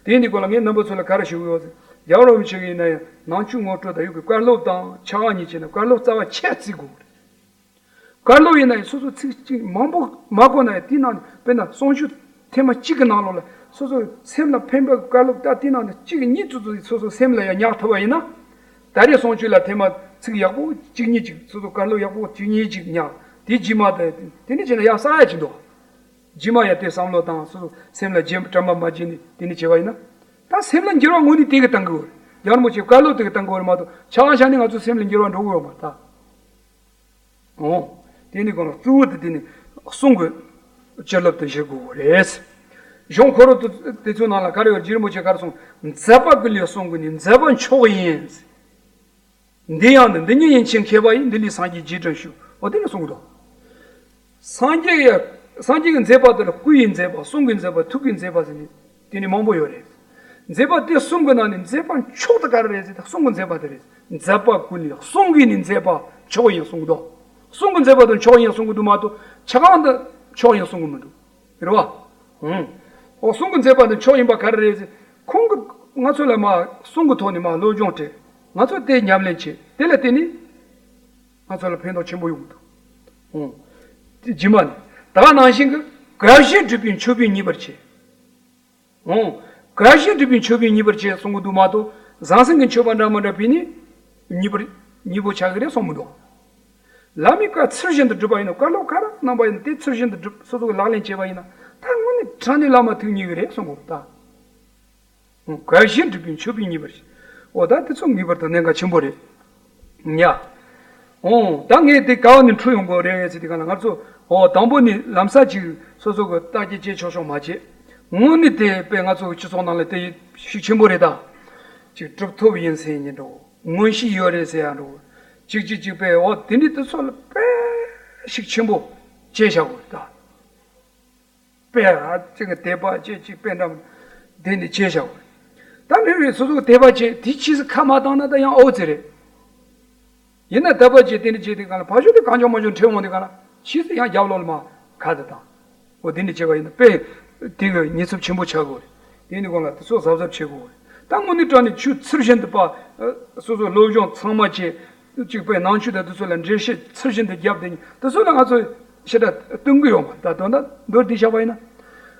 དེ་འདི་སྐོར་ལ་ངས་རྣམ་པ་ཚོ་ལ་ག་རེ་ཞུ་གི་ཡོད་ཟེར། རྒྱལ་བ་རིན་པོ་ཆེ་གི་ཡིན་ན་ཡང་ནང་ཆོས་ངོ་སྤྲོད་དང་ཡོད་གི་བཀའ་སློབ་དང་ཕྱག་དབང་གཉིས་བྱས་ན་བཀའ་སློབ་རྩ་བ་ཆེ་བརྩི་དགོས་རེད། བཀའ་སློབ་ཡིན་ན་ཡང་སོ་སོ་ཚིག་གཅིག་མང་པོ་མ་གོ་ན་ཡང་དེའི་ནང་ནས་དཔེར་ན་གསུང་ཆོས་ཐེངས་མ་གཅིག་གི་ནང་ལོགས་ལ་སོ་སོའི་སེམས་ལ་ཕན་པའི་བཀའ་སློབ་ད་དེ་ནང་ནས་གཅིག་གཉིས་ཙམ་ཙམ་སོ་སོའི་སེམས་ལ་ཡང་ཉར་ཐུབ་པ་ཡིན་ན། ད་རེས་གསུང་ཆོས་ལ་ཐེངས་མ་ཚིག་ཡག་པོ་གཅིག་གཉིས་གཅིག་སོ་སོ་བཀའ་སློབ་ཡག་པོ་གཅིག་གཉིས་གཅིག་ཉར་དེ་རྗེས་མ་དེ་དེ་འདྲ་བྱས་ན་ཡང་བསགས་ཡ་ཅིག་འདུག་རྗེས་མ་ཡང་དེ་བསམ་བློ་བཏང་སོ་སོ་སེམས་ལ་བརྗེད་དྲན་པ་མ་བརྗེད་ནས་དེ་འདྲ་བྱས་པ་ཡིན་ན། ད་སེམས་ལ་འགྱུར་བ་དངོས་གནས་དེ་གི་བཏང་གི་ཡོད་རེད། རྒྱལ་བ་རིན་པོ་ཆེ་བཀའ་སློབ་དེ་གི་བཏང་གི་ཡོད་རེད་མ་གཏོགས་ཕྱག་དབང་བཞག་ནས་ང་ཚོ་སེམས་ལ་འགྱུར་བ་འགྲོ་གི་ཡོད་མ་རེད་ད། འོ། དེ་ནི་གང་ལ་གཙོ་བོ་དེ་དེ་ནི་གསུང་གི་བཅུ་སློབ་དེ་བཞེས་དགོས་པ་རེད། གཞུང་ཁོ་རང་དུ་དེ་ཚོའི་ནང་ལ་ག་རེ་ཡོད་རྗེ་རིན་པོ་ཆེ་ག་རེ་གསུངས། མཛད་པ་ཀུན་ལས་གསུང་དགོས་ནི་མཛད་པ་མཆོག་ཡིན། འདི་ཡང་ནི་འདི་ཉིད་ཡན་ཆད་མཁས་པ་ཡིས། འདི་ལས་སངས་རྒྱས་རྗེས་དྲན་ཞུ། འོ་དེ་ལ་གསུང་གི་འདུག་སངས་རྒྱས་ཡ། སངས་རྒྱས་ཀྱི་མཛད་པ་དེ་ལ་སྐུ་ཡི་མཛད་པ་གསུང་གི་མཛད་པ་ཐུགས་ཀྱི་མཛད་པ་ཟེར་ནས་དེ་ནི་མང་པོ་ཡོད་རེད། མཛད་པ་དེ་གསུང་གི་ནང་ནས་མཛད་པ་མཆོག་ཏུ་ག་རེ་རེད་ཟེར་ན་གསུང་གི་མཛད་པ་དེ་རེད། མཛད་པ་ཀུན་ལས་གསུང་གི་ནི་མཛད་པ་མཆོག་ཡིན་གསུང་གི་འདུག་གསུང་གི་མཛད་པ་དེ་མཆོག་ཡིན་གསུང་གི་འདུག་མ་གཏོགས་ཕྱག་དབང་དེ་མཆོག་ཡིན་གསུང་གི་མི་འདུག་རེད་བ། ཧུམ། འོ་གསུང་གི་མཛད་པ་འདི་མཆོག་ཡིན་པ་ག་རེ་རེད་ཟེར། ཁོང་གི་ང་ཚོ་ལ་མ་གསུང་གི་ཐོག་ནས་མ་སློབ་སྦྱོང་སྤྲད། ང་ཚོ་དེ་ཉམས་ལེན་བྱས་དེ་ལ་བརྟེན་ནས་ང་ཚོ་ལ་ཕན་ཐོགས་ཆེན་པོ་ཡོང་གི་འདུག་ཧུམ། དེ་རྗེས་མ་ནི་ད་ག་ནང་བཞིན་གྱི་དགའ་བཞིན་སྒྲུབ་པའི་མཆོད་པས་མཉེས་པར་བྱེད། ཧུམ། དགའ་བཞིན་སྒྲུབ་པའི་མཆོད་པས་མཉེས་པར་བྱེད་གསུང་གི་འདུག་མ་གཏོགས་ཟང་ཟིང་གི་མཆོད་པ་འདྲ་མི་འདྲ་བས་ནི་མཉེས་པར་མཉེས་པོ་ཆགས་ཀྱི་རེད་གསུང་མི་འདུག་བླ་མའི་བཀའ་ཚུལ་བཞིན་དུ་སྒྲུབ་པ་ཡིན་ན་བཀའ་སློབ་ག་རེ་གནང་པ་ཡིན་ན་དེ་ཚུལ་བཞིན་དུ་སྒྲུབ་སོ་སོ་གི་ལག་ལེན་བྱས་པ་ཡིན་ན་ད་དངོས་གནས་དྲང་གནས་བླ་མ་ཐུགས་མཉེས་ཀྱི་རེད་གསུང་གོ་ད། དགའ་བཞིན་སྒྲུབ་པའི་མཆོད་པས་མཉེས་པར་བྱེད། འོ་ད་དེ་ཚོ་ངེས་པར་དུ་གནད་འགག་ཆེན་པོ་རེད། ཡ། འོ་ད་ངས་དེ་ག་བ་ནས་འཕྲོས་ཡོང་དགོས་རེད་ཟེར་དུས་གང་ལ་ང་ཚོ་འོ་དང་པོ་ནས་ལམ་སང་ཅིག་སོ་སོ་གི་བརྟག་དཔྱད་བྱེད་ཆོག་ཆོག་མ་བྱེད། དངོས་གནས་དེ་དཔེ་ང་ཚོ་གི་སྤྱི་ཚོགས་ནང་ལ་དེ་ཤུགས་ཆེན་པོ་རེད་ད། ཅིག་གྲུབ་ཐོབ་ཡིན་ཟེར་ཡིན་འགྲོ། མངོན་ཤེས་ཡོད་རེད་ཟེར་ཡང་འགྲོ། ཅིག་ཅིག་ཅིག་དཔེ་འོ་དེ་འདྲའི་དེ་ཚོ་ལ་དཔེ་ཤུགས་ཆེན་པོ་བྱས་བཞག་དགོས་རེད་ད། དཔེ་ཨ་ཅིག་གི་དད་པ་བྱེད་ཅིག་དཔེ་འདྲ་མི་འདི་འདི་བྱས་བཞག་དགོས། ད་མི་རེ་སོ་སོ་དད་པ་བྱེད་དེ་ཕྱིས་སུ་ཁ་མ་བཏང་ན་ད་ཡང་ཨོ་ཙི་རེད། ཡིན་ན་དད་པ་བྱེད་དེ་འདྲ་བྱེད་དེ་གང་ལ་ཕ་ཤོད་དེ་གང་བྱུང་མ་བྱུང་ཁྲེལ་འོང་དེ་གང་ལ་ཕྱིས་སུ་ཡང་རྒྱབ་ལོག་ལ་མ་ཁ་དེ་དང་། འོ་དེ་འདྲ་བྱས་པ་ཡིན་ན་དཔེ་དེ་གི་ཉེན་ཚབས་ཆེན་པོ་ཆགས་དགོས་རེད། དེ་ནི་གང་ལ་དེ་ཚོ་གཟབ་གཟབ་བྱེད་དགོས་རེད། ད་དངོས་གནས་དྲང་ནས་ཆོས་ཚུལ་བཞིན་དུ་པ། སོ་སོ་སློབ་སྦྱོང་ཚང་མ་བྱེད། གཅིག་པའི་ནང་ཆོས་དང་དེ་ཚོ་ལ་འགྲེལ་བཤད་ཚུལ་བཞིན་དུ་བརྒྱབ་དེ་ཉིད་དེ་ཚོ་ལ་ང་ཚོ་ཞེ་དྲག་སྟོན་གི་ཡོད་མ་རེད། ད་དོན་དག་མདོར་བསྡུས་བཞག་པ་ཡིན་ན།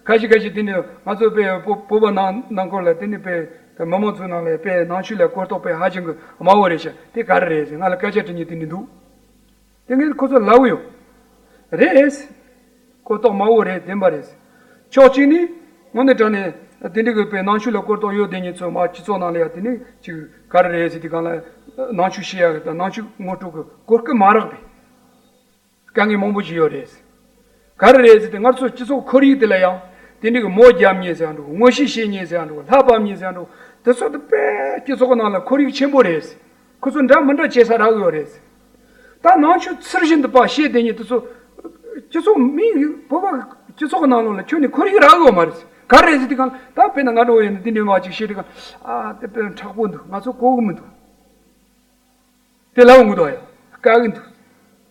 ཁ་ཤས་ཁ་ཤས་དེ་ནི་ང་ཚོ་དཔེ་བོད་བོད་པ་ནང་ནང་ཁུལ་ལ་དེ་ནི་དཔེ་མི་མང་ཚོའི་ནང་ལ་དཔེ་ནང་ཆོས་ལ་གོ་རྟོགས་དཔེ་ཧ་ཅང་གི་དམའ་བོ་རེད་ཤག་དེ་ག་རེ་རེད་ཟེར་ང་ལ་སྐད་ཆ་དྲི་མཁན་དེ་འདྲ་འདུག་དེ་ངས་ཁོ་ཚོ་ལབ་ཡོད། རེད། གོ་རྟོགས་དམའ་བོ་རེད། བདེན་པ་རེད། ཕྱོགས་གཅིག་ནས་དངོས་གནས་དྲང་ནས་དེ་འདྲ་གི་དཔེ་ནང་ཆོས་ལ་གོ་རྟོགས་ཡོད་དེ་ཉིད་ཚོ་མ་སྤྱི་ཚོགས་ནང་ལ་ཡ་དེ་ནས་ཅིག་ག་རེ་རེད་ཟེར་དུས་གང་ལ་ནང་ཆོས་ཤེས་ཡ་གི་དང་ནང་ཆོས་ངོ་སྤྲོད་གི་གོ་སྐབས་མ་རག་པས། དཀའ་ངལ་མང་པོ་ཞིག་ཡོད་རེད། ག་རེ་རེད་ཟེར་དུས་ང་ཚོ་སྤྱི་ཚོགས་ཁོར་ཡུག་དེ་ལ་ཡང་དེ་འདྲ་གི་མོ་རྒྱབ་མཁན་ཟེར་ཡ་འགྲོ། མངོན་ཤེས་བྱེད་མཁན་ཟེར་ཡ་འགྲོ། ལྷ་ཕབ་མཁན་ཟེར་ཡ་འགྲོ། དེ་ཚོ་དེ་དཔེ་སྤྱི་ཚོགས་ནང་ལ་ཁོར་ཡུག་ཆེན་པོ་རེད། ཁོ་ཚོ་འདྲ་མི་འདྲ་བྱེད་ས་རག་ཡོད་རེད། ད་ནང་ཆོས་ཚུལ་བཞིན་དུ་པ་བཤད་དེ་ཉིད་དེ་ཚོ། སྤྱི་ཚོགས་མི་བོད་པ་སྤྱི་ཚོགས་ནང་ལོགས་ལ་ཁྱོན་ནས་ཁོར་ཡུག་རག་ཡོད་མ་རེད། ག་རེ་རེད་ཟེར་དུས་གང་ད་དཔེར་ན་ང་འདྲ་བོ་ཡིན་ན་འདི་འདྲའི་མ་ཅིག་བཤད་དུས་གང་ཨ་དེ་དཔེ་མཁྲེགས་པོ་འདུག་ང་ཚོ་གོ་གི་མི་འདུག་དེ་ལབ་འོང་གི་འདུག་ཡ། དཀའ་གི་འདུག་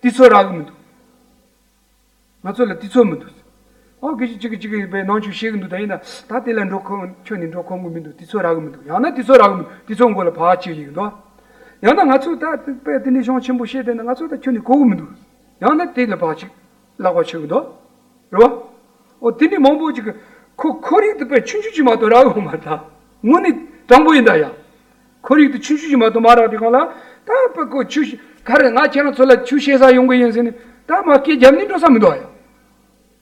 དུས་ཚོད་རག་གི་མི་འདུག་ང་ཚོ་ལ་དུས་ཚོད་མི་འདུག་ཨོ་གི་ཅིག་གི་ཅིག་གི་པའི་ནང་ཆོས་ཤེས་གི་འདུག་ད་ཡིན་ན་ད་དེ་ལ་འགྲོ་ཁོམ་ཁྱོད་ནི་འགྲོ་ཁོམ་གི་མི་འདུག་དུས་ཚོད་རག་གི་མི་འདུག་ཡང་ན་དུས་ཚོད་རག་གི་མི་འདུག་དུས་ཚོད་མགོ་ལ་བག་ཅིག་ཡིན་འདུག་ཡང་ན་ང་ཚོ་ད་དཔེ་དེ་ནི་གཞུང་ཆེན་པོ་བཤད་དེ་ན་ང་ཚོ་ད་ཁྱོད་ནི་གོ་གི་མི་འདུག་ཡང་ན་དེ་ལ་བག་ཅིག་ལག་པ་ཆོད་གི་འདུག་རེད་བ། ཨོ་དེ་ནི་མང་པོ་ཅིག་ཁོ་ཁོར་ཡུག་དེ་དཔེ་ཆུང་ཆུང་ཅིག་མ་གཏོགས་རག་གི་མ་རེད་ད། དངོས་གནས་དྲང་པོ་ཡིན་ད་ཡ། ཁོར་ཡུག་དེ་ཆུང་ཆུང་ཞིག་མ་གཏོགས་མ་རག་དུས་གང་ལ་ད་དཔེ་ཁོ་ཆོས་ག་རེ་ང་ཁྱེད་རང་ཚོ་ལ་ཆོས་བཤད་ས་ཡོང་གི་ཡིན་ཟེར་ནས་ད་མ་སྐད་རྒྱབ་ནས་འགྲོ་ས་མི་འདུག་ཡ།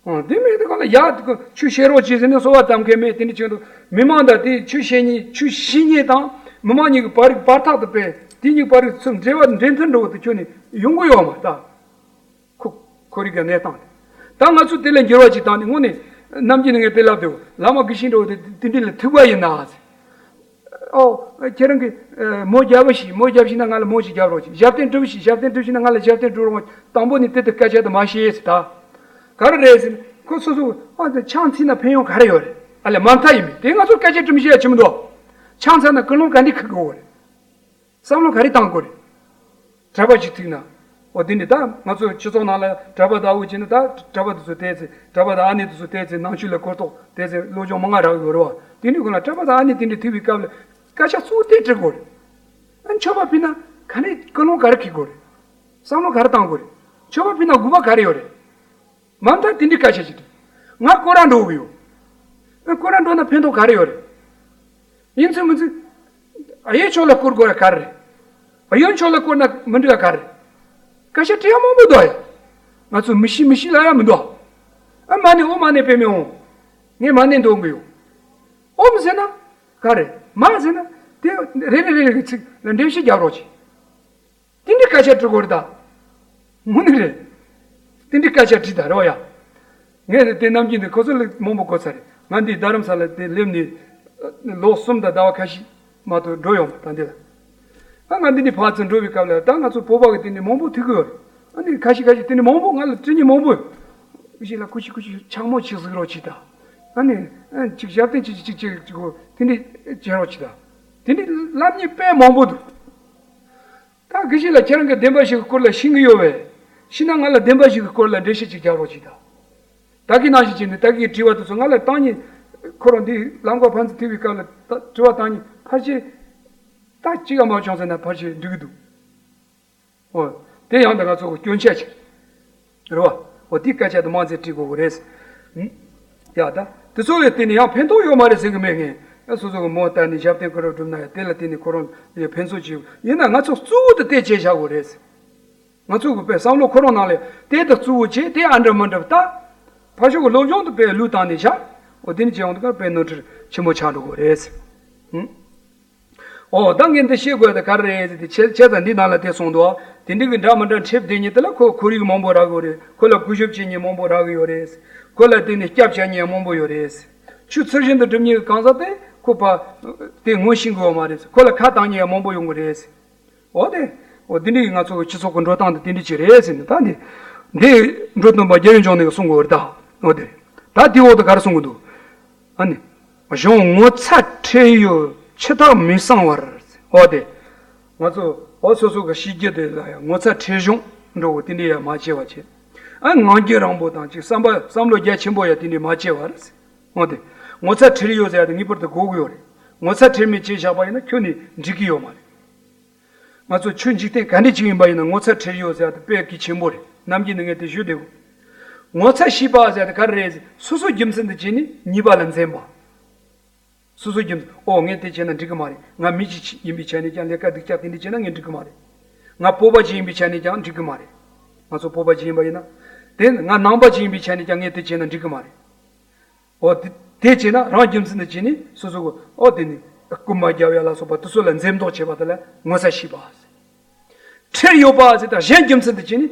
ཨང་དེ་མེད་དུས་གང་ལ་ཡ་ཆོས་བཤད་རོགས་བྱེད་ཟེར་ནས་གསོལ་བ་བཏབ་མཁན་མེད། དེ་འདྲ་བྱས་འདུག་མི་མང་དང་དེ་ཆོས་བཤད་མཁན་ཆོས་བཤད་མཁན་དང་མི་མང་གཉིས་ཀྱི་བར་རིགས་བར་ཐག་དེ་དཔེ་དེ་གཉིས་བར་རིགས་ཚུར་འབྲེལ་བ་འབྲེལ་མཐུད་འགྲོ་བ་དེ་ཁྱོན་ནས་ཡོང་གི་ཡོད་མ་རེད་ད། ཁོ་ཁོར་ཡུག་གི་གནས་སྟངས་དེ། ད་ང་ཚོས་དེ་ལ་འགྱུར་བ་ཅིག་བཏང་ནས་དངོས་གནས་ནམ་རྒྱུན་ནས་ངས་དེ་ལབ་འདུག་བླ་མ་དགེ་བཤེས་འདྲ་བོ་དེ་དེ་འདྲ་ལ་ཐུག་པ་ཡིན་ན། ཨོ། ཁྱེད་རང་གིས་མོ་རྒྱབ་པ་ཞིག་མོ་རྒྱབ་ཞིག་ན་ང་ལ་མོ་ཞིག་རྒྱབ་རོགས་ཅིག་ཞབས་བརྟན་སྒྲུབ་ཞིག་ཞབས་བརྟན་སྒྲུབ་ཞིག་ན་ང་ལ་ཞབས་བརྟན་སྒྲུབ་རོགས། དང་པོ་ནས་དེ་ལྟར་སྐད་ཆ་དེ་མ་བཤད་ཟེར་ད། ག་རེ་རེད་ཟེར། ཁོ་སོ་སོ་ཨ་ཆང་འཐུང་ན་ཕན་ཡོན་ག་རེ་ཡོད་རེད། ཨ་ལས་མ་མཐའ་ཡིན་མིན་དེ་ང་ཚོ་སྐད་ཆ་དྲི་མི་ཤེས་ཡ་ཆེ་མི་འདུག་ཆང་འཐུང་ན་ཀུན་སློང་ག་འདྲ་འཁུར་དགོས་རེད། བསམ་བློ་ག་རེ་བཏང་དགོས་རེད། གྲྭ་པ་ཅིག་ཐུག་ན། འོ་དེ་འདྲ་ད་ང་ཚོ་སྤྱི་ཚོགས་ནང་ལ་གྲྭ་པ་དང་འུ་ཅག་ནི་ད་གྲྭ་པ་དེ་ཚོ་བལྟས་ཚེ་གྲྭ་པ་དང་ཨ་ནེ་དེ་ཚོ་བལྟས་ཚེ་ནང་ཆོས་ལ་གོ་རྟོགས་བལྟས་ཚེ་སློབ་སྦྱོང་མང་ང་རག་ཡོད་རེད་བ། དེ་འདྲ་ཁོ་ན་གྲྭ་པ་དང་ཨ་ནེ་དེ་འདྲ་ཐུག་པའི་སྐབས་ལ་སྐད་ཆ་གཙོ་བོ་དེ་དྲི་དགོས་རེད། ཨ་མཆོད་པ་ཕུལ་ན་ག་ནས་ཀུན་སློང་ག་རེ་འཁྱེར་དགོས་རེད། བསམ་བློ་ག་རེ་བཏང་དགོས་རེད། མཆོད་པ་ཕུལ་ན་དགོས་པ་ག་རེ་ཡོད་རེད། མ་མཐའ་དེ་འདྲའི་སྐད་ཆ་ཞིག་འདུག་ང་སྐོར་ར་འགྲོ་གི་ཡོད། ཨ་སྐོར་ར་འགྲོ་ན་ཕན་ཐོགས་ག་རེ་ཡོད་རེད། ཡིན་ཚུལ་མིན་ཚུལ། ཨ་ཡེ་ཕྱོགས་ལ་སྐོར་དགོས་ར་ག་རེ་རེད། ཨ་ཡོན་ཕྱོགས་ལ་སྐོར་ན་མི་འགྲིག་ག་ག་རེ་རེད། སྐད་ཆ་དྲི་ཡ་མང་པོ་འདུག་ཡ། ང་ཚོ་མི་ཤི་མི་ཤི་ལ་ཡ་མི་འདུག་ཨ་མ་ནི་ཨོ་མ་ནི་པེ་མི་འོང་། ངས་མ་ནི་འདོན་གི་ཡོད། ཨོ་མི་ཟེར་ན། ག་རེ། མ་ཟེར་ན། དེ་རེ་རེ་རེ་རེ་གི་ཚིག་ལ་འགྲེལ་བཤད་རྒྱག་རོགས་གྱིས། དེ་འདྲའི་སྐད་ཆ་དྲི་དགོས་རེད་ད། དངོས་གནས་རེད། དེ་འདྲའི་སྐད་ཆ་དྲིས་ད་རོགས་ཡ། ངས་དེ་ནམ་རྒྱུན་དེ་ཁོ་ཚོ་ལ་མང་པོ་གོ་ཚར་རེད། ང་འདི་རྡ་རམ་ས་ལ་དེ་སླེབས་ནས་ལོ་གསུམ་དང་ཟླ་བ་ཁ་ཤས་མ་གཏོགས་འགྲོ་ཡོང་མ་ད་འདི་ལ། ཨ་ང་འདི་ནས་ཕར་ཚུར་འགྲོ་བའི་སྐབས་ལ་ད་ང་ཚོ་བོད་པ་གི་དེ་ནས་མང་པོ་ཐུག་གི་ཡོད་རེད། ཨ་ནི་ཁ་ཤས་ཁ་ཤས་དེ་ནས་མང་པོ་ང་ལ་དྲི་ཉན་མང་པོ་ཡོད། ཁུ་ཤི་ལ་ཁུ་ཤི་ཁུ་ཤི་ཆང་མོ་ཆི་ཟིག་རོགས་གྱིས་ད། ཨ་ནི་ཨ་ཅིག་ཞབས་བརྟན་ཅིག་ཅིག་ཅིག་ཅིག་གོ་དེ་འདྲས་བྱེད་རོགས་གྱིས་ད། དེ་འདྲས་ལབ་མཁན་དཔེ་མང་པོ་འདུག་ད་དགེ་བཤེས་ལགས་ཁྱེད་རང་གི་བདེན་པ་ཞིག་གི་སྐོར་ལ་ཤེས་ཀྱི་ཡོད་པས། ཤེས་ན་ང་ལ་བདེན་པ་ཞིག་གི་སྐོར་ལ་འགྲེལ་བཤད་ཅིག་རྒྱག་རོགས་གྱིས་དང་། ད་གིན་ནང་བཞིན་བྱས་ནས་ད་གིན་དྲི་བ་དེ་ཚོ་ང་ལ་བཏང་ཉིན། ཁོ་རང་འདི་ལམ་ཁ་ཕན་ཚུན་ཐུག་པའི་སྐབས་ལ་ད་དྲི་བ་བཏང་ཉིན་ཕལ་ཆེར། ད་གཅིག་ཡང་མ་བྱུང་ཟེར་ན་ཕལ་ཆེར་འགྲིག་གི་འདུག་འོ། དེ་ཡང་ད་ང་ཚོ་གི་སྐྱོན་ཆ་ཅིག་རེད་བ། འོ་དེའི་སྐད་ཆ་དེ་མང་ཙམ་དྲི་དགོས་གི་རེད། ཡ་ད། དེ་ཚོ་ལས་བརྟེན་ནས་ཡང་ཕན་ཐོགས་ཡོད་མ་རེད་ཟེར་གི་མེད་ངས། ཡང་སོ་སོ་གི་མོ་ལྟ་ནས་ཞབས་བརྟན་ཁོ་རང་སྒྲུབ་ན་ཡང་དེ་ལ་བརྟེན་ནས་ཁོ་རང་ལ་ཕན་ཚུན་ཅིག་ཡིན་ན་ང་ཚོ་གཙོ་བོ་དེ་དེ་བྱས་བཞག་དགོས་རེད། ང་ཚོ་གི་དཔེ་བསམ་བློ་ཁོ་རང་ནང་ལ་དེ་དང་གཙོ་བོ་བྱས་དེ་ཨ་འདྲ་མི་འདྲ་ལྟ། ཕར་ཕྱོགས་གི་སློབ་སྦྱོང་དེ་དཔེ་ལུས་བཏང་ནས་བཞག་འོ་དེ་ནས་བྱས་ཡོང་དུས་ཀ་དཔེ་ནོར་འཁྲུལ་ཆེན་པོ་ཆགས་འགྲོ་གི་རེད། ཧུམ། ཨོ་ད་ངས་འདི་བཤད་དགོས་དེ་ག་རེ་རེད་ཟེར་ཏེ་ཁྱེད་ཁྱེད་ཚ་འདི་ནང་ལ་དེ་གསུངས་འདུག་དེ་འདྲ་གི་འདྲ་མི་འདྲ་འཁྲབ་བསྡད་མཁན་དེ་ལ་ཁོ་ཁོར་ཡུག་མང་པོ་རག་གི་ཡོད་རེད། ཁོ་ལ་གུས་ཞབས་བྱེད་མཁན་མང་པོ་རག་གི་ཡོད་རེད། ཁོ་ལ་དེ་ནས་སྐྱབས་བྱ་མཁན་ཡང་མང་པོ་ཡོད་རེད། ཆོས་ཚུལ་བཞིན་དུ་སྒྲུབ་མཁན་གྱི་གང་ཟག་དེ་ཁོ་པ་དེ་ངོ་ཤེས་གི་ཡོད་མ་རེད། ཁོ་ལ་ཁ་བཏང་མཁན་ཡང་མང་པོ་ཡོང་གི་རེད། འོ་དེ། འོ་དེ་འདྲ་གི་ང་ཚོ་གི་སྤྱི་ཚོགས་ཀྱི་འགྲོ་སྟངས་དེ་དེ་འདྲ་ཅིག་རེད་ཟེར་ནས་ད་འདི། འདི་འགྲོ་སྟོན་པ་རྒྱལ་བའི་འབྱུང་གནས་ཀྱིས་གསུང་གི་ཡོད་རེད་ད། འོ་དེ་རེད། ད་དེའི་འོག་ཏུ་ག་རེ་གསུང་གི་འདུག་ཨ་ནི། གཞུང་ངོ་ཚ་ཁྲེལ་ཡོད་ཕྱི་ཐག་མི་གཙང་བར། འོ་དེ། ང་ཚོ་འོ་སོ་སོ་གི་གཤིས་རྒྱུད་དེ་ལ་ཡང་ངོ་ཚ་ཁྲེལ་གཞུང་འགྲོ་བོ་དེ་འདྲ་ཡང་མ་བྱེད་པ་བྱེད། ཨ་ངང་རྒྱུད་རིང་པོ་དང་ཅིག་བསམ་པ་བསམ་བློ་རྒྱ་ཆེན་པོ་ཡང་དེ་འདྲ་མ་བྱེད་པར། འོ་དེ། ངོ་ཚ་ཁྲེལ་ཡོད་ཟེར་ཡ་དེ་ངེས་པར་དུ་དགོས་ཀྱི་ཡོད་རེད། ངོ་ཚ་ཁྲེལ་མེད་བྱས་བཞག་པ་ཡིན་ན་ཁྱོན་ནས་འགྲིག་གི་ཡོད་མ་རེད། ང་ཚོ་ཆོས་འཇིག་རྟེན་ག་འདྲ་ཅིག་ཡིན་པ་ཡིན་ན་ངོ་ཚ་ཁྲེལ་ཡོད་ཟེར་ཡ་དེ་དཔེ་གལ་ཆེན་པོ་རེད། ནམ་རྒྱུན་ནས་ངས་དེ་ཞུས་བསྡད་གོ། ངོ་ཚ་ཤེས་པ་ཟེར་ཡ་དེ་ག་རེ་རེད་ཟེར། སོ་སོ་རྒྱུ་མཚན་དུ་བྱས་ནས་ཉེས་པ་ལ་འཛེམ་པ། སོ་སོ་རྒྱུ་མཚན་ཨོ་ངས་དེ་བྱས་ན་འགྲིག་གི་མ་རེད། ང་མི་ཅིག་ཡིན་པའི་ཆ་ནས་ཀྱང་ལས་ཀ་སྡུག་ཅག་དེ་འདྲ་བྱས་ན་ངས་འགྲིག་གི་མ་རེད། ང་སྤོབས་པ་ཅིག་ཡིན་པའི་ཆ་ནས་ཀྱང་འགྲིག་གི་མ་རེད། ང་ཚོ་སྤོབས་པ་ཅིག་ཡིན་པ་ཡིན་ན། དེ་ང་ནང་པ་ཅིག་ཡིན་པའི་ཆ་ནས་ཀྱང་ངས་དེ་བྱས་ན་འགྲིག་གི་མ་རེད། འོ་དེ་དེ་བྱས་ན་རང་རྒྱུ་མཚན་དུ་བྱས་ནས་སོ་སོ་གི་འོ་དེ་ནི་རྐུན་མ་རྒྱབ་ཡ་ལ་སོགས་པ་དེ་ཚོ་ལ་འཛེམ་དོགས་བྱེད་པ་དེ་ལ་ངོ་ཚ་ཤེས་པ། ཁྲེལ་ཡོད་པ་ཟེར་ད་གཞན་རྒྱུ་མཚན་དུ་བྱས་ནས་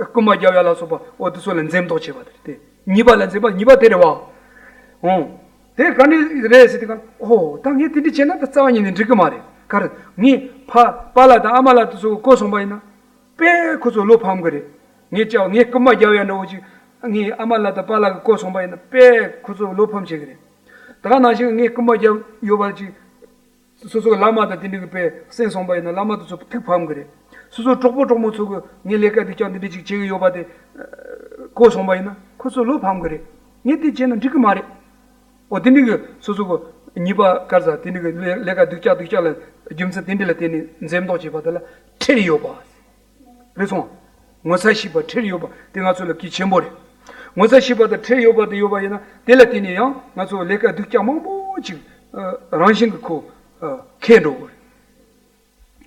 རྐུན་མ་རྒྱབ་ཡ་ལ་སོགས་པ་འོ་དེ་ཚོ་ལ་འཛེམ་དོགས་བྱེད་པ་དེ་རེད་དེ། ཉེས་པ་ལ་འཛེམ་པ་ཉེས་པ་དེ་རེད་བ། འོ། དེ་ག་ནས་རེད་ཟེར་དུས་གང་འོ་ད་ངས་དེ་འདྲ་བྱས་ན་ད་རྩ་བ་ཉིད་ནས་འགྲིག་གི་མ་རེད། ག་རེ་ངས་ཕ་པཱ་ལགས་དང་ཨ་མ་ལགས་དེ་ཚོ་གི་བསྐོས་སོང་པ་ཡིན་ན། དཔེ་ཁོ་ཚོ་བློ་ཕམ་གི་རེད། ངས་ཅག་ངས་རྐུན་མ་རྒྱབ་ཡ་འདྲ་བོ་ཅིག་ངའི་ཨ་མ་ལགས་དང་པཱ་ལགས་ཀྱིས་བསྐོས་སོང་པ་ཡིན་ན་དཔེ་ཁོ་ཚོ་བློ་ཕམ་བྱེད་གི་རེད། ད་ག་ནང་བཞིན་ངས་རྐུན་མ་རྒྱབ་ཡོད་པ་ཅིག་སོ་སོའི་བླ་མ་དང་དེ་འདྲ་གི་དཔེ་གསན་སོང་པ་ཡིན་ན་བླ་མ་དེ་ཚོ་ཐུགས་ཕམ་གི་རེད། སོ་སོའི་གྲོགས་པོ་གྲོགས་མོ་ཚོ་གི་ངས་ལས་ཀ་སྡུག་ཅག་འདི་འདྲ་ཅིག་བྱེད་གི་ཡོད་པ་དེ་གོ་སོང་པ་ཡིན་ན་ཁོ་ཚོ་བློ་ཕམ་གི་རེད། ངས་དེ་བྱས་ན་འགྲིག་གི་མ་རེད། འོ་དེ་འདྲ་གི་སོ་སོ་གི་ཉེས་པ་དཀར་ཟ་དེ་འདྲ་གི་ལས་ལས་ཀ་སྡུག་ཅག་སྡུག་ཅག་ལ་རྒྱུ་མཚན་དེ་འདྲ་ལ་བརྟེན་ནས་འཛེམ་དོགས་བྱེད་པ་དེ་ལ་ཁྲེལ་ཡོད་པ། རེད་སོང་། ངོ་ཚ་ཤེས་པ་ཁྲེལ་ཡོད་པ་དེ་ང་ཚོ་ལ་གལ་ཆེན་པོ་རེད། ངོ་ཚ་ཤེས་པ་དང་ཁྲེལ་ཡོད་པ་དེ་ཡོད་པ་ཡིན་ན་དེ་ལ་བརྟེན་ནས་ཡང་ང་ཚོ་ལས་ཀ་སྡུག་ཅག་མང་པོ་ཅིག་ཨ་རང་བཞིན་གྱི་ཁོ་ཨ་འཁྱེར་འགྲོ་གི་རེད།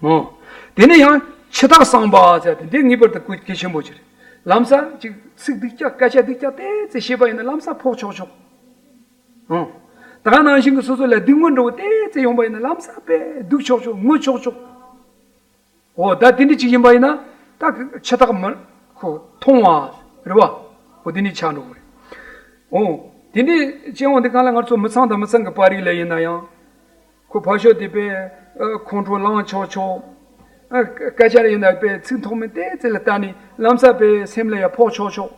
འོ། དེ་ནས་ཡང་ཕྱི་ཐག་གཙང་པ་ཟེར་ཏེ་འདི་ངེས་པར་དུ་གལ་ཆེན་པོ་ཅིག་རེད། ལམ་སང་ཅིག་ཚིག་སྡུག་ཅག་སྐད་ཆ་སྡུག་ཅག་ཏོག་ཙམ་བཤད་པ་ཡིན་ན་ལམ་སང་ཕོག་ཆོག་ཆོག་འོ། ད་ག་ནང་བཞིན་གྱི་སོ་སོ་ལ་སྡུག་བསྔལ་འདྲ་བོ་ཏོག་ཙམ་ཡོང་པ་ཡིན་ན་ལམ་སང་དཔེ་སྡུག་ཆོག་ཆོག་ངུ་ཆོག་ཆོག་འོ་ད་དེ་འདྲ་ཅིག་ཡིན་པ་ཡིན་ན་ད་ཕྱི་ཐག་མི་ཁོ་མཐོང་བ་རེད་བ། འོ་དེ་འདྲ་ཆགས་འགྲོ་གི་རེད། འོ། དེ་འདྲ་སྤྱི་ཡོངས་འདི་གང་ལ་ང་ཚོ་མི་ཚང་དང་མི་ཚང་གི་བར་རིགས་ལ་ཡིན་ན་ཡང་། ཁོ་ཕར་ཕྱོགས་དེ་དཔེ་ཨ་ཁོང་ཁྲོ་ལངས་ཆོག་ཆོག་ཨ་སྐད་ཆ་ཡིན་ན་དཔེ་ཚིག་མཐོ་དམན་ཏོག་ཙམ་ལ་བལྟས་ནས་ལམ་སང་དཔེ་སེམས་ལ་ཡང་ཕོག་ཆོག་ཆོག་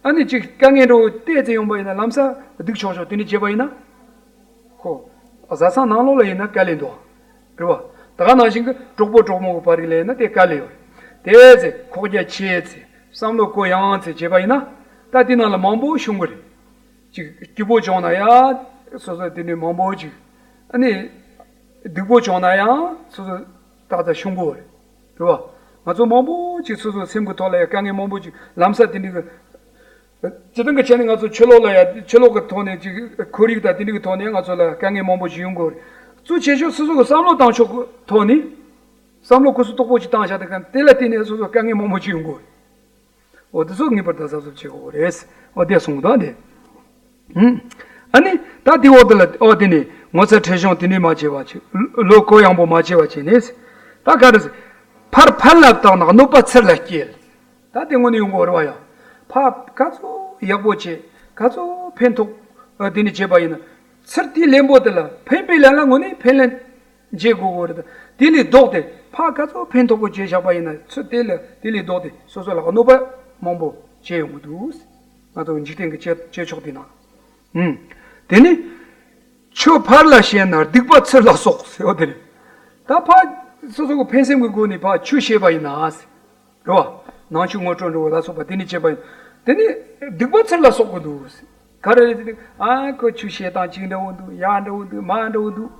ཨ་ནི་ཅིག་དཀའ་ངལ་འདྲ་བོ་ཏོག་ཙམ་ཡོང་པ་ཡིན་ན་ལམ་སང་སྡུག་ཆོག་ཆོག་དེ་འདྲ་བྱས་པ་ཡིན་ན། ཁོ། བཟའ་ཚང་ནང་ལོགས་ལ་ཡིན་ན་དཀའ་ལས་འདུག་རེད་བ། ད་ག་ནང་བཞིན་གྱི་གྲོགས་པོ་གྲོགས་མོ་གི་བར་རིགས་ལ་ཡིན་ན་དེ་དཀའ་ལས་ཡོད་རེད། དེ་ཚེ་ཁོག་རྒྱ་ཆེ་ཚེ་བསམ་བློ་གུ་ཡངས་ཚེ་བྱས་པ་ཡིན་ན། ད་དེ་ནང་ལ་མང་པོ་བྱུང་གི་རེད། ཅིག་སྐྱིད་པོ་བྱུང་ན་ཡང་སོ་སོ་དེ་ནས་མང་པོ་ཅིག་ཨ་ནི། སྡུག་པོ་བྱུང་ན་ཡང་སོ་སོ་ཏག་ཏག་བྱུང་གི་རེད། རེད་བ། ང་ཚོ་མང་པོ་ཅིག་སོ་སོ་སེམས་ཀྱི་ཐོག་ལ་ཡང་དཀའ་ངལ་མང་པོ་ཅིག་ལམ་སང་དེ་འདྲ་གི་སྤྱིར་བཏང་གི་ཆ་ནས་ང་ཚོ་ཕྱི་ལོགས་ལ་ཡ་ཕྱི་ལོགས་ཀྱི་ཐོག་ནས་ཅིག་ཁོར་ཡུག་དང་དེ་འདྲ་གི་ཐོག་ནས་ང་ཚོ་ལ་དཀའ་ངལ་མང་པོ་ཞིག་ཡོང་གི་ཡོད་རེད། གཙོ་ཆེ་ཤོས་སོ་སོ་གི་བསམ་བློ་བཏང་ཕྱོགས་ཀྱི་ཐོག་ནས་བསམ་བློ་གུ་སུ་དོག་པོ་ཅིག་བཏང་བཞག་དེ་ག་དེ་ལ་བརྟེན་ནས་སོ་སོ་དཀའ་ངལ་མང་པོ་ཞིག་ཡོང་གི་ཡོད་རེད། འོ་དེ་ཚོ་ངེས་པར་དུ་གཟབ་གཟབ་བྱེད་དགོས་རེད། འོ་དེ་གསུངས་དང་དེ། ཨ་ནི་ད་དེ་འོག་དེ་ལ་འོ་དེ་ནས་ངོ་ཚ་ཁྲེལ་གཞུང་དེ་ནས་མ་བྱས་པ་བྱས། བློ་གུ་ཡངས་པོ་མ་བྱས་པ་བྱས་ནས། ད་ག་རེ་ཟེར། ཕར་ཕར་ལ་བཏང་ན་གནོད་པ་ཚུར་ལ་སྐྱེལ། ད་དེ་དངོས་གནས་ཡོང་གི་ཡོད་རེད་བ་ཡ། ཕར་ག་ཚོད་ཡག་པོ་བྱེད། ག་ཚོད་ཕན་ཐོགས། ཨ་དེ་ནས་བྱས་པ་ཡིན་ན། ཚུར་དེའི་ལན་པོ་དེ་ལ་ཕན་པའི་ལན་ལ་དངོས་གནས་ཕན་ལན་འཇལ་དགོས་ཀྱི་རེད། དེ་ལས་ལྡོག་སྟེ་ཕར་ག་ཚོད་ཕན་ཐོགས་པོ་བྱས་བཞག་པ་ཡིན་ན་ཚུར་དེ་ལ་དེ་ལས་ལྡོག་སྟེ་སོ་སོ་ལ་གནོད་པ་མང་པོ་བྱས་ཡོང་གི་འདུག་ང་ཚོ་འཇིག་རྟེན་གྱི་བྱེད་བྱེད་ཕྱོགས་དེ་ནང་། ཨུམ། དེ་ནི། ཆོས་ཕར་ལ་བཤད་ན་སྡིག་པ་ཚུར་ལ་གསོག་ཟེར་བ་དེ་རེད། ད་ཕར་སོ་སོ་གི་ཕན་སེམས་ཀྱི་སྒོ་ནས་ཕར་ཆོས་བཤད་པ་ཡིན་ན། རེད་བ། ནང་ཆོས་ངོ་སྤྲོད་འདྲ་བོ་ལ་སོགས་པ་དེ་ནས་བྱས་པ་ཡིན། དེ་ནས་སྡིག་པ་ཚུར་ལ་གསོག་གི་འདུག་ག་རེ་རེད་ཟེར་དུས་ཨ་ཁོ་ཆོས་བཤད་སྟངས་གཅིག་འདྲ་བོ་འདུག་ཡག་འདྲ་བོ་འདུག་མ་འདྲ་བོ་འདུག་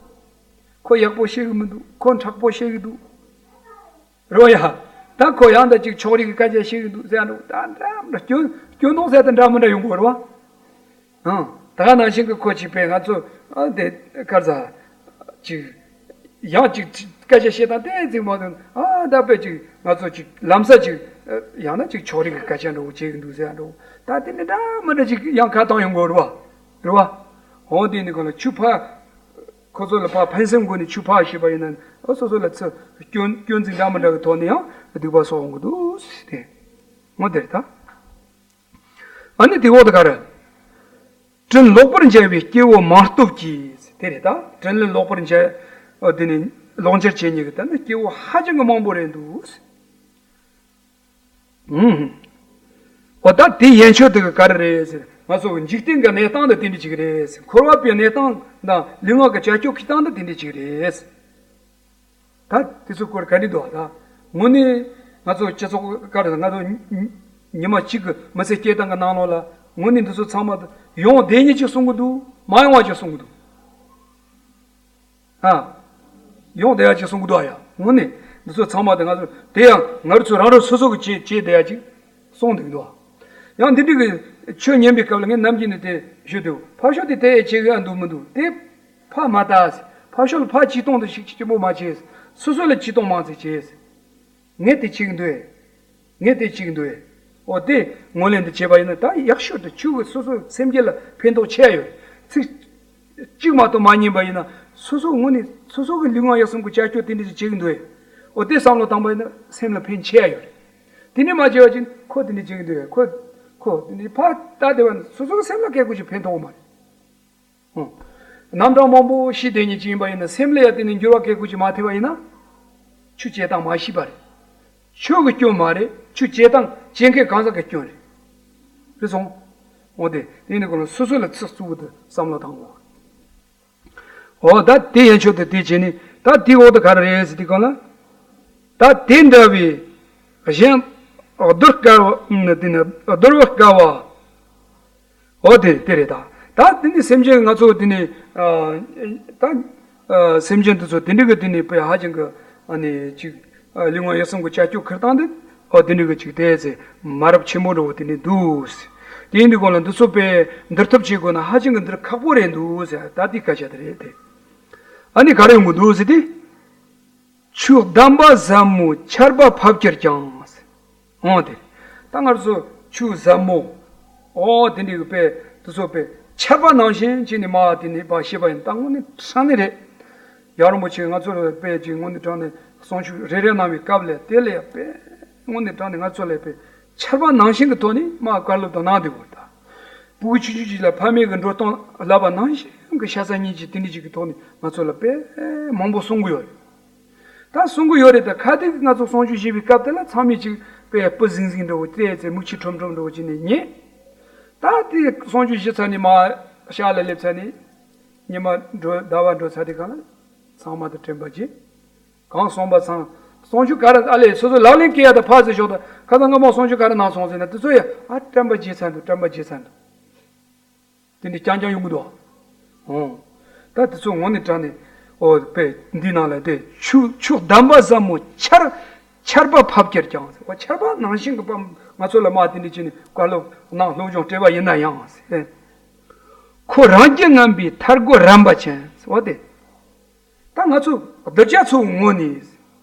ཁོ་ཡག་པོ་བཤད་གི་མི་འདུག་ཁོ་མཁྲེགས་པོ་བཤད་གི་འདུག་རེད་བ་ཡ། ད་ཁོ་ཡང་ད་ཅིག་ཕྱོགས་རིས་ཀྱི་སྐད་ཆ་བཤད་གི་འདུག་ཟེར་ཡ་འདྲ་བོ་ད་འདྲ་མི་འདྲ་སྐྱོན་སྐྱོན་འདོགས་ཟེར་ད་འདྲ་མི་འདྲ་ཡོང་གི་རེད་བ། ཨང་། ད་ག་ནང་བཞིན་གྱི་ཁོ་ཅིག་པས་ང་ཚོ་ཨ་དེ་དཀར་ཟ། ཅིག་ཡང་ཅིག་སྐད་ཆ་བཤད་སྟངས་ཏོག་ཙམ་མ་འདུག་ཨ་ད་དཔེ་ཅིག་ང་ཚོ་ཅིག་ལམ་སང་ཅིག་ཡང་ན་ཅིག་ཕྱོགས་རིས་ཀྱི་སྐད་ཆ་འདྲ་བོ་བྱེད་ཀྱི་འདུག་ཟེར་ཡ་འདྲ་བོ་ད་དེ་ནི་འདྲ་མི་འདྲ་ཅིག་ཡང་ཁ་བཏང་ཡོང་གི་རེད་བ། རེད་བ། འོ་དེ་ནི་གང་ལ་ཆུ་ཕ། ཁོ་ཚོ་ལ་ཕར་ཕན་སེམས་སྒོ་ནས་ཆུ་ཕར་བཞེས་པ་ཡིན་ན། ཨ་སོ་སོ་ལ་ཚུར་སྐྱོན་སྐྱོན་འཛིན་འདྲ་མི་འདྲ་གི་ཐོག་ནས་ཡང་སྡིག་པ་གསོག་འོང་གི་འདུག་ཟེར་ཏེ། ངོ་དེ་རེད་ད། ཨ་ནི་དེ་འོག་ཏུ་ག་རེ། དྲིན་ལོག་པར་འཇལ་བའི་སྐྱེ་བོ་མང་སྟོབས་ཀྱིས་དེ་རེད་ད། དྲིན་ལན་ལོག་པར་འཇལ། ཨ་དེ་ནི་ལོག་འཇལ་བྱེད་མཁན་གྱི་ད་ནི་སྐྱེ་བོ་ཧ་ཅང་གི་མང་པོ་རེད་འདུག། ཨུམ། འོ་ད་དེ་ཡན་ཆོད་དེ་ག་ག་རེ་རེད་ཟེར། ང་ཚོ་འཇིག་རྟེན་གྱི་གནས་སྟངས་དེ་དེ་འདྲ་ཅིག་རེད་ཟེར། འཁོར་བ་པའི་གནས་སྟངས་དང་ལུས་ངག་གི་བྱ་སྤྱོད་ཀྱི་སྟངས་དེ་དེ་འདྲ་ཅིག་རེད་ཟེར། ད་དེ་ཚོ་སྐོར་ག་རེ་འདུག་ཨ། ད་དངོས་གནས་ང་ཚོ་སྤྱི་ཚོགས་ག་རེ། ང་ཚོ་ཉི་མ་གཅིག་གི་མི་ཚེ་སྐྱེལ་སྟངས་ཀྱི་ནང་ལོགས་ལ་དངོས་གནས་འདི་ཚོ་ཚང་མ་ཡོང་བསྡད་མཁན་ཅིག་གསུང་གི་འདུག། མ་ཡོང་བ་ཅིག་གསུང་གི་འདུག། ཨ། ཡོང་བསྡད་ཡ་ཅིག་གསུང་གི་འདུག་ཨ་ཡ། དངོས་གནས་འདི་ཚོ་ཚང་མ་དེ་ང་ཚོ་དེ་ཡང་ང་རང་ཚོ་རང་རང་སོ་སོ་གི་བྱེད་བྱེད་བསྡད་ཡ་ཅིག་གསུང་བསྡད་ཀྱི་འདུག་ཨ། ཡང་འདི་འདྲ་གི་ཆོས་ཉན་པའི་སྐབས་ལ་ངས་ནམ་རྒྱུན་ནས་དེ་ཞུ་འདུག། ཕར་ཕྱོགས་དེ་དེ་ཨེ་བྱེད་གི་ཨ་འདུག་མི་འདུག། དེ་ཕར་མ་ལྟ། ཕར་ཕྱོགས་ལ་ཕར་ཅིག་གཏོང་དུ་ཞིག་ཅིག་སྐྱོ་པོ་མ་བྱེད། སོ་སོ་ལ་ཅིག་གཏོང་མང་ཙམ་བྱེད། ངས་དེ་བྱེད་ཀྱི་འདུག། ངས་དེ་བྱེད་ཀྱི་འདུག། འོ་དེ་ངོས་ལེན་དུ་བྱས་པ་ཡིན་ན་ད་ཡག་ཤོས་དེ་ཆོས་ཀྱི་སོ་སོ་སེམས་རྒྱུད་ལ་ཕན་ཐོགས་ཆེ་ཡོད། ཚིག་གཅིག་མ་གཏོགས་མ་ཉན་པ་ཡིན་ན་སོ་སོ་ངོས་ནས་སོ་སོ་གི་ལུས་ངག་ཡིད་གསུམ་གྱི་བྱ་སྤྱོད་དེ་འདྲ་ཞིག་བྱེད་ཀྱི་འདུག། འོ་དེ་བསམ་བློ་བཏང་པ་ཡིན་ན་སེམས་ལ་ཕན་ཆེ་ཡོད་རེད། དེ་འདྲ་མ་བྱས་པ་ཅིག་ཁོ་དེ་འདྲ་བྱེད་ཀྱི་འདུག། ཁོ་ཁོ་དེ་འདྲ་ཕར་ལྟ་བསྡད་པ་ན་སོ་སོ་གི་སེམས་ལ་གལ་དགོས་ཤིག་ཕན་ཐོགས་མ་རེད། ཨོ། རྣམ་གྲངས་མང་པོ་ཤེས་བསྡད་མཁན་ཅིག་ཡིན་པ་ཡིན་ན་སེམས་ལ་ཡ་དེ་ནས་འགྱུར་བ་གལ་དགོས་ཅིག་མ་ཐེབས་པ་ཡིན་ན། ཆོས་བྱེད་སྟངས་མ་ཤེས་པ་རེད། ཆོས་ཀྱི་སྐྱོན་མ་རེད། ཆོས་བྱེད་སྟངས་བྱེད་མཁན་གང་ཟག་གི་སྐྱོན་རེད། རེད་སོང་། འོ་དེ་དེ་ནི་ཁོ་ལ་སོ་སོ་ལ་ཚིག་གཙོ་བོ་དེ་བསམ་བློ་བཏང་དགོས། འོ་ད་དེ་ཡན་ཆོད་དུ་དེ་བྱས་ནས་ད་དེའི་འོག་ཏུ་ག་རེ་རེད་ཟེར་དུས་སྒང་ལ། ད་དེ་འདྲ་བའི་གཞན་གདོལ་དཀའ་བ་དེ་ནི་གདོལ་བ་དཀའ་བ། འོ་དེ་དེ་རེད་ད། ད་དེ་ནི་སེམས་ཅན་ང་ཚོ་དེ་ནི་ཨ་ད་ཨ་སེམས་ཅན་དེ་ཚོ་དེ་འདྲ་གི་དེ་ནི་དཔེ་ཧ་ཅང་གི་ཨ་ནི་ཅིག་ཨ་ལུས་ངག་ཡིད་གསུམ་གྱི་བྱ་སྤྱོད་ཁུར་སྟངས་དེ་འོ་དེ་འདྲ་གི་ཅིག་དེ་ཚེ་མ་རབས་ཆེན་པོ་འདྲ་བོ་དེ་ནི་འདུག། དེ་ཡིན་དུས་གང་ལ་འདི་ཚོ་དཔེ་འདིར་ཐབས་བྱེད་དགོས་ན་ཧ་ཅང་གི་འདིར་ཁག་པོ་རེད་འདུག་ཟེར། ད་དེ་སྐད་ཆ་དེ་རེད་དེ། ཨ་ནི་ག་རེ་ཡོང་གི་འདུག་ཟེར་དེ། ཆུ་གདམས་པ་ཟབ་མོ་ཆར་པ་ཕབ་ཀྱིར་ཀྱང་། འོ་དེ། ད་ང་ཚོ་ཆུ་ཟབ་མོ། འོ་དེ་འདྲའི་དཔེ་དེ་ཚོ་དཔེ་ཆར་པ་ནང་བཞིན་བྱས་ནས་མར་དེ་ནས་ཕར་བཞུར་བ་ཡིན། ད་དངོས་གནས་དྲང་གནས་རེད། རྒྱལ་བ་རིན་པོ་ཆེ་ང་ཚོ་ལ་དཔེ་ཅིག་དངོས་གནས་དྲང་གནས་གསུང་ཆོས་རེ་རེ་གནང་བའི་སྐབས་ལ་དེ་ལ་ཡང་དཔེ་དངོས་གནས་དྲང་གནས་ང་ཚོ་ལ་དཔེ་ཆར་པ་ནང་བཞིན་གྱི་ཐོག་ནས་མར་བཀའ་སློབ་དང་གནང་བསྡད་ཡོད་ད། སྤུ་གུ་ཆུང་ཆུང་ཅིག་ལ་ཕ་མེས་ཀྱི་འགྲོ་སྟངས་བསླབ་པ་ནང་བཞིན་གྱི་ཤ་ཚ་གཉིས་ཀྱི་དེ་འདྲ་ཅིག་གི་ཐོག་ནས་ང་ཚོ་ལ་དཔེ་མང་པོ་གསུང་གི་ཡོད་རེད། ད་གསུང་གི་ཡོད་རེད། ད་ཁ་ཐུག་ང་ཚོ་གསུང་ཆོས་བྱེད་པའི་སྐབས་དེ་ལ་ཚང་མས་ཅིག་དཔེ་སྤུ་ཟིང་ཟིང་འདྲ་བོ་བལྟས་ཚེ་མིག་ཆུ་ཁྲོམ་ཁྲོམ་འདྲ་བོ་བྱས་ནས་ཉན། ད་དེ་གསུང་ཆོས་བྱེད་ཚར་ནས་མར་ཤག་ལ་སླེབས་ཚར་ནས་ཉི་མ་འགྲོ་ཟླ་བ་འགྲོ་ཚར་དུས་སྒང་ལ་ཚང་མ་དང་དྲན་པ་བརྗེད། གང་གསུངས་པ་ཚང་། གསུང་ཆོས་ག་རེ་ཨ་ལས་སོ་སོ་ལག་ལེན་བཀལ་ཡ་དང་ཕར་ཟེར་ཞོག་དང་ཁ་སང་སྔ་མོ་གསུང་ཆོས་ག་རེ་གནང་སོང་ཟེར་ན་དེ་ཚོ་ཡ་ཨ་དྲན་པ་བརྗེད་ཚར་འདུག། དྲན་པ་བརྗེད་ཚར་འདུག། དེ་འདྲ་རྐྱང་རྐྱང་ཡོང་གི་འདུག། ཨོ། ད་དེ་ཚོ་དངོས་གནས་དྲང་གནས་ཨོ་དཔེ་འདི་ནང་ལ་དེ་ཆུ་ཆུ་གདམས་པ་ཟབ་མོ་ཆར་ཆར་པ་ཕབ་ཀྱིར་ཀྱང་ཟེར་བ། ཆར་པ་ནང་བཞིན་གྱི་པ་ང་ཚོ་ལ་མར་དེ་འདྲ་བྱས་ནས་བཀའ་སློབ་གནང་སློབ་སྦྱོང་སྤྲད་པ་ཡིན་ན་ཡང་ཟེར། ཁོ་རང་རྒྱུད་ངན་པའི་ཐར་རྒོད་རན་པ་ཅན་ཟེར་བ་དེ། ད་ང་ཚོ་གདུལ་བྱ་ཚོའི་ངོས་ནས།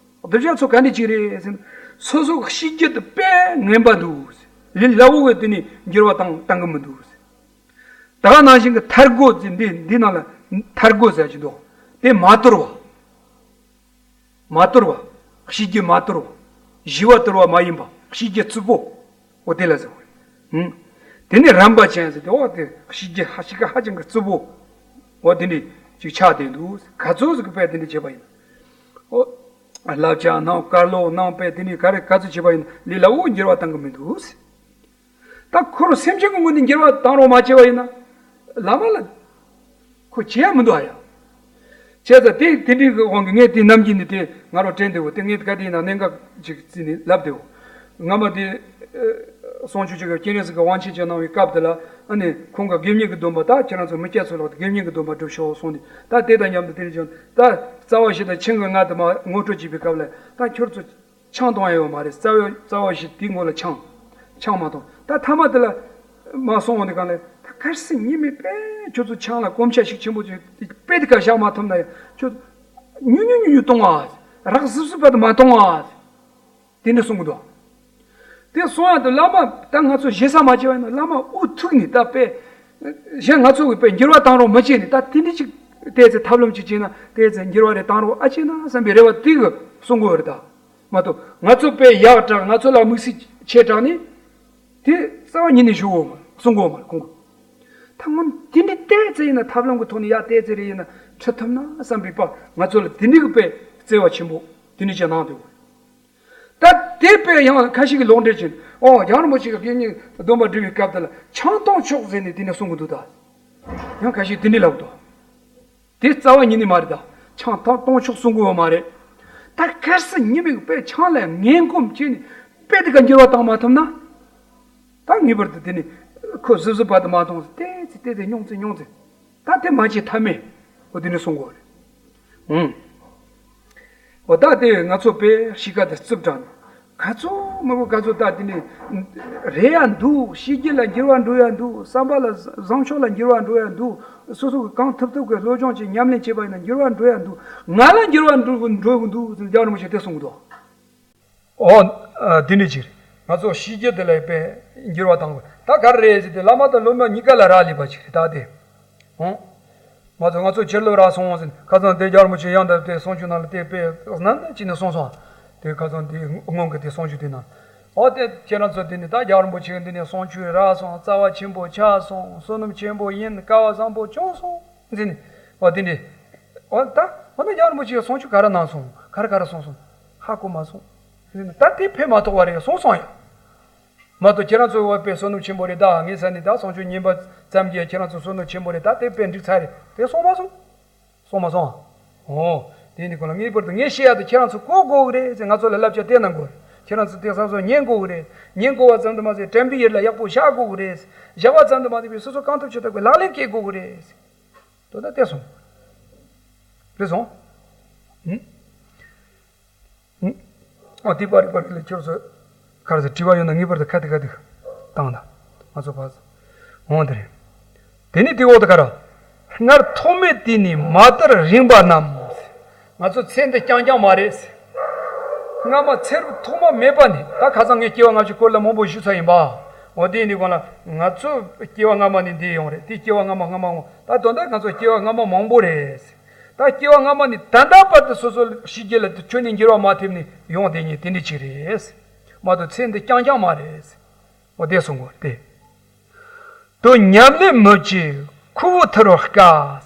གདུལ་བྱ་ཚོ་ག་འདྲ་ཅིག་རེད་ཟེར་ན། སོ་སོ་གཤིས་རྒྱུད་དེ་དཔེ་ངན་པ་འདུག། ལས་སླ་བོ་གི་དེ་ནས་འགྱུར་བ་བཏང་བཏང་གི་མི་འདུག། ད་ག་ནང་བཞིན་གྱི་ཐར་རྒོད་ཟེར་འདི་འདི་ནང་ལ་ཐར་རྒོད་ཟེར་གྱི་འདུག། དེ་མ་དོར་བ། མ་དོར་བ། གཤིས་རྒྱུད་མ་དོར་བ། ཞི་བ་དོར་བ་མ་ཡིན་པ་གཤིས་རྒྱུད་རྩུབ་པོ། འོ་དེ་ལ་ཟེར་བ། ཧུམ། དེ་ནས་རན་པ་ཅན་ཟེར་ཏེ་འོ་དེ་གཤིས་རྒྱུད་ཧ་ཤི་ཀ་ཧ་ཅང་གི་རྩུབ་པོ། འོ་དེ་འདྲ་ཅིག་ཆགས་བསྡད་འདུག། ག་ཚོད་ཟིག་གི་དཔེ་དེ་འདྲ་བྱས་པ་ཡིན། འོ། བསླབ་བྱ་གནང་བཀའ་སློབ་གནང་དཔེ་དེ་འདྲ་ག་རེ་ག་ཚོད་བྱས་པ་ཡིན་ལས་སླ་བོ་འགྱུར་བ་བཏང་གི་མི་འདུག། ད་ཁོ་རང་སེམས་ཅན་གྱི་ངོས་ནས་འགྱུར་བ་བཏང་རོགས་མ་བྱས་པ་ཡིན་ན། བླ་མ་ལ་ཁོ་བྱེད་ཡ་མི་འདུག་ཨ་ཡ། བྱས་ཙང་དེ་དེ་འདྲའི་གི་དབང་གིས་ངས་དེ་ནམ་རྒྱུན་ནས་དེ་ང་རང་དྲན་བསྡད་ཡོད། དེ་ངས་ག་དེ་ཡིན་ན་གནད་འགག་ཅིག་བརྩིས་ནས་ལབ་བསྡད་ཡོད། སྔ་མ་དེ་གསུང་ཆོས་ཅིག་གི་སྤྱན་རས་གཟིགས་ཀྱི་དབང་ཆེན་ཅིག་གནང་བའི་སྐབས་དེ་ལ་ཨ་ནི་ཁོང་གིས་དགེ་བསྙེན་གྱི་སྡོམ་པ་ད་ཁྱེད་རང་ཚོ་མི་སྐྱ་ཚོ་ལ་དགེ་བསྙེན་གྱི་སྡོམ་པ་སྒྲུབ་ཤོག་གསུངས་ནས། ད་དེ་དང་མཉམ་དུ་དེ་ནས་བྱུང་ད་རྩ་བ་བཞི་དང་ཆིངས་ཀྱི་ལྔ་དེ་མར་ངོ་སྤྲོད་བྱེད་པའི་སྐབས་ལ་ད་ཁྱོད་ཚོ། ཆང་འཐུང་ཡ་ཡོད་མ་རེད། རྩ་བ་རྩ་བ་བཞི་དེའི་ངོ་ལ་ཆང་། ཆང་མ་འཐུང་། ད་ཐ་མ་དེ་ལ་མར་སོང་བ་དེ་གང་ལས་ད་གལ་སྲིད་ཉི་མའི་དཔེ་ཁྱོད་ཚོ་ཆང་ལ་གོམས་ཆ་ཤུགས་ཆེན་པོ་ཅིག་དཔེ་དེ་ག་བཞག་མ་ཐུབ་ན་ཡང་ཁྱོད་ཉུང་ཉུང་ཉུང་ཉུང་གཏོང་ཨ། རགས་ཟིབ་ཟིབ་བར་དུ་མ་གཏོང་ཨ། དེ་འདྲ་གསུང་གི་འདུག། དེ་གསུང་ཡ་དེ་བླ་མ་ད་ང་ཚོ་ཞེ་ས་མ་བྱས་པ་ཡིན་ན་བླ་མ་དབུ་ཐུག་ནས་ད་དཔེ་གཞན་ང་ཚོ་གི་དཔེ་འགྱུར་བ་བཏང་རོགས་མི་བྱེད་ནས་ད་དེ་འདྲ་ཅིག་ ཏོག་ཙམ་ཐབས་ལམ་ཅིག་བྱས་ན་ཏོག་ཙམ་འགྱུར་བ་རེ་བཏང་རོགས་ཨ་ཅེ་ན་བསམ་པའི་རེ་བ་དེ་གི་གསུང་གི་ཡོད་རེད་ད། མ་གཏོགས་ང་ཚོ་དཔེ་ཡག་དྲག་ང་ཚོ་ལ་དམིགས་བསལ་ཆེ་དྲག་ནི་དེ་རྩ་བ་ཉིད་ནས་ཞུ་འོ་མ་གསུང་གི་ཡོད་མ་རེད་ཁོང་གི། ད་སྔོན་དེ་འདྲའི་ཏོག་ཙམ་ཡིན་ན་ཐབས་ལམ་གི་ཐོག་ནས་ཡག་ཏོག་ཙམ་རེ་ཡིན་ན་ཁྲིད་ཐུབ་ན་བསམ་པའི་པ་ང་ཚོ་ལ་དེ་འདྲའི་གི་དཔེ་བརྩེ་བ་ཆེན་པོ་དེ་འདྲ་ཅིག་གནང་འདུག་ད་དེ་དཔེ་ཡང་ཁ་ཤས་ཀྱིས་ལོག་འགྲེལ་བྱས་ནས་ཨོ་རྒྱལ་བ་རིན་པོ་ཆེ་གིས་དགེ་བསྙེན་སྡོམ་པ་སྒྲུབ་པའི་སྐབས་དེ་ལ་ཆང་བཏུང་ཆོག་ཟེར་ནས་དེ་ནས་གསུང་གི་འདུག་ད་ཡང་ཁ་ཤས་དེ་འདྲ་ལབ་འདུག་དེ་རྩ་བ་ཉིད་ནས་མ་རེད་ད། ཆང་ཐག་གཏོང་ཆོག་གསུང་གི་ཡོད་མ་རེད། ད་གལ་སྲིད་ཉི་མའི་དཔེ་ཆང་ལ་ངན་གོམས་བྱས་ནས་དཔེ་དེ་ག་འགྱུར་བ་བཏང་མ་ཐུབ་ན། ད་ངེས་པར་དུ་དེ་ནི་ཁོ་གཟབ་གཟབ་བར་དུ་མ་གཏོང་ཟེར་ཏོག་ཙམ་ཏོག་ཙམ་ཉུང་ཙམ་ཉུང་ཙམ་ད་དེ་མ་བྱེད་ཐབས་མེད། འོ་དེ་ནི་གསུང་གི་ཡོད་རེད། ཨང་། འོ་ད་དེ་ང་ཚོ་དཔེ་གཤིས་ཀ་དེ་རྩུབ་དྲགས་ནས། ག་ཚོད་མི་དགོས་ག་ཚོད་ད་དེ་ནས་རེད་ཡ་འདུག་ཤེས་རྒྱུད་ལ་འགྱུར་བ་འགྲོ་ཡ་འདུག་བསམ་པ་ལ་བཟང་ཕྱོགས་ལ་འགྱུར་བ་འགྲོ་ཡ་འདུག་སོ་སོ་གི་གང་ཐུབ་ཐུབ་ཀྱི་སློབ་སྦྱོང་བྱེད་ཉམས་ལེན་བྱེད་པ་ཡིན་ན་འགྱུར་བ་འགྲོ་ཡ་འདུག་ང་ལ་འགྱུར་བ་འགྲོ་འགྲོ་གི་འདུག་ཟེར་རྒྱལ་བ་རིན་པོ་ཆེ་དེ་གསུང་གི་འདུག་ཨོ། ཨ། དེ་འདྲ་ཅིག་རེད། ང་ཚོ་ཤེས་རྒྱུད་དེ་ལ་དཔེ་འགྱུར་བ་བཏང་དགོས་ད་ག་རེ་རེད་ཟེར་ཏེ་བླ་མ་དང་སློབ་མ་གཉིས་ཀ་ལ་རག་ལས་པ་ཅིག་རེད་ད་དེ། ཨང་། མ་ཚོ་ང་ཚོ་ཕྱིར་ལོག་རག་སོང་ཟེར་ཁ་སང་དེ་རྒྱལ་བ་རིན་པོ་ཆེ་ཡང་ད་དེ་གསུང་ཆོས་ནང་ལ་དེ་དཔེ་སྣ་ནས་ཅི་ནས་གསུངས་སོང་། དེ་ཁ་སང་དེ་སྔོན་གྱི་དེ་གསུང་ཆོས་དེ་ནང་། ཨོ་དེ་ཁྱེད་རང་ཚོ་དེ་ནས་ད་རྒྱལ་བ་རིན་པོ་ཆེ་གི་འདི་ནས་གསུང་ཆོས་རག་སོང་རྩ་བ་ཆེན་པོ་ཆགས་སོང་བསོད་ནམས་ཆེན་པོ་ཡིན་སྐལ་བ་བཟང་པོ་བྱུང་སོང་ཟེར་ནས། ཨོ་དེ་འདྲས། ཨོ་ད་ཨོ་ན་རྒྱལ་བ་རིན་པོ་ཆེ་གི་གསུང་ཆོས་ག་རེ་གནང་སོང་ག་རེ་ག་རེ་གསུངས་སོང་། ཧ་གོ་མ་སོང་། ཟེར་ནས་ད་དེ་ཕན་མ་ཐོགས་པ་རེད་གསུངས་སོང་ཡ། མ་གཏོགས་ཁྱེད་རང་ཚོའི་བ་དཔེ་བསོད་ནམས་ཆེན་པོ་རེད་ད་ངས་ས་ནས་ད་གསུང་ཆོས་ཉན་པ་ཙམ་གྱིས་ཁྱེད་རང་ཚོ་བསོད་ནམས་ཆེན་པོ་རེད་ད་དེ་དཔེ་འགྲིག་ཚར་རེད་དེ་སོང་མ་སོང་། སོང་མ་སོང་། ཨོ། དེ་ནི་ཁོ་ལ་ངེས་པར་དུ་ངས་བཤད་ཡ་དེ་ཁྱེད་རང་ཚོ་གོ་དགོས་གི་རེད་ཟེར་ང་ཚོ་ལ་བསླབ་བྱ་དེ་གནང་དགོས་རེད། ཁྱེད་རང་ཚོ་དེ་སོ་སོ་ཉན་དགོས་གི་རེད། ཉན་དགོས་པ་ཙམ་དུ་མ་ཟད་དྲན་པའི་ཡུལ་ལ་ཡག་པོ་བཞག་དགོས་གི་རེད། བཞག་པ་ཙམ་དུ་མ་ཟད་པའི་སོ་སོ་གང་ཐུབ་ཅི་ཐུབ་ཀྱི་ལག་ལེན་འཁེལ་དགོས་གི་རེད། དོ་ད་དེ་སོང་། རེད་སོང་། ཨུ། ཨོ་དེ་པར་རེད་པར་རེད་ལ་ཁྱོད་ཚོ་ག་རེ་ཟེར་དྲི་བ་ཡོད་ན་ངེས་པར་དུ་ཁ་ཐུག་ཁ་ཐུག་བཏང་དང་ང་ཚོ་ཕར་འོང་དེ་རེད། དེ་ནི་དེ་འོག་ཏུ་ག་ར། སྔར་ཐོགས་མེད་དེ་ནི་མ་དར་རིངས་པ་རྣམས། ང་ཚོ་ཚེ་འདི་རྐྱང་རྐྱང་མ་རེད། སྔ་མ་ཚེ་རབས་ཐོག་མ་མེད་པ་ནས་ད་ཁ་སང་ངས་སྐྱེ་བ་སྔ་ཕྱི་སྐོར་ལ་མང་པོ་ཞུས་ཚར་ཡིན་པ། འོ་དེ་ཡིན་དུས་གོང་ལ་ང་ཚོ་སྐྱེ་བ་སྔ་མ་ནས་འདི་ཡོང་རེད་དེ་སྐྱེ་བ་སྔ་མ་སྔ་མ་འོང་ད་དོན་དག་ང་ཚོ་སྐྱེ་བ་སྔ་མ་མང་པོ་རེད། ད་སྐྱེ་བ་སྔ་མ་ནས་ད་ལྟ་བར་དུ་སོ་སོ་ཤི་རྒྱུ་ལ་ཁྱོན་ནས་འགྱུར་བ་མ་ཐེབས་ནས་ཡོང་བསྡད་མཁན་དེ་འདྲ་ཅིག་རེད། མ་གཏོགས་ཚེ་འདི་རྐྱང་རྐྱང་མ་རེད། འོ་དེ་གསུང་གོ་དེ། དོ་ཉམས་ལེན་མི་བྱེད་ཁུ་བོ་ཐུར་བ་དཀའ།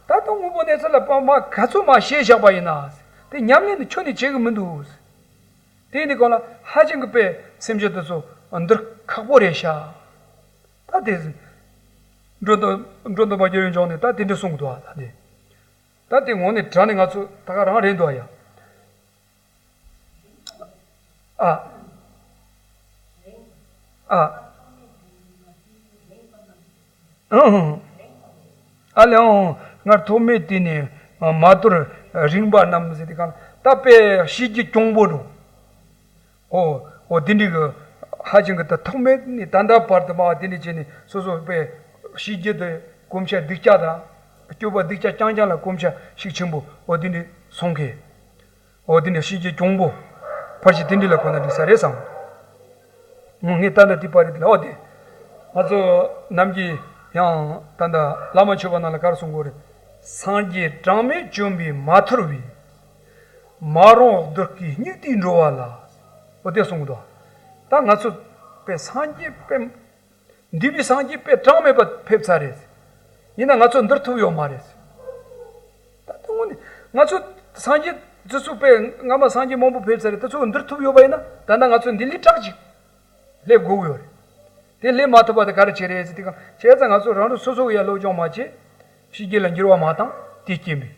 ད་དུང་དངོས་པོ་གནས་ཚུལ་ལ་དཔག་མ་ག་ཚོད་མ་ཤེས་བཞག་པ་ཡིན་ན། དེ་ཉམས་ལེན་ནི་ཁྱོན་ནས་བྱེད་གི་མི་འདུག་དེ་ནི་གང་ལ་ཧ་ཅང་གི་དཔེ་སེམས་ཅན་དེ་ཚོ་འདིར་ཁག་པོ་རེད་ཤག་ད་དེ་འགྲོ་འདུག་འགྲོ་འདུག་མ་རྒྱལ་བའི་འབྱུང་ནས་ད་དེ་འདྲ་གསུང་གི་འདུག་ཨ་ད་དེ། ད་དེ་ངོ་ནས་དྲང་ནས་ང་ཚོ་ད་ག་རང་རེད་འདུག་ཨ་ཡ། ཨ། ཨ། ཨང་། ཨ་ལེ་ཨང་། སྔར་ཐོགས་མེད་དེ་ནས་མ་དར་རིངས་པ་རྣམས་ཟེར་དེ་གང་ད་དཔེ་ཤི་རྒྱུ་གྱོང་པོ་འགྲོ། ཨོ། ཨོ་དེ་འདྲའི་གི་ཧ་ཅང་གི་ད་ཐོགས་མེད་ནས་ད་ལྟ་བར་དུ་མ་དེ་འདྲ་བྱས་ནས་སོ་སོ་དཔེ་ཤི་རྒྱུ་དེ་གོམས་ཤ་སྡུག་ཅག་དང་སྐྱོ་པ་སྡུག་ཅག་རྐྱང་རྐྱང་ལ་གོམས་ཤ་ཤུགས་ཆེན་པོ་ཨོ་དེ་འདྲ་སོང་གི། འོ་དེ་ནས་ཤི་རྒྱུ་གྱོང་པོ། ཕར་ཕྱིན་དེ་འདྲ་ལ་གོ་ན་འགྲིག་ས་རེད་བསམ། ངས་ད་ལྟ་དེ་པར་རེད་ལ་འོ་དེ། ང་ཚོ་ནམ་གྱི་ཡང་ད་ལྟ་བླ་མ་མཆོད་པ་ནང་ལ་ག་རེ་གསུང་གི་ཡོད་རེད། སངས་རྒྱས་གྲངས་མེད་བྱོན་པས་མ་ཐར་བའི། མ་རུངས་གདུལ་དཀའི་སྙིགས་དུས་འགྲོ་བ་ལ། འོ་དེ་གསུང་གི་འདུག་ད་ང་ཚོ་དཔེ་སངས་རྒྱས་དཔེ། འདུས་པའི་སངས་རྒྱས་དཔེ་གྲངས་མེད་པ་ཕེབས་ཚར་རེད། ཡིན་ན་ང་ཚོ་འདིར་ཐུབ་ཡོད་མ་རེད། ད་ལྟ་དངོས་གནས་ང་ཚོ་སངས་རྒྱས་དེ་ཚོ་དཔེ་སྔ་མ་སངས་རྒྱས་མང་པོ་ཕེབས་ཚར་རེད་དེ་ཚོ་འདིར་ཐུབ་ཡོད་པ་ཡིན་ན་ད་ལྟ་ང་ཚོ་འདི་ལས་དྲག་ཅིག་སླེབས་དགོས་ཀྱི་ཡོད་རེད། དེ་སླེབས་མ་ཐུབ་པ་དེ་ག་རེ་བྱེད་རེད་ཟེར་དུས་གང་བྱས་ཙང་ང་ཚོ་རང་རང་སོ་སོ་གི་ཡ་སློབ་སྦྱོང་མ་བྱས་ཤི་རྒྱུ་ལ་འགྱུར་བ་མ་བཏང་དེ་སྐྱེ་མེད།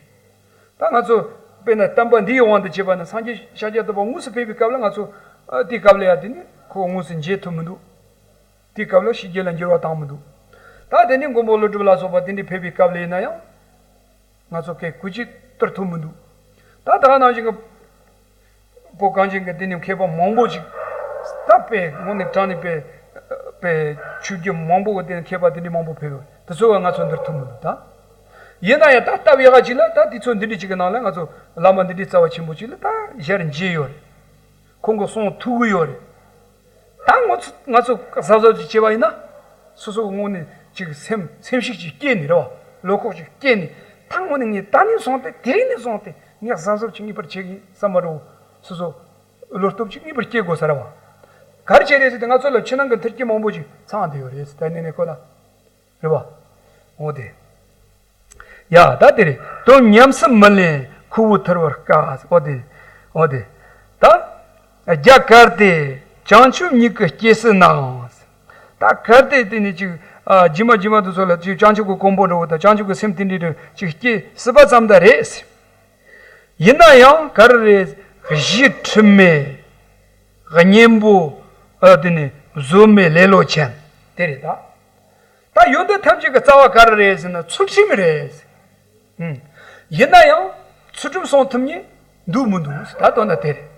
ད་ང་ཚོ་དཔེར་ན་བསྟན་པ་འདིའི་དབང་དུ་བྱས་པ་ན་སངས་རྒྱས་ཤཱཀྱ་ཐུབ་པ་དངོས་སུ་ཕེབས་པའི་སྐབས་ལ་ང་ཚོ་ཨ་དེའི་སྐབས་ལ་ཡ་དེ་ནི་ཁོ་དངོས་སུ་མཇལ་ཐུབ་མི་འདུག་དེའི་སྐབས་ལ་ཤི་རྒྱུ་ལ་འགྱུར་བ་བཏང་མི་འདུག་ད་དེ་ནི་མགོན་པོ་ཀླུ་སྒྲུབ་ལ་སོགས་པ་དེ་འདྲའི་ཕེབས་པའི་སྐབས་ལ་ཡིན་ན་ཡང་ང་ཚོ་སྐད་གུ་ཅིག་བསྟར་ཐུབ་མི་འདུག་ད་ད་ག་ནང་བཞིན་གྱི་བོད་གངས་ཅན་གྱི་དེ་ནི་མཁས་པ་མང་པོ་ཅིག་ད་དཔེ་དངོས་གནས་དྲང་ནས་དཔེ་དཔེ་ཆོས་བརྒྱུད་མང་པོ་གི་དེ་ནི་མཁས་པ་དེ་འདྲའི་མང་པོ་ཕེབས་ཡོད་དེ་ཚོ་བ་ང་ཚོ་འདིར་ཐུབ་མི་འདུག་ད་ཡིན་ན་ཡང་ད་སྟབས་ཡག་ག་ཅིག་ལ་ད་དེ་ཚོ་འདི་འདྲའི་ཅིག་གི་ནང་ལ་ང་ཚོ་བླ་མ་འདི་འདྲའི་རྩ་བ་ཆེན་པོ་ཅིག་ལ་ད་ཞལ་མཇལ་ཡོད་རེད། ཁོང་གི་གསུང་ཐོས་ཀྱི་ཡོད་རེད། ད་ང་ཚོ་ང་ཚོ་གཟབ་གཟབ་ཅིག་བྱས་པ་ཡིན་ན། སོ་སོ་གི་ངོས་ནས་ཅིག་སེམས་སེམས་ཤུགས་ཅིག་སྐྱེས་ནས་རེད་བ། བློ་ཁོག་ཅིག་སྐྱེས་ནས། ཐང་ངོ་ནས་ངས་ད་ནས་བཟུང་སྟེ་དེ་རིང་ནས་བཟུང་སྟེ་ངས་གཟབ་གཟབ་ཅིག་ངེས་པར་བྱེད་ཀྱི་བསམ་པ་འགྲོ། སོ་སོ་བློ་སྟོབས་ཅིག་ངེས་པར་སྐྱེ་དགོས་ས་རེད་བ། ག་རེ་བྱས་རེད་ཟེར་ཏེ་ང་ཚོ་ལ་ཕྱི་ནང་གི་མཐུན་རྐྱེན་མང་པོ་ཅིག་ཚང་བསྡད་ཡོད་རེད་ཟེར། ད་ནས་ནས་ཁོ་ལ་རེད་བ། འོ་དེ། ཡ་ད་དེ་རེད། དོན་ཉམས་སུ་མི་ལེན་ཁུ་བོ་ཐུར་བར་དཀའ། འོ་དེ། འོ་དེ། ད། རྒྱ་གར་ཏེ་བྱང་ཆུབ་མྱིག་གི་སྐྱེ་སྲིད་ནའང་། ད་གལ་ཏེ་དེ་ནི་ཅིག་ཨ་རྗེས་མ་རྗེས་མ་དུ་ཚོ་ལ་ཅིག་བྱང་ཆུབ་ཀྱི་གོ་འཕང་འགྲོ་བ་དང་བྱང་ཆུབ་ཀྱི་སེམས་དེ་འདྲའི་རུ་ཅིག་སྐྱེ་སྲིད་པ་ཙམ་དུ་རེད། ཡིན་ན་ཡང་ག་རེ་རེད། གཞི་ཁྲིམས་མེད། གཉེན་པོ་ཨ་དེ་ནི་བཟོད་མེད་ལེ་ལོ་ཅན་དེ་རེད་ད། ད་ཡོན་ཏན་ཐམས་ཅད་ཀྱི་རྩ་བ་ག་རེ་རེད་ཟེར་ན་ཚུལ་ཁྲིམས་རེད། ཨང་། ཡིན་ན་ཡང་ཚུལ་ཁྲིམས་སྲུང་ཐུབ་མཁན་འདུག་མི་འདུག་ད་དོན་དག་དེ་རེད།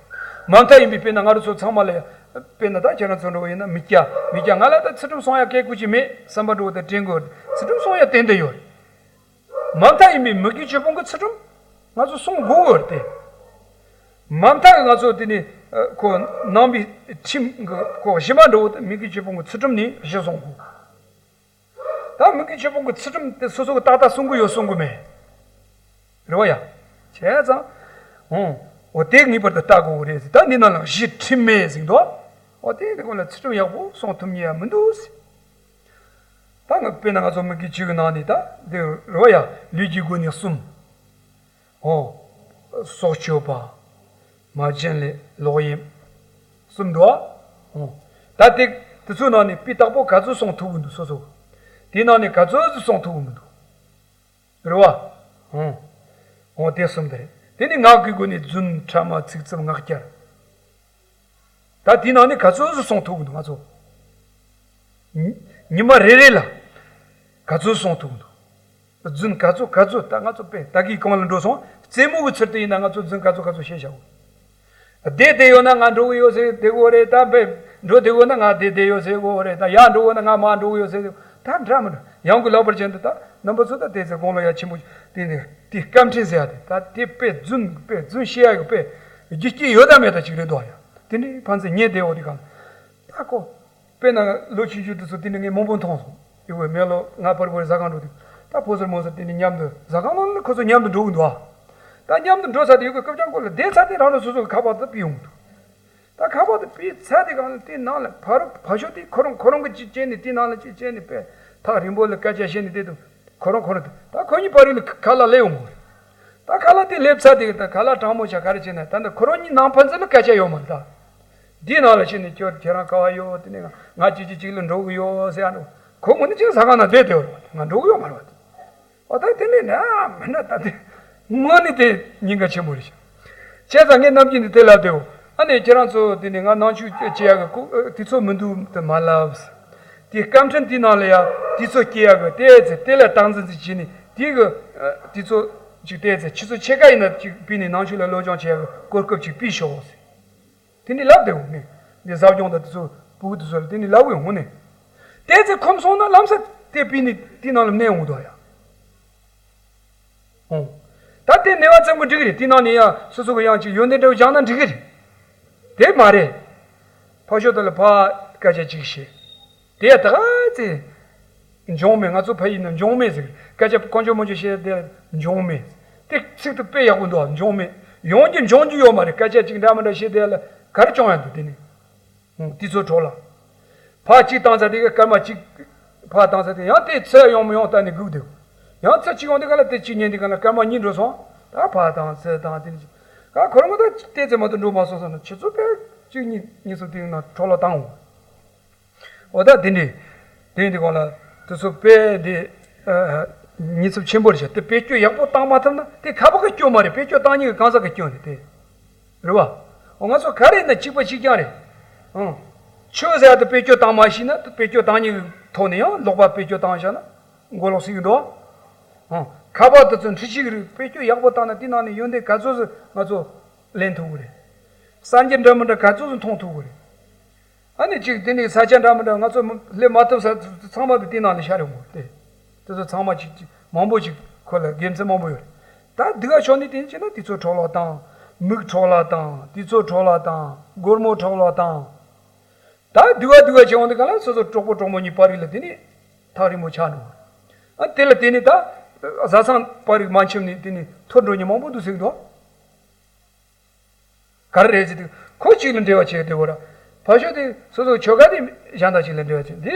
མ་མཐའ་ཡིན་པའི་དཔེར་ན་ང་རང་ཚོ་ཚང་མ་ལ་དཔེར་ན་ད་ཁྱེད་རང་ཚོ་འགྲོ་བ་ཡིན་ན་མི་སྐྱ་མི་སྐྱ་ང་ལ་ད་ཚུལ་ཁྲིམས་སྲུང་ཡ་སྐད་ཀུ་ཅི་མེད་བསམ་པ་འགྲོ་བ་ད་དྲན་དགོས། ཚུལ་ཁྲིམས་སྲུང་ཡ་ཏན་ཏན་ཡོད་རེད། མ་མཐའ་ཡིན་པའི་མི་དགེ་བཅུ་སྤོང་གི་ཚུལ་ཁྲིམས་ང་ཚོ་སྲུང་དགོས་ཡོད་རེད་དེ། མ་མཐའ་གི་ང་ཚོ་དེ་ནི་ཁོ་ནང་པའི་ཁྲིམས་གི་ཁོ་གཞི་མ་འགྲོ་བ་ད་མི་དགེ་བཅུ་སྤོང་གི་ཚུལ་ཁྲིམས་ནི་གཞི་བཟུང་དགོས། ད་མི་དགེ་བཅུ་སྤོང་གི་ཚུལ་ཁྲིམས་དེ་སོ་སོ་གི་ཏག་ཏག་སྲུང་གི་ཡོད་སྲུང་གི་མེད། རེད་བ་ཡ། བྱས་ཙང་། འོང་། འོ་དེ་ངེས་པར་དུ་ལྟ་དགོས་རེད་ཟེར། ད་འདི་ནང་ལ་གཞི་ཁྲིམས་མེད་ཟེར་འདུག་འོ་དེ་ནི་ཁོ་ལ་ཚུལ་ཁྲིམས་ཡག་པོ་སྲུང་ཐུབ་ཉེ་ཡ་མི་འདུག་ཟེར། ད་ང་དཔེར་ན་ང་ཚོ་མི་དགེ་བཅུ་གི་ནང་ནས་ད་འདི་རེད་བ་ཡ། ལུས་ཀྱི་སྒོ་ནས་གསུམ། འོ། སྲོག་གཅོད་པ། མ་བྱིན་ལེན་ལོག་གཡེམ། གསུམ་འདུག་ཨ། འོ། ད་དེ་དེ་ཚོའི་ནང་ནས་སྤུས་དག་པོ་ག་ཚོད་སྲུང་ཐུབ་ཀྱི་འདུག་སོ་སོ། དེའི་ནང་ནས་ག་ཚོད་ཅིག་སྲུང་ཐུབ་ཀྱི་མི་འདུག་རེད་བ། འོ། འོ་དེ་གསུམ་དེ་རེད། དེ་ནས་ངག་གི་སྒོ་ནས་རྫུན་ཕྲ་མ་ཚིག་རྩུབ་ངག་འཁྱལ། ད་དེའི་ནང་ནས་ག་ཚོད་ཅིག་སྲུང་ཐུབ་ཀྱི་འདུག་ང་ཚོ། ཉི་ཉི་མ་རེ་རེ་ལ་ག་ཚོད་སྲུང་ཐུབ་ཀྱི་འདུག་རྫུན་ག་ཚོད་ག་ཚོད་ད་ང་ཚོ་དཔེ་ད་གིན་གང་ལ་འགྲོ་སོང་རྩེད་མོ་གི་ཚུལ་དུ་ཡིན་ན་ང་ཚོ་རྫུན་ག་ཚོད་ག་ཚོད་བཤད་བཞག་གོ། བསྡད་བསྡད་ཡོད་ན་ང་འགྲོ་གི་ཡོད་ཟེར་བསྡད་གོ་རེད། ད་དཔེ་འགྲོ་བསྡད་ཡོད་ན་ང་བསྡད་བསྡད་ཡོད་ཟེར་གོ་རེད། ད་ཡར་འགྲོ་གོ་ན་ང་མར་འགྲོ་གི་ཡོད་ཟེར་ད་འདྲ་མི་འདྲ་ཡང་གི་ལག་པར་ཅན་དུ་ད་རྣམ་པ་ཚོ་ད་དེ་ཚེ་དགོང་ལ་ཡ་ཆེན་པོ་དེ་ནས་དེ་སྐར་འཕྲིན་ཟེར་ཡ་དེ་ད་དེ་དཔེ་རྫུན་དཔེ་རྫུན་བཤད་ཡ་གི་དཔེ་རྒྱུ་རྐྱེན་ཡོད་ད་མེད་ད་ཅིག་རེད་དོ་ཡ། དེ་ནས་ཕན་ཚུན་ཉན་བསྡད་འོ་དེ་གང་ད་གོ། དཔེར་ན་ལོ་ཆུང་ཆུང་དེ་ཚོ་དེ་ནི་ངས་མང་པོ་མཐོང་སོང་། ཡི་བའི་མེ་ལོ་ང་ཕར་བོར་ཟ་ཁང་འགྲོ་དུས་ད་ཕོ་སར་མོ་སར་དེ་ནི་མཉམ་དུ་ཟ་ཁང་ནང་ལ་ཁོ་ཚོ་མཉམ་དུ་འགྲོ་གི་འདུག་ཨ། ད་མཉམ་དུ་འགྲོ་ཚར་དེ་ཡི་གེ་སྐབས་ཀྱང་ཁོ་ལ་བསྡད་ཚར་དེ་རང་རང་སོ་སོ་གི་ཁ་པར་དུ་ཕུད་ཡོང་གི་འདུག་ད་ཁ་པར་དུ་ཕུད་ཚར་དེ་གང་ལ་དེ་ནང་ལ་ཕ་རུ་ཕ་ཤོ་དེ་ཁོ་རང་ཁོ་རང་གི་ཅིག་བྱས་ནས་དེ་ནང་ལ་ཅིག་བྱས་ནས་པས་ཐག་རིང་པོ་ལ་སྐད་ཆ་བཤད་ནས་བསྡད་འདུག་ཁོ་རང་ཁོ་རང་དེ་ད་ཁོ་གཉིས་བར་རིང་ལ་ཁ་ལག་སླེབས་ཡོང་གི་རེད། ད་ཁ་ལག་དེ་སླེབས་ཚར་དེ་གི་ད་ཁ་ལག་གྲང་མོ་ཆ་ག་རེ་བྱས་ན་ད་ནི་ཁོ་རང་གཉིས་ནང་ཕན་ཚུན་ལ་སྐད་ཆ་ཡོད་མ་རེད་ད། འདིའི་ནང་ལ་ཕྱིན་ནས་ཁྱོད་ཁྱེད་རང་ག་བ་ཡོད་དེ་ནས་ང་ང་གཅིག་གཅིག་གཅིག་ལ་འགྲོ་གི་ཡོད་ཟེར་ཡ་འགྲོ། ཁོ་ངོ་ནི་ཅིག་ཟ་ཁང་ནང་བསྡད་བསྡད་ཡོད་རེད་བ། ང་འགྲོ་གི་ཡོད་མ་རེད་བ། ཨོ་ད་དེ་ནས་ན་མི་ན་ད་དེ་ངོ་ནི་དེ་ཉེན་ཁ་ཆེན་པོ་རེད་ཤག་བྱས་ཙང་ངས་ནམ་རྒྱུན་ནས་དེ་ལབ་བསྡད་ཡོད། ཨ་ནི་ཁྱེད་རང་ཚོ་དེ་ནས་ང་ནང་ཆོས་བྱེད་ཡ་གི་ཁོ་དེ་ཚོ་མི་འདུག་དེ་མ་ལབ། དེ་སྐར་འཕྲིན་དེའི་ནང་ལ་ཡ་དེ་ཚོ་སྐྱེ་ཡ་གི་དེ་ཚེ་དེ་ལ་སྟངས་འཛིན་འཛིན་བྱས་ནས་དེ་གི་དེ་ཚོ་ཅིག་དེ་ཚེ་ཁྱེད་ཚོ་ཕྱེད་ཀ་ཡིན་ན་ཅིག་ཕུད་ནས་ནང་ཆོས་ལ་སློབ་སྦྱོང་བྱེད་ཡ་གི་གོ་སྐབས་ཅིག་ཕུལ་ཤོག་ཟེར། དེ་ནི་ལབ་བསྡད་འོང་ནི། འདི་ཟབ་སྦྱོང་དང་དེ་ཚོ་ཕྲུ་གུ་དེ་ཚོ་ལ་དེ་ནི་ལབ་འོང་ནི། དེ་ཚེ་ཁོམ་སོང་ན་ལམ་སེང་དེ་ཕུད་ནི་དེ་ནང་ལ་གནས་འོང་དོ་ཡ། འོང་། ད་དེ་གནས་པ་ཙམ་གྱིས་འགྲིག་གི་རེད། དེ་ནང་ནས་ཡང་སོ་སོ་གི་ཡང་ཅིག་ཡོན་ཏན་འདྲ་བོ་སྦྱངས་ན་འགྲིག་གི་རེད། དེ་མ་རེད། ཕར་ཕྱོགས་དེ་ལ་ཕར་སྐད་ཆ་ཅིག་བཤད། དེ་ཡ་ད་ག་ཚེ། འབྱུང་མེད། ང་ཚོ་ཕ་ཡུལ་ན་འབྱུང་མེད་ཟེར། སྐད་ཆ་ཀོང་ཇོ་མོ་ཇོ་བཤད་དེ་འབྱུང་མེད། དེ་ཚིག་དེ་དཔེ་ཡག་པོ་འདུག་འབྱུང་མེད། ཡོང་རྒྱུ་འབྱུང་རྒྱུ་ཡོད་མ་རེད། སྐད་ཆ་གཅིག་འདྲ་མི་འདྲ་བཤད་དེ་ལ་ག་རེ་བྱུང་ཡ་འདུག་དེ་ནི། ཧུང་། དེ་ཚོ་འཕྲོ་ལ། ཕར་གཅིག་བཏང་ཚར་དེ་ག་སྐར་མ་གཅིག་ཕར་བཏང་ཚར་དེ་ཡང་དེ་ཚེ་ཡོང་མི་ཡོང་ལྟ་ནས་སྒུག་འདུག་ཡང་ཚེ་གཅིག་ཡོང་དེ་ག་ལ་དེ་གཅིག་ཉན་དེ་ག་ལ་སྐར་མ་གཉིས་འགྲོ་སོང་། ད་ཕར་བཏང་ཚེ་བཏང་དེ་ནི་གཅིག་ག་ཁོ་རང་ག་ད་དེ་ཚེ་མ་གཏོགས་འགྲོ་མ་སོང་ཟེར་ན་ཁྱེད་ཚོ་དཔེ་གཅིག་གཉིས་གཉིས་ཚོ་དེ་ན་འཕྲོ་ལ་བཏང་འོང་། འོ་ད་དེ་འདྲས། དེ་འདི་གོང་ལ་དེ་ཚོ་དཔེ་འདི་ཨ་ཉེན་ཚབས་ཆེན་པོ་རེད་ཤག་དེ་བེད་སྤྱོད་ཡག་པོ་བཏང་མ་ཐུབ་ན་དེ་ཁ་པར་གི་སྐྱོན་མ་རེད། བེད་སྤྱོད་བཏང་མཁན་གྱི་གང་ཟག་གི་སྐྱོན་རེད་དེ། རེད་བ། འོ་ང་ཚོ་ག་རེ་ཡིན་ན་གཅིག་པ་གཅིག་རྐྱང་རེད། ཨང་། ཆོས་ཟེར་ཡ་དེ་བེད་སྤྱོད་བཏང་མ་ཤེས་ན་དེ་བེད་སྤྱོད་བཏང་མཁན་གྱི་ཐོག་ནས་ཡང་ལོག་པ་བེད་སྤྱོད་བཏང་བཞག་ན་མགོ་ལོག་སྲིད་ཀྱི་འདུག་ཨང་། ཁ་པར་དེ་ཚོ་འཕྲུལ་ཆས་ཀྱི་རིགས་བེད་སྤྱོད་ཡག་པོ་བཏང་ན་དེ་ནང་ནས་ཡོན་ཏན་ག་ཚོད་ཟིག་ང་ཚོ་ལེན་ཐུབ་ཀྱི་རེད། གསར་འགྱུར་འདྲ་མི་འདྲ་ག་ཚོད་ཟིག་མཐོང་ཐུབ་ཀྱི་རེད། ཨ་ནི་གཅིག་དེ་ནི་ས་ཆ་འདྲ་མི་འདྲ་ང་ཚོ་སླེབས་མ་ཐུབ་ས་ཚང་མ་དེ་དེ་ནང་ལ་ཤར་ཡོང་གི་རེད། དེ་ཚོ་ཚང་མ་གཅིག་གཅིག་མང་པོ་ཅིག་ཁོ་ལ་དགེ་མཚན་མང་པོ་ཡོད་རེད། ད་སྡུག་ག་ཕྱོགས་ནས་དེ་བྱས་ན་དེ་ཚོ་འཕྲོ་བརླག་བཏང་། མིག་འཕྲོ་བརླག་བཏང་། དེ་ཚོ་འཕྲོ་བརླག་བཏང་། སྒོར་མོ་འཕྲོ་བརླག་བཏང་། ད་སྡུག་ག་སྡུག་ག་བྱེད་འོང་དུས་ག་ལ་སོ་སོ་གྲོགས་པོ་གྲོགས་མོ་གཉིས་བར་རིགས་ལ་དེ་ནི་ཐག་རིང་མོ་ཆགས་འགྲོ། ཨ་དེ་ལ་དེ་ནི་ད་ བཟའ་ཚང་པ་རིགས་མ་འཆམ་ནས་དེ་ནས་འཐོར་འགྲོ་མཁན་མང་པོ་འདུག་ཟེར་གི་འདུག་ག་རེ་རེད་ཟེར་དུས་ཁོ་གཅིག་ལ་འབྲེལ་བ་བྱེད་བསྡད་དགོས་ར། ཕར་ཕྱོགས་དེ་སོ་སོ་ཆོལ་ཁ་དེ་གཞན་དག་ཅིག་ལ་འབྲེལ་བ་བྱེད། འདི་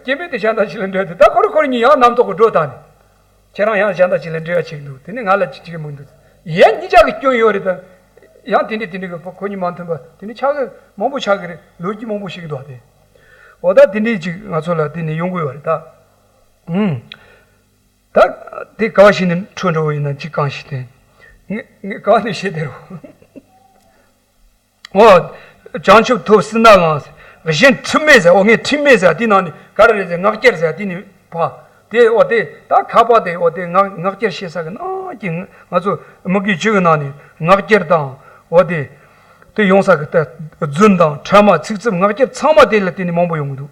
སྐྱེ་དམན་དེ་གཞན་དག་ཅིག་ལ་འབྲེལ་བ་བྱེད། ད་ཁོ་རེ་ཁོ་རེ་གཉིས་ཡང་རྣམ་རྟོག་གི་སྒྲོ་བཏགས་ནས། ཁྱེད་རང་ཡང་གཞན་དག་ཅིག་ལ་འབྲེལ་བ་བྱེད་ཀྱི་འདུག་དེ་ནི་ང་ལ་ཅི་བྱེད་ཀྱི་མི་འདུག་ཡང་གཉིས་ཆ་གི་སྐྱོན་ཡོད་རེད་ད། ཡང་དེ་འདྲས་དེ་འདྲས་ཀྱི་ཁོ་གཉིས་མ་མཐུན་པ་དེ་འདྲས་ཆགས་ཀྱི་མང་པོ་ཆགས་ཀྱི་རེད། ལོ་རྒྱུས་མང་པོ་ཤེས་ཀྱི་འདུག་སྟེ། འོ་ད་དེ་འདྲས་ཅིག་ང་ཚོ་ལ་དེ་ནས་ཡོང་གི་ཡོད་རེད་ད། ཨུམ། ད་དེ་ག་བ་ཞིག་ནས་འཕྲོས་འགྲོ་བ་ཡིན་ན་ཅིག་གང་ཞིག་དེ། ངས་ངས་ག་བ་ནས་བཤད་དེ་རུ། འོ། བྱང་ཆུབ་ཐོབ་སྲིད་ན་ལང་། གཞན་འཁྲུལ་མེད་ཟེར། འོ་ངས་འཁྲུལ་མེད་ཟེར་དེ་ནང་ནས་ག་རེ་རེད་ཟེར། ངག་འཁྱལ་ཟེར་དེ་ནས་ཕ། དེ་འོ་དེ་ད་ཁ་པ་དེ་འོ་དེ་ངག་ངག་འཁྱལ་བཤད་ས་གི་ནང་གི་ང་ཚོ་མི་དགེ་བཅུ་གི་ནང་ནས་ངག་འཁྱལ་དང་། འོ་དེ་དེ་ཡོང་ས་གི་ད་རྫུན་དང་ཕྲ་མ་ཚིག་རྩུབ་ངག་འཁྱལ་ཚང་མ་དེ་ལ་བརྟེན་ནས་མང་པོ་ཡོང་གི་འདུག་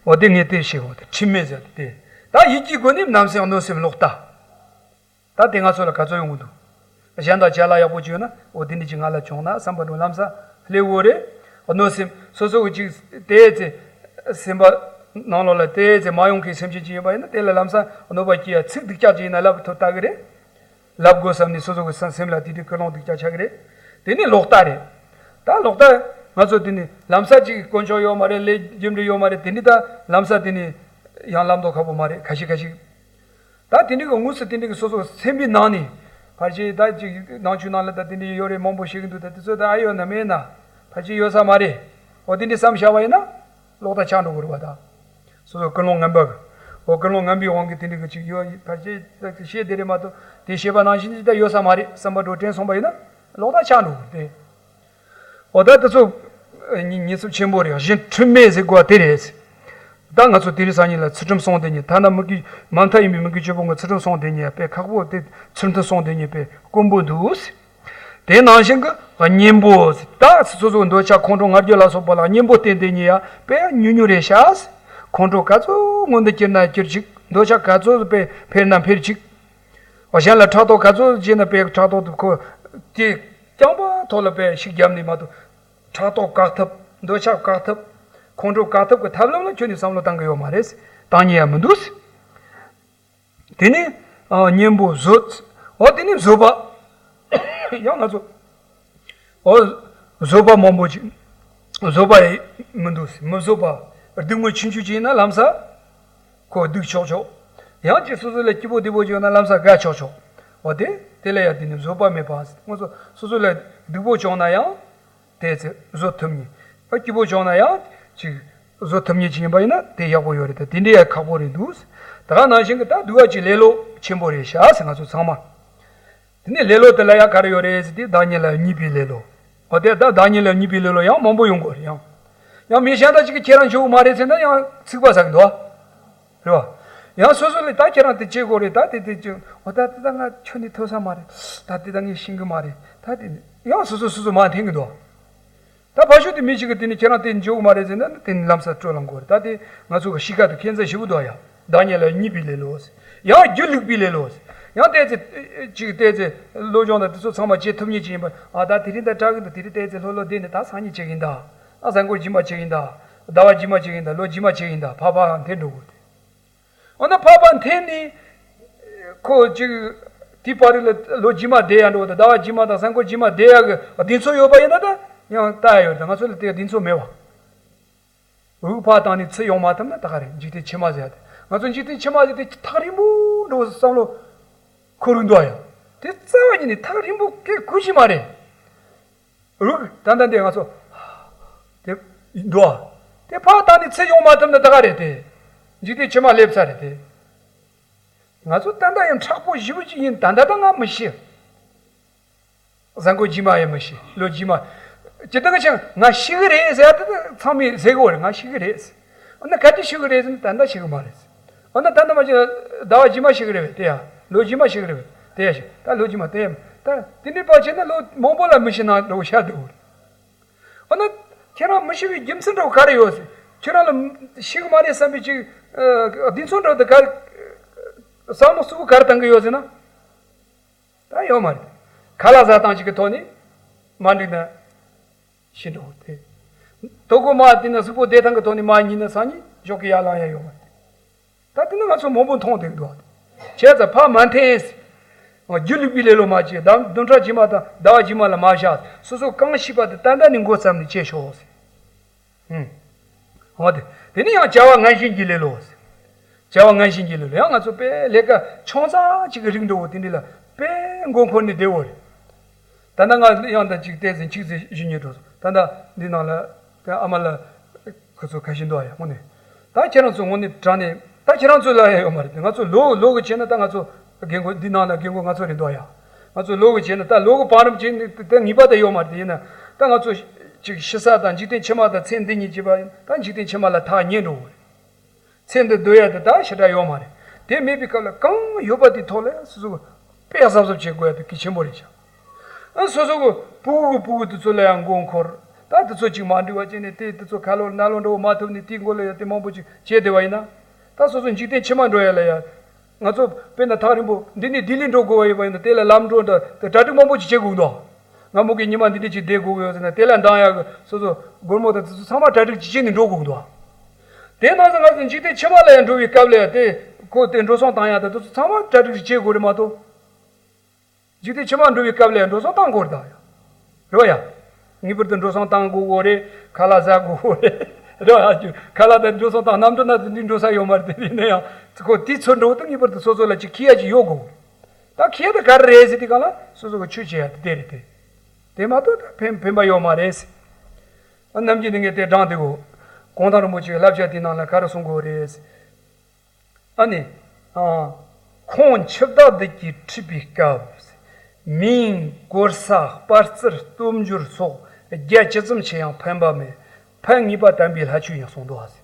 འོ་དེ་ངས་དེ་བཤད་གོ། དེ་འཁྲུལ་མེད་ཟེར་དེ། ད་ཡིད་ཀྱི་སྒོ་ནས་ནམ་སེང་གནོད་སེམས་ལོག་ལྟ། ད་དེ་ང་ཚོ་ལ་ག་ཚོད་ཡོང་གི་འདུག་གཞན་དང་བྱ་ལ་ཡག་པོ་བྱུང་ན་འོ་དེ་འདྲ་ཅིག་ང་ལ་བྱུང་ན་བསམ་པ་འགྲོ་ལམ་སང་སླེབས་ཡོད་རེད། གནོད་སེམས་སོ་སོ་གི་ཅིག་དེ་ཚེ་སེམས་པ་ནང་ལོགས་ལ་དེ་ཚེ་མ་ཡོང་མཁན་སེམས་ཅན་ཅིག་ཡིན་པ་ཡིན་ན་དེ་ལ་ལམ་སང་གནོད་པ་སྐྱེལ་ཡ་ཚིག་སྡུག་ཅག་ཅིག་ཡིན་ན་ལབ་ཐུབ་ལྟ་གི་རེད། ལབ་དགོས་བསམ་ནས་སོ་སོ་གི་སེམས་སེམས་ལ་དེ་དུས་ཀུན་སློང་སྡུག་ཅག་ཆགས་ཀྱི་རེད། དེ་ནི་ལོག་ལྟ་རེད། ད་ལོག་ལྟ་ང་ཚོ་དེ་ནི་ལམ་སང་ཅིག་དཀོན་མཆོག་ཡོད་མ་རེད། ལས་རྒྱུ་འབྲས་ཡོད་མ་རེད། དེ་ནི་ད་ལམ་སང་དེ་ནི་ཡང་ལབ་མདོག་ཁ་པོ་མ་རེད། ཁ་ཤས་ཁ་ཤས། ད་དེ་འདྲའི་གི་དངོས་སུ་དེ་འདྲའི་གི་སོ་སོ་སེམས་པའི་ནང་ནས་ཕར་ཆེ་ད་ཅིག་ནང་ཆོས་ནང་ལ་ད་དེ་འདྲའི་ཡོད་རེད། མང་པོ་ཤེས་ཀྱི་འདུག་ད་དེ་ཚོ་ད་ཨ་ཡོད་ན་མེད་ན་ཕར་ཆེ་ཡོད་ས་མ་རེད། འོ་དེ་འདྲའི་བསམ་བཞག་པ་ཡིན་ན་ལོག་ལྟ་ཆགས་འགྲོ་གི་རེད་བ། ད་སོ་སོ་ཀུན་སློང་ངན་པ་གི། འོ་ཀུན་སློང་ངན་པའི་དབང་གིས་དེ་འདྲའི་གི་ཅིག་ཡོད་ཕར་ཆེ་ད་ཤེས་བསྡད་རེད་མ་གཏོགས་དེ་ཤེས་པ་ནང་བཞིན་ཅིག་ད་ཡོད་ས་མ་རེད་བསམ་པ་འགྲོ་དྲན་སོང་པ་ཡིན་ན་ལོག་ལྟ་ཆགས་འགྲོ་གི་རེད། འོ་ད་དེ་ཚོ་ཉེས་ཉེས་ཚབས་ཆེན་པོ་རེད། གཞན་འཁྲུལ་མེད་ཟེར་དགོས་པ་དེ་རེད། ད་ང་ཚོ་དེ་རིང་སང་ཉིན་ལ་ཚུལ་ཁྲིམས་སྲུང་བསྡད་མཁན། ཐ་ན་མི་དགེ་མ་མཐའ་ཡིན་པའི་མི་དགེ་བཅུ་སྤོང་གི་ཚུལ་ཁྲིམས་སྲུང་བསྡད་མཁན་ཡ་དཔེ་ཁག་པོ། དེ་ཚུལ་ཁྲིམས་སྲུང་བསྡད་མཁན་དཔེ་དཀོན་པོ་འདུག་དེ་ནང་བཞིན་གྱི་གཉེན་པོ་ད་སོ་སོ་འདོད་ཆགས་ཁོང་ཁྲོ་ང་རྒྱལ་ལ་སོགས་པ་ལ་གཉེན་པོ་བསྟེན་བསྡད་མཁན་ཡ་དཔེ་ཉུང་ཉུང་རེད་ཤག་ཁོང་ཁྲོ་ག་ཚོད་སྔོན་དུ་སྐྱུར་ན་སྐྱུར་ཅིག་འདོད་ཆགས་ག་ཚོད་དཔེ་འཕེལ་ན་འཕེལ་ཅིག་གཞན་ལ་ཕྲག་དོག་ག་ཚོད་བྱས་ན་དཔེ་ཕྲག་དོག་ཏུ་ཁོ་དེ་རྐྱང་པ་ཐོག་ལ་དཔེ་ཤུགས་བརྒྱབ་ནས་མ་གཏོགས། ཕྲག་དོག་བཀག་ཐབས། འདོད་ཆགས་བཀག་ཐབས། ཁོང་ཁྲོ་བཀག་ཐབས་ཀྱི་ཐབས་ལམ་ལ་ཁྱོན་ནས་བསམ་བློ་བཏང་གི་ཡོད་མ་རེད། བཏང་ཉེན་ཡང་མི་འདུག་དེ་ནས་ཨ་གཉེན་པོ་བཟོད། འོ་དེ་ནས་བཟོད་པ། ཡང་ང་ཚོ་འོ་བཟོད་པ་མང་པོ་ཅིག་བཟོད་པ་ཡི་མི་འདུག་མི་བཟོད་པ། སྡུག་བསྔལ་ཆུང་ཆུང་ཅིག་ཡིན་ན་ལམ་སང་ཁོ་སྡུག་ཆོག་ཆོག་ཡང་ཅིག་སོ་སོ་ལ་སྐྱིད་པོ་བདེ་པོ་ཅིག་ཡོད་ན་ལམ་སང་དགའ་ཆོག་ཆོག་འོ་དེ་དེ་ལ་ཡང་དེ་ནི་བཟོད་པ་མེད་པ། ང་ཚོ་སོ་སོ་ལ་སྡུག་པོ་བྱུང་ན་ཡང་དེ་ཚེ་བཟོད་ཐུབ་ཉེན། ཨ་སྐྱིད་པོ་བྱུང་ན་ཡང་ཅིག་བཟོད་ཐུབ་ཉེན་ཅིག་ཡིན་པ་ཡིན་ན་དེ་ཡག་པོ་ཡོད་རེད། ད་དེ་འདྲའི་ཡང་ཁག་པོ་རེད་འདུག་ད་ག་ནང་བཞིན་གྱི་ད་སྡུག་པ་ཅིག་ལེ་ལོ་ཆེན་པོ་རེད་ཤག་ཟེར། ང་ཚོ་ཚང་མ། དེ་ནས་ལེ་ལོ་དེ་ལ་ཡང་ག་རེ་ཡོད་རེད་ཟེར་དུས་བདག་ཉིད་ལ་གཉིས་པའི་ལེ་ལོ། འོ་དེ་ད་བདག་ཉིད་ལ་གཉིས་པའི་ལེ་ལོ་ཡང་མང་པོ་ཡོང་གི་རེད། ཡང་ཡང་མི་གཞན་དག་ཅིག་གིས་ཁྱེད་རང་འཇོག་གི་མ་རེད་ཟེར་ན་ཡང་ཚིག་པ་ཟ་གི་འདུག་རེད་བ། ཡང་སོ་སོ་ལ་ད་ཁྱེད་རང་དེ་བྱེད་དགོས་རེད། ད་དེ་དེ་ཅིག་འོ་ད་དེ་ད་ང་ཁྱོན་ནས་ཐོས་ས་མ་རེད། ད་དེ་ད་ངས་ཤེས་གི་མ་རེད། ད་དེ་ཡང་སོ་སོ་སོ་སོ་མར་འཐེན་གི་འདུག་ད་ཕར་ཕྱོགས་དེ་མི་ཞིག་གིས་དེ་ནི་ཁྱེད་རང་དེ་འཇོག་གི་མ་རེད་ཟེར་ན་དེ་ནི་ལམ་སང་སྤྲོད་ལངས་དགོས་རེད། ད་དེ་ང་ཚོ་གི་གཤིས་ཀ་དེ་ཁྱད་མཚར་ཞེ་པོ་འདུག་ཡ། བདག་ཉིད་ལ་གཉིས་པའི་ལེ་ལོ། ཡང་སྒྱུ་ལུག་པའི་ལེ་ལོ། ཡང་བལྟས་ཚེ་ཅིག་བལྟས་ཚེ་བློ་སྦྱོང་དང་དེ་ཚོ་ཚང་མ་བྱེད་ཐུབ་ཉེན་ཅིག་ཡིན་པ། ཨ་ད་དེ་རིང་ད་དྲག་གི་འདུག་དེ་རིང་བལྟས་ཚེ་ལྷོད་ལྷོད་བསྡད་ནས་ད་སང་ཉིན་བྱེད་གི་ཡིན་ད། ཨ་གཟའ་འཁོར་རྗེས་མ་བྱེད་གི་ཡིན་ད། ཟླ་བ་རྗེས་མ་བྱེད་གི་ཡིན་ད། ལོ་རྗེས་མ་བྱེད་གི་ཡིན་ད། ཕར་ཕར་འཐེན་འགྲོ་དགོས་ཏེ། འོ་ན་ཕར་ཕར་འཐེན་ནས་ཁོ་ཅིག་དེའི་བར་ལ་ལོ་རྗེས་མ་བསྡད་ཡ་འགྲོ་དང་ཟླ་བ་རྗེས་མ་དང་གཟའ་འཁོར་རྗེས་མ་བསྡད་ཡ་གི་གདེང་ཚོད་ཡོད་པ་ཡིན་ན་ད་ཡང་ལྟ་ཡ་ཡོད་རེད། ད་ང་ཚོ་ལ་དེ་གདེང་ཚོད་མེད་བ། དབུགས་ཕར་བཏང་ནས་ཚུར་ཡོང་མ་ཐུབ་ན་ད་ག་རེད། འཇིག་རྟེན་ཕྱི་མ་ཟེར་ཡ་དེ། ང་ཚོ་འཇིག་རྟེན་ཕྱི་མ་ཟེར་དེ་ཐག་རིང་པོ་འགྲོ་བསམ་བློ་འཁོར་གི་འདུག་ཡ། དེ་རྩ་བ་ཉིད་ནས་ཐག་རིང་པོ་སྐད་གོ་གི་མ་རེད། རུག་ད་ལྟ་འདི་ང་ཚོ་དེ་འདུག་ཨ། དེ་ཕར་བཏང་ནས་ཚུར་ཡོང་མ་ཐུབ་ན་ད་ག་རེད་དེ། འཇིག་རྟེན་ཕྱི་མ་སླེབས་ཚར་རེད་དེ། ང་ཚོ་ད་ལྟ་ཡང་མཁྲེགས་པོ་ཞེ་པོ་ཅིག་ཡིན། ད་ལྟ་ད་ང་མི་ཤི། གཟའ་འཁོར་རྗེས་མ་ཡང་མི་ཤི། ལོ་རྗེས་མ། ཇི་ལྟར་ཀྱང་ང་ཤི་གི་རེད་ཟེར་ཡ་དེ་ཚང་མས་ཟེར་གི་ཡོད་རེད། ང་ཤི་གི་རེད་ཟེར། འོ་ན་ག་དུས་ཤི་གི་རེད་ཟེར་ན་ད་ལྟ་ཤི་གི་མ་རེད་ཟེར། འོ་ན་ད་ལྟ་མ་ཤི་ན་ཟླ་བ་རྗེས་མ་ཤི་གི་རེད་པས། དེ་ཡ་ལོ་རྗེས་མ་ཤི་གི་རེད་པས། དེ་ཡ་ཤི་ད་ལོ་རྗེས་མ་དེ་ཡ་ད་དེ་འདྲའི་བར་བྱས་ན་ལོ་མང་པོ་ལ་མི་ཤི་ན་འགྲོ་ཤ་འདུག་འོ་ན་ཁྱེད་རང་མི་ཤི་བའི་རྒྱུ་མཚན་འདྲ་བོ་ག་རེ་ཡོད་ཟེར། ཁྱེད་རང་ལ་ཤི་གི་མ་རེད་བསམ་པའི་ཅིག་གདེང་ཚོད་འདྲ་བོ་དེ་ག་བསམ་བློ་རྩུབ་པོ་ག་རེ་བཏང་གི་ཡོད་ཟེར་ན། ད་ཡོད་མ་རེད། ཁ་ལག་ཟ་སྟངས་ཅིག་གི་ཐོག་ནས་མ་འགྲིག་ན་ཤི་འགྲོ་དེ། དོ་དགོང་མ་དེ་ན་གཟུགས་པོ་བདེ་ཐང་གི་ཐོག་ནས་མ་ཉིན་ན་སང་ཉིན་ཞོགས་ཀྱི་ཡར་ལངས་ཡ་ཡོད་མ་རེད། ད་དེ་ནི་ང་ཚོ་མང་པོ་མཐོང་བསྡད་ཀྱི་འདུག་བྱས་ཙང་ཕར་མ་འཐེན། སྒྱུ་ལུས་པའི་ལེ་ལོ་མ་བྱེད། བདུན་ཕྲག་རྗེས་མ་དང་ཟླ་བ་རྗེས་མ་ལ་མ་བཞག། སོ་སོ་གང་ཤེས་པ་དེ་ད་ལྟ་ནས་འགོ་བརྩམས་ནས་བྱེད་ཤོག། ཨུམ། འོ་དེ། དེ་ནས་ཡང་བྱ་བ་ངན་ཞེན་གྱི་ལེ་ལོ། བྱ་བ་ངན་ཞེན་གྱི་ལེ་ལོ། ཡང་ང་ཚོ་དཔེ་ལས་ཀ་ཆུང་ཙག་ཅིག་གི་རིགས་འདྲ་བོ་དེ་འདྲ་ལ་དཔེ་མགོ་འཁོར་ནས་བསྡད་ཡོད་རེད། ད་ལྟ་ང་ཡང་ད་ཅིག་བལྟས་ཟིན་ཆིག་ཙེ་བཞི་ཉིས་འགྲོ་སོང་། ད་ལྟ་འདི་ནང་ལ་དེ་ཨ་མ་ལ་ཁོ་ཚོ་ཁ་ཤས་འདུག་ཡ། དངོས་གནས་ད་ཁྱེད་རང་ཚོ་དངོས་གནས་དྲང་གནས་ད་ཁྱེད་རང་ཚོ་ལ་ཡ་ཡོད་མ་རེད། ང་ཚོ་ལོ་ལོ་གི་བྱས་ན་ད་ང་ཚོ་རྒན་གོག་འདི་ནང་ན་རྒན་གོག་ང་ཚོ་རེད་འདུག་ཡ། ང་ཚོ་ལོ་གི་བྱས་ན་ད་ལོ་གི་བར་རམ་བྱས་ནས་དེ་ངེས་པར་དུ་ཡོད་མ་རེད། ཡིན་ན་ད་ང་ཚོ་ཅིག་ཤི་ས་དང་འཇིག་རྟེན་ཕྱི་མ་དང་ཚེ་འདི་གཉིས་བྱས་པ་ཡིན་ད་འཇིག་རྟེན་ཕྱི་མ་ལ་ཐག་ཉེ་འགྲོ་གི་རེད། ཚེ་འདི་སྡོད་ཡ་དེ་ད་ཞེ་དྲག་ཡོད་མ་རེད། དེ་མེད་པའི་སྐབས་ལ་གང་ཡོད་པ་དེའི་ཐོག་ལ་སོ་སོ་དཔེ་གཟབ་གཟབ་བྱེད་དགོས་ཡ་དེ་གལ་ཆེན་པོ་རེད་ཤག། ཨ་སོ་སོ་གི་ཕྲུ་གུ་གི་ཕྲུ་གུ་དེ་ཚོ་ལ་ཡང་མགོ་འཁོར། ད་དེ་ཚོ་ཅིག་མ་འགྲིག་པ་བྱས་ནས་དེ་དེ་ཚོ་ཁ་ལོ་ན་ལོ་འདྲ་བོ་མ་ཐུབ་ནས་དེའི་མགོ་ལ་ཡ་དེ་མང་པོ་ཅིག་བྱས་བསྡད་པ་ཡིན་ན། ད་སོ་སོ་འཇིག་རྟེན་ཕྱི་མ་འགྲོ་ཡ་ལ་ཡ། ང་ཚོ་དཔེར་ན་ཐག་རིང་པོ་འདི་ནས་ལྡི་ལི་འགྲོ་དགོས་པ་ཡིན་པ་ཡིན་ན་དེ་ལ་ལམ་འགྲོ་འདྲ་དེ་གྲ་སྒྲིག་མང་པོ་ཅིག་བྱེད་དགོས་འདུག། ང་མོ་གི་ཉི་མ་འདི་འདྲ་ཅིག་བསྡད་དགོས་ཀྱི་ཡོད་ཟེར་ན་དེ་ལ་འདང་ཡག་གི་སོ་སོ་སྒོར་མོ་དང་དེ་ཚོ་ཚང་མ་གྲ་སྒྲིག་ཅིག་བྱས་ནས་འགྲོ་དགོས་ཀྱི་འདུག། དེ་ནང་བཞིན་ང་ཚོ་འཇིག་རྟེན་ཕྱི་མ་ལ་ཡང་འགྲོ་བའི་སྐབས་ལ་ཡང་དེ་ཁོ་དེ་འགྲོ་སོང་བཏང་ཡག་དང་དེ་ཚོ་ཚང་མ་གྲ་སྒྲིག་ཅིག་བྱེད་དགོས་རེད་མ་གཏོགས། འཇིག་རྟེན་ཕྱི་མ་འགྲོ་བའི་སྐབས་ལ་ཡང་འགྲོ་སོང་བཏང་དགོས་རེད་ད་ཡ། རེད་བ་ཡ། ངེས་པར་དུ་འགྲོ་སོང་བཏང་དགོས་གོ་རེད། ཁ་ལག་ཟ་དགོས་གོ་རེད། རེད་བ་ཡ། ཁ་ལག་དང་འགྲོ་སོང་བཏང་གནམ་གྲུ་ནང་དུ་འདི་འགྲོ་ས་ཡོད་མ་རེད། དེ་ཡིན་ན་ཡང་ཁོ་དེ་ཚོ་འགྲོ་དུས་ངེས་པར་དུ་སོ་སོ་ལ་ཅིག་ཁེ་ཡ་ཅིག་ཡོད་དགོས། ད་ཁེ་ཡ་དེ་ག་རེ་རེད་ཟེར་དུས་གང་ལ་སོ་སོ་གི་ཆོས་བྱེད་ཡ་དེ་དེ་རེད་དེ། དེ་མ་གཏོགས་ད་ཕན་ཕན་པ་ཡོད་མ་རེད། ཨ་ནམ་རྒྱུན་ནས་ངས་དེ་དྲངས་དེ་གོ། གུང་ཐང་རིན་པོ་ཆེའི་བསླབ་བྱ་དེའི་ནང་ལ་ག་རེ་གསུང་གི་ཡོད་རེད། ཨ་ནི། ཨ། ཁོང་འཆི་བདག་བདུད་ཀྱིས་ཁྲིད་པའི་སྐབས། མིང་དཀོར་ས་སྤར་རྩི་སྟོབས་འབྱོར་སོགས་རྒྱ་ཇི་ཙམ་ཆེ་ཡང་ཕན་པ་མེད། ཕན་ངེས་པ་དམ་པའི་ལྷ་ཆོས་ཡིན་གསུངས་འདུག་ཨ་ཟེར།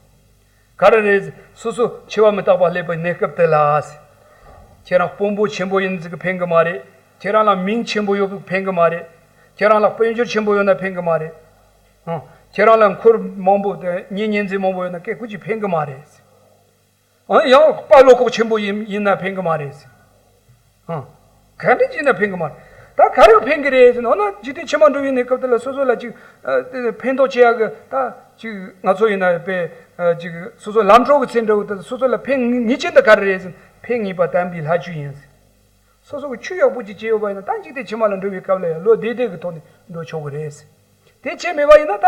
ག་རེ་རེད། སོ་སོ་འཆི་བ་མི་རྟག་པ་སླེབས་པའི་གནས་སྐབས་དེ་ལ་ཨ་ཟེར། ཁྱེད་རང་དཔོན་པོ་ཆེན་པོ་ཡིན་ཟིག་གི་ཕན་གི་མ་རེད། ཁྱེད་རང་ལ་མིང་ཆེན་པོ་ཡོད་པའི་ཕན་གི་མ་རེད། ཁྱེད་རང་ལ་དཔལ་འབྱོར་ཆེན་པོ་ཡོད་ན་ཕན་གི་མ་རེད། ཨང་། ཁྱེད་རང་ལ་འཁོར་མང་པོ་དེ་གཉེན་ཉེ་ཚན་མང་པོ་ཡོད་ན་སྐད་ཁུ་ཅིག་ཕན་གི་མ་རེད། ཨང་། ཡང་དཔའ་བློ་ཁོག་ཆེན་པོ་ཡིན་ཡིན་ན་ཕན་གི་མ་རེད། ཨང་། ག་འདྲ་ཅིག་ཡིན་ན་ཕན་གི་མ་རེད། ད་ག་རེ་ཕན་གི་རེད་ཟེར་ན། འོ་ན་འཇིག་རྟེན་ཕྱི་མ་འགྲོ་བའི་གནས་སྐབས་དེ་ལ་སོ་སོ་ལ་ཅིག་ཨ། དེ་ཕན་ཐོགས་བྱེད་ཡག་གི་ད་ཅིག་ང་ཚོ་ཡིན་ན་དཔེ་ཨ། ཅིག་སོ་སོ་ལམ་གྲོགས་ཀྱི་ཚེ་འདྲ་བོ་དེ་སོ་སོ་ལ་ཕན་ངེས་ཅན་དུ་ག་རེ་རེད་ཟེར་ན། ཕན་ངེས་པ་དམ་པའི་ལྷ་ཆོས་ཡིན་ཟེར། སོ་སོ་གི་ཆོས་ཡག་པོ་ཅིག་བྱས་ཡོད་པ་ཡིན་ན་ད་འཇིག་རྟེན་ཕྱི་མ་ལ་འགྲོ་བའི་སྐབས་ལ་ཡང་བློ་བདེ་བདེ་གི་ཐོག་ནས་འགྲོ་ཆོག་གི་རེད། དེ་བྱས་མེད་པ་ཡིན་ན་ད་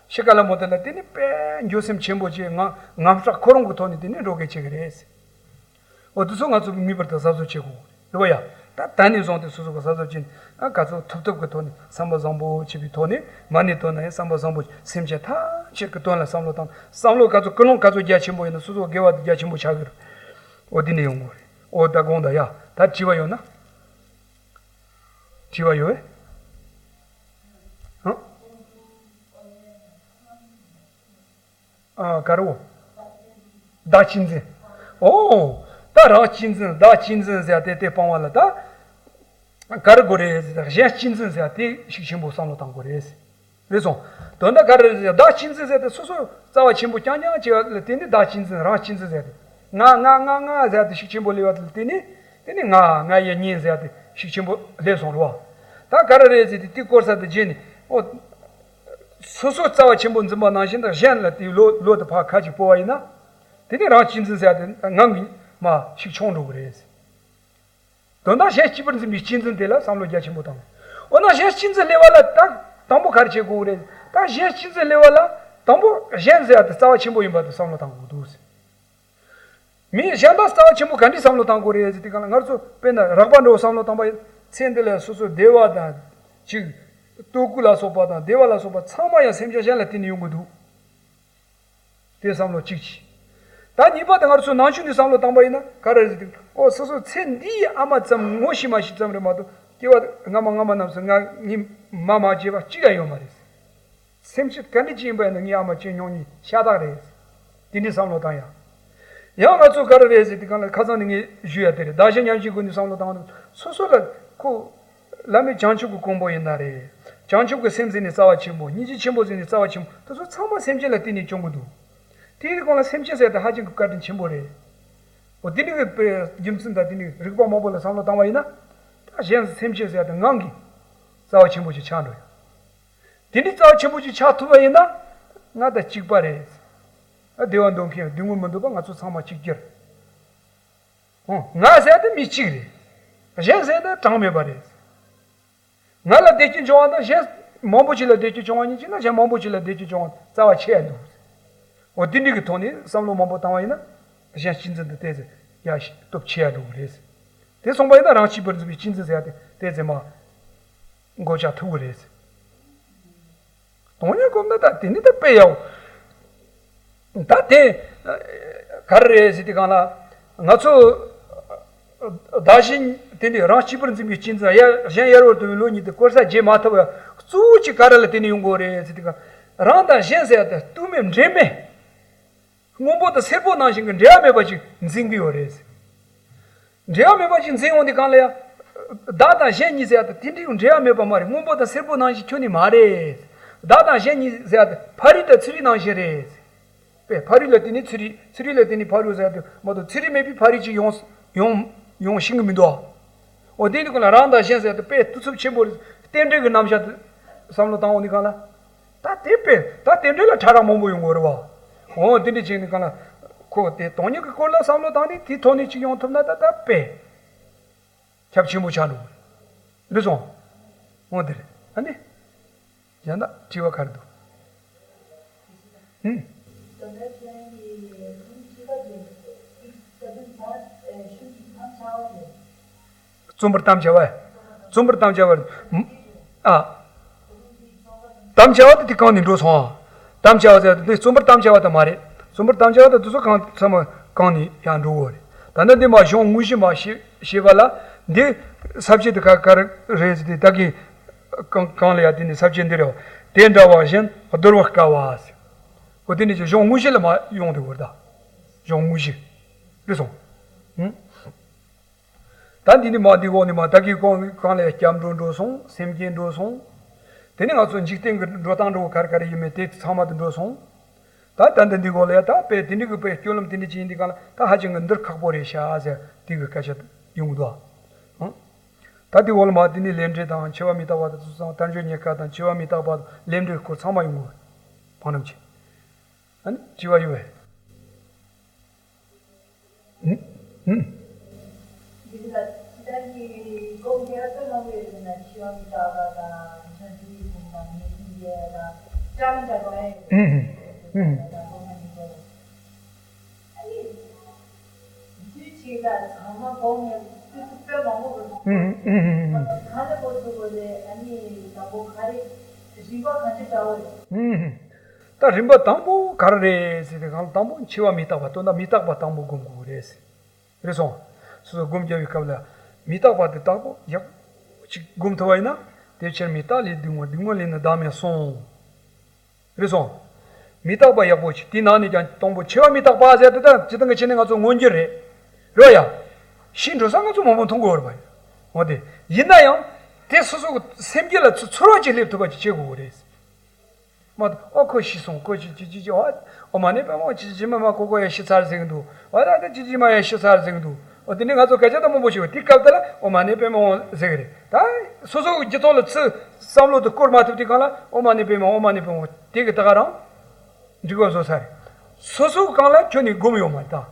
ཤི་ཁ་ལ་མོ་དེ་ལ་དེ་ནི་དཔེ་འགྱོད་སེམས་ཆེན་པོ་བྱས་ངམ་ངམ་སྐྲག་ཁོ་རང་གི་ཐོག་ནས་དེ་ནི་འགྲོ་གི་བྱེད་གི་རེད། འོ་དེ་ཚོ་ང་ཚོ་ངེས་པར་དུ་གཟབ་གཟབ་བྱེད་དགོས་རེད་བ་ཡ། ད་ད་ནས་བཟུང་སྟེ་སོ་སོ་གི་གཟབ་གཟབ་བྱས་ནས་ག་ཚོད་ཐུབ་ཐུབ་ཀྱི་ཐོག་ནས་བསམ་པ་བཟང་པོ་བྱེད་པའི་ཐོག་ནས་མ་ཎི་བཏོན་ན་ཡང་བསམ་པ་བཟང་པོ་སེམས་ཅན་ཐམས་ཅད་ཀྱི་དོན་ལ་བསམ་བློ་བཏང་། བསམ་བློ་ག་ཚོད་ཀུན་སློང་ག་ཚོད་རྒྱ་ཆེན་པོ་ཡིན་ན་སོ་སོ་དགེ་བ་དེ་རྒྱ་ཆེན་པོ་ཆགས་ཀྱི་རེད། འོ་དེ་ནས་ཡོང་དགོས་རེད། འོ་ད་དགོངས་དག་ཡ། ད་དྲི་བ་ཡོད་ན། དྲི་བ་ཡོད་པས། ཧང་། ཨ་ག་རེ་བོ། བདག་གཅེས་འཛིན། ཨོ། ད་རང་གཅེས་འཛིན་བདག་གཅེས་འཛིན་ཟེར་དེ་དེ་སྤང་བ་ལ་ད། ག་རེ་དགོས་རེད་ཟེར་གཞན་གཅེས་འཛིན་ཟེར་དེ་ཤུགས་ཆེན་པོ་བསམ་བློ་གཏང་དགོས་རེད། རེད་སོང་། དོན་དག་ག་རེ་རེད་ཟེར་བདག་གཅེས་འཛིན་ཟེར་དེ་སོ་སོ་རྩ་བ་ཆེན་པོ་རྐྱང་རྐྱང་བྱེད་པ་ལ་དེ་ནི་བདག་གཅེས་འཛིན་རང་གཅེས་འཛིན་ཟེར་དེ། ང་ང་ང་ང་ཟེར་དེ་ཤུགས་ཆེན་པོ་སླེབས་པ་དེ་ལ་དེ་ནི། དེ་ནི་ང་ང་ཡི་གཉེན་ཟེར་དེ་ཤུགས་ཆེན་པོ་སླེབས་སོང་རེད་བ། ད་ག་རེ་རེད་ཟེར་དེ་དེ་དཀོར་ས་དེ་བརྗེད་ནས་ཨོ། སོ་སོ་རྩ་བ་ཆེན་པོ་འཛིན་པ་ནང་བཞིན་དུ་གཞན་ལ་དེའི་བློ་བློ་དེ་ཕར་ཁ་ཅིག་སྤོ་བ་ཡིན་ན། དེ་ནི་རང་གཅེས་འཛིན་ཟེར་དེ་ངང་གིས་མར་ཤུགས་ཆུང་འགྲོ་གི་རེད། དོན་དག་གཞན་གཅེས་པར་འཛིན་པའི་གཅེས་འཛིན་དེ་ལ་བསམ་བློ་རྒྱ་ཆེན་པོ་བཏང་། འོ་ན་གཞན་གཅེས་འཛིན་སླེབས་པ་ལ་ད་དང་པོ་ག་རེ་བྱེད་དགོས་རེད། ད་གཞན་གཅེས་འཛིན་སླེབས་པ་ལ་དང་པོ་གཞན་ཟེར་ཡ་དེ་རྩ་བ་ཆེན་པོ་ཡིན་པ་དེ་བསམ་བློ་བཏང་དགོས་འདུག། མི་གཞན་དག་རྩ་བ་ཆེན་པོ་ག་འདྲས་བསམ་བློ་བཏང་དགོས་རེད་ཟེར་དུས་གང་ལ་ང་ཚོ་དཔེར་ན་རགས་པ་འདྲ་བོ་བསམ་བློ་བཏང་པ་ཡིན་ཚེ་འདི་ལ་སོ་སོ་བདེ་བ་དང་ཅིག་ལྟོ་གོས་ལ་སོགས་པ་དང་བདེ་བ་ལ་སོགས་པ་ཚང་མ་ཡང་སེམས་ཅན་གཞན་ལ་བརྟེན་ནས་ཡོང་གི་འདུག། དེ་བསམ་བློ་གཅིག་བྱས། ད་གཉིས་པ་དེ་ང་ཚོ་ནང་ཆོས་ནས་བསམ་བློ་བཏང་པ་ཡིན་ན་ག་རེ་རེད་ཟེར་དུས་ཨོ་སོ་སོ་ཚེ་འདིའི་ཨ་མ་ཙམ་ངོ་ཤེས་མ་ཤེས་ཙམ་རེད་མ་གཏོགས་སྐྱེ་བ་སྔ་མ་སྔ་མ་རྣམས་སུ་ང་ངའི་མ་མ་བྱས་པ་གཅིག་ཀྱང་ཡོད་མ་རེད། སེམས་ཅན་ག་འདྲ་ཅིག་ཡིན་པ་ཡིན་ན་ངའི་ཨ་མ་སྐྱེ་མྱོང་མྱོང་ཤ་སྟག་རེད། དེ་འདྲའི་བསམ་བློ་བཏང་ཡ། ཡང་ང་ཚོ་ག་རེ་རེད་ཟེར་དུས་གང་ལ་ཁ་སང་ནས་ངས་ཞུ་ཡ་དེ་རེད། བདག་གཞན་མཉམ་བརྗེའི་སྒོ་ནས་བསམ་བློ་བཏང་ན་སོ་སོ་ལ་ཁོ། བླ་མེད་བྱང་ཆུབ་ཀྱི་གོ་འཕང་ཡིན་ན་རེད། བྱང་ཆུབ་ཀྱི་སེམས་ཟེར་ནས་རྩ་བ་ཆེན་པོ་སྙིང་རྗེ་ཆེན་པོ་ཟེར་ནས་རྩ་བ་ཆེན་པོ་དེ་ཚོ་ཚང་མ་སེམས་ཅན་ལ་བརྟེན་ནས་སྐྱོང་གི་འདུག། དེའི་སྒང་ལ་སེམས་ཅན་ཟེར་དེ་ཧ་ཅང་གི་བཀའ་དྲིན་ཆེན་པོ་རེད། འོ་དེ་འདྲ་གི་རྒྱུ་མཚན་དང་དེ་འདྲའི་རིགས་པ་མང་པོ་ལ་བསམ་བློ་བཏང་བ་ཡིན་ན། ད་གཞན་སེམས་ཅན་ཟེར་དེ་ངང་གིས་རྩ་བ་ཆེན་པོ་ཅིག་ཆགས་འགྲོ་ཡ། དེ་འདྲའི་རྩ་བ་ཆེན་པོ་ཅིག་ཆགས་ཐུབ་པ་ཡིན་ན། ང་དང་གཅིག་པ་རེད། ཨ་བདེ་བ་འདོད་མཁན་སྡུག་བསྔལ་མི་འདོད་པ་ང་ཚོ་ཚང་མ་གཅིག་གྱུར། ཨོ། ང་ཟེར་དེ་མི་གཅིག་རེད། གཞན་ཟེར་དེ་གྲངས་མེད་པ་རེད། ང་ལ་བདེ་སྐྱིད་འབྱུང་བ་དང་གཞན་མང་པོ་ཅིག་ལ་བདེ་སྐྱིད་འབྱུང་བ་གཉིས་ཀྱི་ནང་གཞན་མང་པོ་ཅིག་ལ་བདེ་སྐྱིད་འབྱུང་བ་རྩ་བ་ཆེ་ཡ་འདུག། འོ་དེ་འདྲ་གི་ཐོག་ནས་བསམ་བློ་མང་པོ་བཏང་བ་ཡིན་ན་གཞན་གཅེས་འཛིན་དུ་བལྟས་ཚེ་ཡ་ཞིག་སྟོབས་ཆེ་ཡ་འགྲོ་གི་རེད། དེ་སོང་པ་ཡིན་ན་རང་གཅིག་པུར་འཛིན་པའི་གཅེས་འཛིན་ཟེར་ཡ་དེ་བལྟས་ཚེ་མ་འགོ་བཅག་ཐུབ་ཀྱི་རེད། སྟོང་ཉིད་སྒོམ་ན་ད་དེ་ནི་ད་དཔེ་ཡག་ད་དེ་ག་རེ་རེད་ཟེར་དུས་སྒང་ལ་ང་ཚོ་བདག་གཞན་དེ་ནི་རང་གཅིག་པུར་འཛིན་པའི་གཅེས་འཛིན་ཡ་གཞན་ཡར་བར་དུ་བའི་བློ་གཉིས་དེ་བཀོལ་ས་བརྗེ་མ་ཐུབ་པ་གཙོ་བོ་གཅིག་ག་རེ་ལ་བརྟེན་ནས་ཡོང་གི་ཡོད་རེད་ཟེར་དུས་སྒང་རང་དང་གཞན་ཟེར་ཡ་དེ་ལྟོས་མེད་འབྲེལ་མེད། སྔོན་པོ་དང་སེར་པོ་ནང་བཞིན་གྱི་འབྲེལ་བ་མེད་པ་ཅིག་འཛིན་གྱི་ཡོད་རེད། འབྲེལ་བ་མེད་པ་ཅིག་འཛིན་ཡོང་དུས་སྒང་ལ་ཡང་། བདག་དང་གཞན་གཉིས་ཟེར་ཡ་དང་དེ་འདྲའི་འབྲེལ་བ་མེད་པ་མ་རེད། སྔོན་པོ་དང་སེར་པོ་ནང་བཞིན་ཁྱོན་ནས་མ་རེད། བདག་དང་གཞན་གཉིས་ཟེར་ཡ་དེ་ཕ་རོལ་དང་ཚུལ་རིག་ནང་བཞིན་རེད། པས་ཕ་རོལ་ལ་བརྟེན་ནས་ཚུལ་རིག་ཚུལ་རིག་ལ་བརྟེན་ནས་ཕ་རོལ་ཟེར་ཡ་དེ་མ་གཏོགས་ཚུལ་རིག་མེད་པའི་ཕ་རོལ་ཅིག་ཡོང་ཡོང་ཡོང་ཤེས་ཀྱི་མི་འདུག་ཨ། འོ་དེ་འདི་ཀུན་ལ་རང་དང་གཞན་ཟེར་ཡ་དེ་དཔེ་གཏི་ཚུབ་ཆེན་པོ་རེད། རྟེན་འབྲེལ་གྱི་རྣམ་གཞག་དེ་བསམ་བློ་བཏང་འོང་དུས་སྒང་ལ། ད་དེ་དཔེ་ད་རྟེན་འབྲེལ་ལ་ཕྲ་རགས་མང་པོ་ཡོང་གི་རེད་བ། འོ་དེ་འདྲ་བྱས་ནས་གང་ལ་ཁོ་དེ་སྟོང་ཉིད་ཀྱི་སྐོར་ལ་བསམ་བློ་བཏང་ནས་དེའི་ཐོག་ནས་ཅིག་ཡོང་ཐུབ་ན་ད་ད་དཔེ་ཁྱབ་ཆེན་པོ་ཆགས་འགྲོ་གི་རེད་སོང་། འོ་དེ་རེད་ཨ་ནི། གཞན་དག་དྲི་བ་ག་རེ་འདུག་ཧུམ། རྩོམ་པར་དམ་བཅའ་བ། རྩོམ་པར་དམ་བཅའ་བ། ཨ། དམ་བཅའ་བ་དེ་དེ་གང་ནས་འགྲོ་སོང་། དམ་བཅའ་བ་ཟེར་དེ་རྩོམ་པར་དམ་བཅའ་བ་དེ་མ་རེད། རྩོམ་པར་དམ་བཅའ་བ་དེ་དེ་ཚོ་གང་ཚང་མ་གང་ནས་ཡང་འགྲོ་གི་རེད། ད་ནི་འདི་མ་གཞུང་དངོས་གཞི་མ་ཤེས་ཤེས་པ་ལ་འདི་ས་བཅད་དེ་ག་ག་རེ་རེད་ཟེར་དེ་ད་གིན་གང་གང་ལ་ཡ་དེ་ནི་ས་བཅད་འདི་རེད་བ། དེ་འདྲ་བ་གཞན་བསྡུར་བ་དཀའ་བ་ཟེར། འོ་དེ་ནི་གཞུང་དངོས་གཞི་ལ་མ་ཡོང་དུས་བར་ད། གཞུང་དངོས་གཞི། རེད་སོང་། ཧུམ། ད་འདི་ནི་མ་འདི་འོག་ནི་མ་ད་གི་གོང་གང་ལས་སྐྱབས་འགྲོ་འགྲོ་སོང་། སེམས་བསྐྱེད་འགྲོ་སོང་། དེ་ནི་ང་ཚོ་འཇིག་རྟེན་གྱི་འགྲོ་སྟངས་འགྲོ་ག་རེ་ག་རེ་ཡིན་མིན་དེ་ཚང་མ་དུ་འགྲོ་སོང་། ད་ད་འདི་འདི་འོག་ལ་ཡ་ད་དཔེ་དེ་འདྲི་གི་དཔེ་སྤྱོད་ལམ་དེ་འདྲི་ཅི་ཡིན་འདི་གང་ལ་ད་ཧ་ཅང་གི་འདིར་ཁག་པོ་རེད་ཤག་ཟེར་དེ་གི་སྐད་ཆ་ཡོང་གི་འདུག་ཨ། ད་དེ་འོག་ལ་མ་དེ་ནི་ལས་འབྲས་དང་འཆི་བ་མི་རྟག་པ་དང་ཚུལ་ཚང་དལ་འབྱོར་རྙེད་དཀའ་དང་འཆི་བ་མི་རྟག་པ་དང་ལས་འབྲས་སྐོར་ཚང་མ་ཡོང་གི་འདུག་ཨ། བང་རིམ་གྱི། ཨ་ནི་དྲི་བ་ཡོད་པས། ཧུམ། ཧུམ། འདི་ལ་ཇི་ལྟར་གྱི་སྒོམ་རྒྱལ་ཚོད་མང་པོ་ཡོད་ན་འཆི་བ་མི་རྟག་པ་དང་བྱང་ཆུབ་ཀྱི་སེམས་དང་ངེས་འབྱུང་རྒྱལ་དང་སྐྲག་མི་རྟག་པ་ཡོད། ཧུམ། ཧུམ། དང་སྒོམ་མ་ནི་སྒོམ། ཨ་ནི། དུས་གཅིག་ལ་ཚང་མ་སྒོམ་ཡང་དུས་ཚོད་དཔེ་མང་པོ་ཡོད། ཧུམ། ཧུམ། གང་ལ་སྒོམ་ཐུབ་དགོས་རེད། ཨ་ནི་དང་པོ་ག་རེ་རིམ་པ་གང་ཅི་འདྲ་བོ་རེད། ཧུམ། ད་རིམ་པ་དང་པོ་ག་རེ་རེད་ཟེར་དུས་སྒང་ལ་དང་པོ་འཆི་བ་མི་རྟག་པ་དོན་དག་མི་རྟག་པ་དང་པོ་སྒོམ་དགོས་རེད། རེད་སོང་། སོ་སོ་སྒོམ་རྒྱག་པའི་སྐབས་ལ་མི་རྟག་པ་དེ་དག་པོ་ཡག་པོ་ཅིག་སྒོམ་ཐུབ་པ་ཡིན་ན་དེ་ཕྱིར་མི་རྟག་ལས་སྡུག་བསྔལ། སྡུག་བསྔལ་ལས་ནི་བདག་མེད་གསུངས། རེད་སོང་། མི་རྟག་པ་ཡག་པོ་ཅིག་དེའི་ནང་ནས་ཀྱང་དང་པོ་འཆི་བ་མི་རྟག་པ་ཟེར་དེ་དག་སྤྱིར་བཏང་གི་ཆ་ནས་ང་ཚོ་མངོན་གྱུར་རེད། རེད་ཡ། ཤི་འགྲོ་ས་ང་ཚོ་མང་པོ་མཐོང་གི་ཡོད་རེད་པ། འོ་དེ། ཡིན་ན་ཡང་། དེ་སོ་སོ་གི་སེམས་རྒྱུད་ལ་ཚོ་ཚོར་བ་ཅིག་སླེབས་ཐུབ་པ་ཅིག་བྱེད་དགོས་རེད། མ་གཏོགས་ཨོ་ཁོ་ཤི་སོང་ཁོ་ཅི་ཅི་ཅི་ཅི་ཨོ་ཨོ་མ་ཎི་པདྨེ་ཅི་ཅི་མ་མ་ཁོ་ཁོ་ཡ་ཤི་ཚར་ཟེར་གི་འདུག་ཨོ་ད་ད་ཅི་ཅི་མ་ཡ་ཤི་ཚར་ཟེར་གི་འདུག་ཨོ་དེ་ནི་ང་ཚོ་སྐད་ཆ་ད་མང་པོ་ཞིག་ཡོད་དེ་སྐབས་དེ་ལ་ཨོ་མ་ཎི་པདྨེ་ཟེར་གི་རེད། ད་སོ་སོ་གི་རྒྱུད་ཐོག་ལ་ཚུར་བསམ་བློ་དེ་བསྐོར་མ་ཐུབ་དུས་སྒང་ལ་ཨོ་མ་ཎི་པདྨེ་ཨོ་མ་ཎི་པདྨེ་དེ་གི་ད་ག་རང་འགྲིག་པ་བཟོ་ས་རེད། སོ་སོ་གི་སྒང་ལ་ཁྱོན་ནས་སྒོམ་ཡོད་མ་རེད་ད།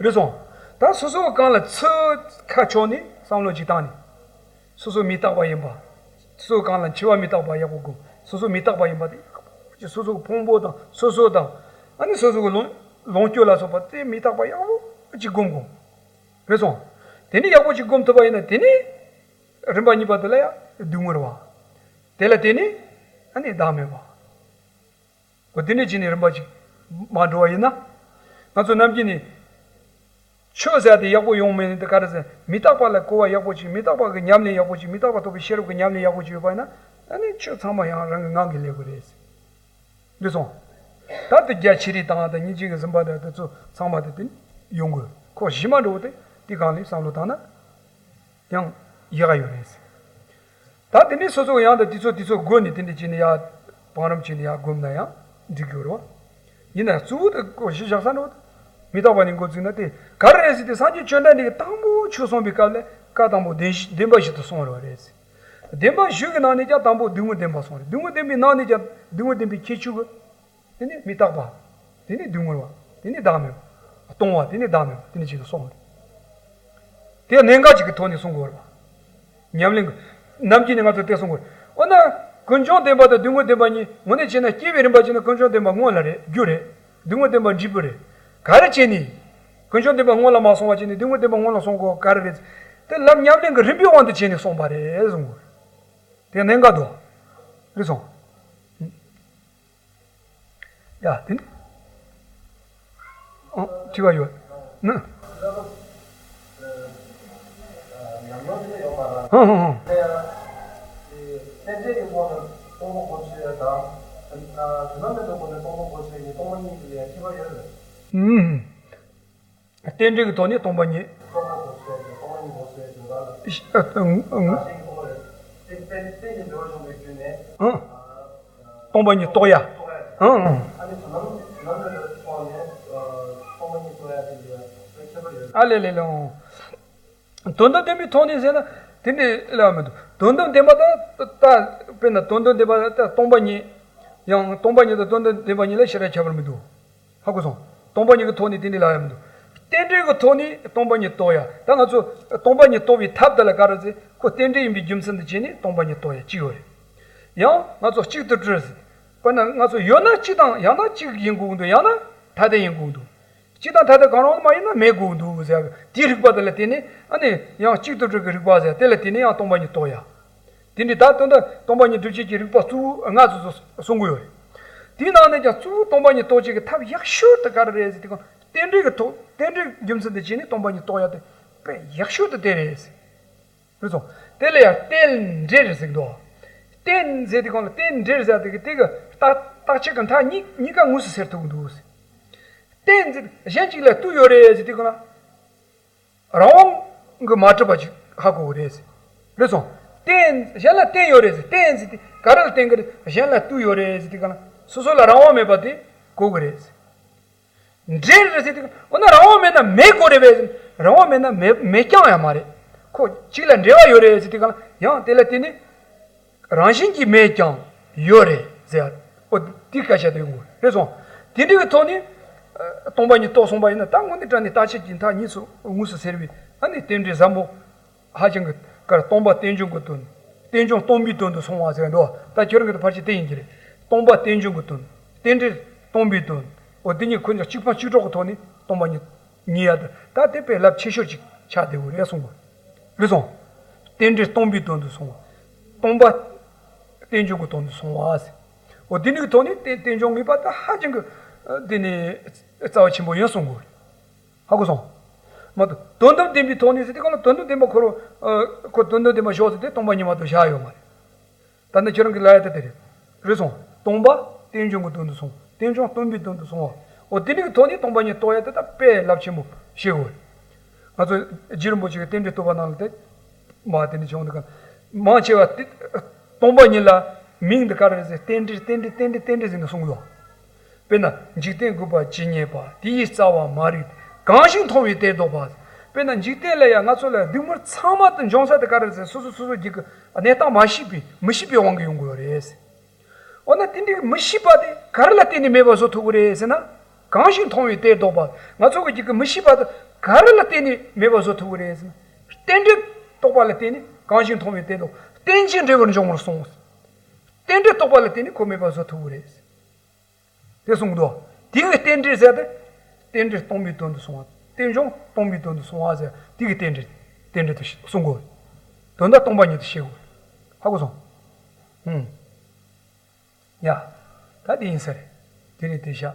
རེད་སོང་། ད་སོ་སོ་གི་སྒང་ལ་ཚུར་ཁ་ཕྱོགས་ནས་བསམ་བློ་ཅིག་བཏང་ནས། སོ་སོ་མི་རྟག་པ་ཡིན་པ། སོ་སོ་གང་ལ་འཆི་བ་མི་རྟག་པ་ཡག་པོ་སྒོམ། སོ་སོ་མི་རྟག་པ་ཡིན་པ་དེ་ཡག་པོ་ཅིག་སོ་སོ་གི་ཕུང་པོ་དང་སོ་སོ་དང་། ཨ་ནི་སོ་སོ་གི་ལོངས་ལོངས་སྤྱོད་ལ་སོགས་པ་དེ་མི་རྟག་པ་ཡག་པོ་ཅིག་སྒོམ་དགོས། རེད་སོང་། དེ་ནི་ཡག་པོ་ཅིག་སྒོམ་ཐུབ་པ་ཡིན་ན་དེ་ནི། རིམ་པ་གཉིས་པ་དེ་ལ་ཡང་སྡུག་བསྔལ་བ། དེ་ལ་དེ་ནི། ཨ་ནི་བདག་མེད་པ། འོ་དེ་ནས་ཅི་ནས་རིམ་པ་ཅིག་མ་འགྲོ་བ་ཡིན་ན། ང་ཚོ་ནམ་རྒྱུན་ནས། ཆོས་ཟེར་དེ་ཡག་པོ་ཡོང་མིན་དེ་ག་རེ་ཟེར། མི་རྟག་པ་ལ་གོ་བ་ཡག་པོ་ཅིག་མི་རྟག་པ་གི་ཉམས་ལེན་ཡག་པོ་ཅིག་མི་རྟག་པ་ཐོབ་པའི་ཤེས་རབ་ཀྱི་ཉམས་ལེན་ཡག་པོ་ཅིག་ཡོད་པ་ཡིན་ན། ཨ་ནི་ཆོས་ཚང་མ་ཡང་རང་གི་ངང་གིས་སླེབས་དགོས་རེད། འདི་སོང་། ད་དེ་རྒྱ་ཆེ་རིགས་དང་དང་སྙིང་རྗེ་གི་ཟིན་པ་དང་དེ་ཚོ་ཚང་མ་དེ་དེ་ནི་ཡོང་དགོས། ཁོ་གཞི་མ་འགྲོ་བ་དེ་དེ་གང་ལས་བསམ་བློ་བཏང་ན། ཡང་ཡག་ག་ཡོད་རེད། ད་དེ་ནས་སོ་སོ་ཡང་དང་དུས་ཚོད་དུས་ཚོད་སྒོ་ནས་དེ་འདྲ་བྱས་ནས་ཡར་བང་རིམ་བྱས་ནས་ཡར་སྒོམ་ན་ཡང་འགྲིག་གི་རེད་བ། ཡིན་ན་གཙོ་བོ་དེ་གོ་གཞི་བཞག་ས་འགྲོ། མི་རྟག་པ་ནས་འགོ་བཙུགས་ན་དེ་ག་རེ་རེད་ཟེར་དུས་སངས་རྒྱས་བཅོམ་ལྡན་འདས་ཀྱིས་དང་པོ་ཆོས་གསུངས་པའི་སྐབས་ལ་བཀའ་དང་པོ་བདེན་བཞི་བདེན་པ་བཞི་དེ་གསུངས་རེད་བ་རེད། བདེན་པ་བཞི་གི་ནང་ནས་ཀྱང་དང་པོ་སྡུག་བསྔལ་བདེན་པ་གསུངས་རེད། སྡུག་བསྔལ་བདེན་པའི་ནང་ནས་ཀྱང་སྡུག་བསྔལ་བདེན་པའི་ཁྱད་ཆོས་ཀྱི། དེ་ནི་མི་རྟག་པ། དེ་ནི་སྡུག་བསྔལ་བ། དེ་ནི་བདག་མེད་པ། སྟོང་བ་དེ་ནི་བདག་མེད་པ་དེ་ནི་ཅི་ལ་སོང་བ་རེད། དེ་གནད་འགག་ཅིག་གི་ཐོག་ནས་གསུང་དགོས་རེད་པ། ཉམས་ལེན་གྱི་ནམ་རྒྱུན་ནས་ང་ཚོ་དེ་གསུང་དགོས་རེད། འོ་ན་ཀུན་འབྱུང་བདེན་པ་དང་སྡུག་བསྔལ་བདེན་པ་གཉིས་དངོས་གནས་བྱས་ན་སྐྱེ་བའི་རིམ་པ་བྱས་ན་ཀུན་འབྱུང་བདེན་པ་སྔོན་ལ་རེད། རྒྱུ་རེད། སྡུག་བསྔལ་བདེན་པ་འབྲས་བུ་རེད། ག་རེ་བྱས་ནས། ཀུན་འབྱུང་བདེན་པ་སྔོན་ལ་མ་སོང་བ་བྱས་ནས་སྡུག་བསྔལ་བདེན་པ་སྔོན་ལ་སོང་དགོས་ག་རེ་རེད། དེ་ལམ་ཉམས་ལེན་གྱི་རིམ་པའི་དབང་དུ་བྱས་ནས་གསུངས་པ་རེད་གསུང་དགོས་རེད། དེ་གནད་འགག་འདུག་རེད་སོང་། ཡ། དེ་ནི། ཨང་། དྲི་བ་ཡོད། ནི། ཧང་ཧང་ཧང་། ཨུམ། རྟེན་འབྲེལ་གྱི་ཐོག་ནས་སྟོང་པ་ཉིད། ཨང་། སྟོང་པ་ཉིད་རྟོགས་ཡ། ཨང་། ཨང་། ཨ་ལེ་ལེ་ལེ། ཨང་། དོན་དམ་བདེན་པའི་ཐོག་ནས་ཟེར་ན་དེ་འདྲའི་ལབ་མི་འདུག་དོན་དམ་བདེན་པ་དང་ད་དཔེར་ན་དོན་དམ་བདེན་པ་དང་སྟོང་པ་ཉིད། ཡང་སྟོང་པ་ཉིད་དང་དོན་དམ་བདེན་པ་གཉིས་ལ་ཕྱེ་ར་ཁྱད་པར་མི་འདུག་ཧ་གོ་སོང་། སྟོང་པ་ཉིད་ཀྱི་ཐོག་ནས་དེ་འདྲའི་ལབ་ཡ་མི་འདུག་རྟེན་འབྲེལ་གྱི་ཐོག་ནས་སྟོང་པ་ཉིད་རྟོགས་ཡ། ད་ང་ཚོ་སྟོང་པ་ཉིད་རྟོགས་པའི་ཐབས་དེ་ལ་ག་རེ་ཟེར། ཁོ་རྟེན་འབྲེལ་ཡིན་པའི་རྒྱུ་མཚན་དུ་བྱས་ནས་སྟོང་པ་ཉིད་རྟོགས་ཡ་གཅིག་ཡོད་རེད། ཡང་ང་ཚོ་གཅིག་ཏུ་གྲུབ་ཟེར། དཔེར་ན་ང་ཚོ་ཡོད་ན་གཅིག་དང་ཡང་ན་གཅིག་ཡིན་དགོས་ཀྱི་འདུག་ཡང་ན་ཐ་དད་ཡིན་དགོས་ཀྱི་འདུག་གཅིག་དང་ཐ་དད་གང་རུང་མ་ཡིན་ན་མེད་དགོས་ཀྱི་འདུག་ཟེར། དེའི་རིགས་པ་དེ་ལ་བརྟེན་ནས་ཨ་ནི་ཡང་གཅིག་ཏུ་གྲུབ་ཀྱི་རིགས་པ་ཟེར། དེ་ལ་བརྟེན་ནས་ཡང་སྟོང་པ་ཉིད་རྟོགས་ཡ། དེ་འདྲའི་ད་དོན་དག་སྟོང་པ་ཉིད་སྒྲུབ་བྱེད་ཀྱི་རིགས་པ་གཙོ་བོ་ལྔ་ཙམ་ཙམ་གསུང་གི་ཡོད་རེད། དེའི་ནང་ནས་ཀྱང་གཙོ་བོ་སྟོང་པ་ཉིད་རྟོགས་བྱེད་ཀྱི་ཐབས་ཡག་ཤོས་དེ་ག་རེ་རེད་ཟེར་དུས་ཀྱང་རྟེན་འབྲེལ་གྱི་ཐོག་རྟེན་འབྲེལ་རྒྱུ་མཚན་དུ་བྱས་ནས་སྟོང་པ་ཉིད་རྟོགས་ཡ་དེ་དཔེ་ཡག་ཤོས་དེ་དེ་རེད་ཟེར། རེད་སོང་། དེ་ལ་ཡང་རྟེན་འབྲེལ་ཟེར་གྱི་འདུག་རྟེན་ཟེར་དུས་གང་ལ་རྟེན་འབྲེལ་ཟེར་དུས་དེ་གི་རྟགས་རྟགས་ཆོས་ཀྱི་མཐའ་གཉིས་གཉིས་ཀ་དངོས་སུ་སེལ་ཐུབ་ཀྱི་འདུག་རྟེན་ཟེར་གཞན་གཅིག་ལ་ལྟོས་ཡོད་རེད་ཟེར་དུས་གང་ལ། རང་དབང་གིས་མ་གྲུབ་པ་ཅིག་ཧ་གོ་གི་རེད་ཟེར། རེད་སོང་། རྟེན་གཞན་ལ་བརྟེན་ཡོད་རེད་ཟེར། རྟེན་ཟེར་དུས་ག་རེ་ལ་བརྟེན་གི་རེད། གཞན་ལ་ལྟོས་ཡོད་རེད་ཟེར་དུས་གང་ལ་སོ་སོ་ལ་རང་དབང་མེད་པ་དེ་གོ་གི་རེད་ཟེར། འབྲེལ་རེད་ཟེར་དུས་འོ་ན་རང་དབང་མེད་ན་མེད་དགོས་རེད་པས་ཟེར། རང་དབང་མེད་ན་མེད་མེད་རྐྱང་ཡང་མ་རེད། ཁོ་གཅིག་ལ་འབྲེལ་བ་ཡོད་རེད་ཟེར་དུས་གང་ལ་ཡང་དེ་ལ་བརྟེན་ནས་རང་བཞིན་གྱིས་མེད་ཀྱང་ཡོད་རེད་ཟེར། འོ་དེ་སྐད་ཆ་དེ་ཡོང་གི་རེད་སོང་། དེ་འདྲ་གི་ཐོག་ནས་ཨ་སྟོང་པ་ཉིད་རྟོགས་སོང་པ་ཡིན་ན་ད་དངོས་གནས་དྲང་གནས་རྟགས་ཆོས་ཀྱི་མཐའ་གཉིས་སུ་དངོས་སུ་སེལ་བའི་ཨ་ནི་རྟེན་འབྲེལ་ཟབ་མོ། ཧ་ཅང་གི་ཀར་སྟོང་པ་རྟེན་འབྱུང་གི་དོན། རྟེན་འབྱུང་སྟོང་པའི་དོན་དུ་སོང་བ་ཟེར་འདུག་ད་ཁྱོད་རང་གི་ཕལ་ཆེར་དེ་ཡིན་གྱི་རེད། སྟོང་པ་རྟེན་འབྱུང་གི་དོན། རྟེན་འབྲེལ་སྟོང་པའི་དོན། འོ་དེ་གཉིས་ཁོ་གཉིས་གཅིག་སྤང་གཅིག་གྲོགས་ཀྱི་ཐོག་ནས་སྟོང་པ་ཉིད་ཉིད་ཡ་དེ་ད་དེ་དཔེ་རླབས་ཆེ་ཤོས་ཅིག་ཆགས་བསྡད་ཡོད་རེད་གསུངས་པ་རེད་སོང་། རྟེན་འབྲེལ་སྟོང་པའི་དོན་དུ་སོང་བ། སྟོང་པ་རྟེན་འབྱུང་གི་དོན་དུ་སོང་བ་ཟེར། འོ་དེ་གཉིས་ཀྱི་ཐོག་ནས་རྟེན་རྟེན་འབྱུང་ངེས་པ་ད་ཧ་ཅང་གི་དེ་ནས་རྩ་བ་ཆེན་པོ་ཡིན་གསུངས་དགོས་རེད། ཧ་གོ་སོང་། མ་གཏོགས་དོན་དམ་བདེན་པའི་ཐོག་ནས་ཟེར་དུས་གང་ལ་དོན་དམ་བདེན་པ་ཁོ་རང་ཁོ་དོན་དམ་བདེན་པ་ཞོག་ཟེར་དེ་སྟོང་པ་ཉིད་མ་གཏོགས་བཞག་ཡོད་མ་རེད། ད་ནི་ཁྱོད་རང་གི་ལབ་ཡ་དེ་དེ་རེད། རེད་སོང་། སྟོང་པ་རྟེན་འབྱུང་གི་དོན་དུ་སོང་། རྟེན་འབྱུང་སྟོང་པའི་དོན་དུ་སོང་བ། འོ་དེ་འདྲ་གི་ཐོག་ནས་སྟོང་པ་ཉིད་རྟོགས་ཡ་དེ་ད་དཔེ་རླབས་ཆེན་པོ་ཤེས་དགོས་རེད། ང་ཚོ་རྗེ་རིན་པོ་ཆེ་གི་རྟེན་འབྲེལ་བསྟོད་པ་ནང་ལ་དེ་མ་དེ་འདྲ་བྱུང་འདུག་ག་མང་ཆེ་བ་དེ་སྟོང་པ་ཉིད་ལ་མིང་འདི་ག་རེ་ཟེར་རྟེན་འབྲེལ་རྟེན་འབྲེལ་རྟེན་འབྲེལ་རྟེན་འབྲེལ་ཟེར་ནས་གསུངས་འདུག་དཔེར་ན་འཇིག་རྟེན་རྒུད་པ་ཇི་སྙེད་པ། དེ་ཡི་རྩ་བ་མ་རིག་གང་ཞིག་མཐོང་བའི་དེར་ལྡོག་པ། དཔེར་ན་འཇིག་རྟེན་ལ་ཡང་ང་ཚོ་ལ་སྡུག་བསྔལ་ཚང་མ་དུ་འབྱུང་ས་དེ་ག་རེ་ཟེར་སོ་སོ་སོ་སོ་རྒྱུད་ཀྱི་གནས་སྟངས་མ་ཤེས་པའི་མི་ཤེས་པའི་དབང་གིས་ཡོང་གི་ཡོད་རེད། འོ་ན་དེ་འདྲའི་མི་ཤེས་པ་དེ་ག་རེ་ལ་བརྟེན་ནས་མེད་པ་བཟོ་ཐུབ་ཀྱི་རེད་ཟེར་ན། གང་ཞིག་མཐོང་བའི་དེར་ལྡོག་པ། ང་ཚོ་གི་རྒྱུད་ཀྱི་མི་ཤེས་པ་དེ་ག་རེ་ལ་བརྟེན་ནས་མེད་པ་བཟོ་ཐུབ་ཀྱི་རེད་ཟེར་ན། རྟེན་འབྲེལ་རྟོགས་པ་ལ་བརྟེན་ནས་གང་ཞིག་མཐོང་བའི་དེར་ལྡོག་རྟེན་ཅིང་འབྲེལ་བར་འབྱུང་བར་གསུངས། རྟེན་འབྲེལ་རྟོགས་པ་ལ་བརྟེན་ནས་ཁོ་མེད་པ་བཟོ་ཐུབ་ཀྱི་རེད། དེ་གསུངས་འདུག་དེ་གི་རྟེན་འབྲེལ་ཟེར་ཏེ། རྟེན་འབྲེལ་སྟོང་པའི་དོན་དུ་སོང་བ། རྟེན་འབྱུང་སྟོང་པའི་དོན་དུ་སོང་བ་ཟེར་དེ་གི་རྟེན་འབྲེལ། རྟེན་འབྲེལ་དུ་གསུང་དགོས། དོན་དག་སྟོང་པ་ཉིད་དུ་ཤེས་དགོས། ཧ་གོ་སོང་། ཧུམ། ཡ། ད་དེ་ཡིན་ས་རེད། དེ་ནས་དེ་བཞག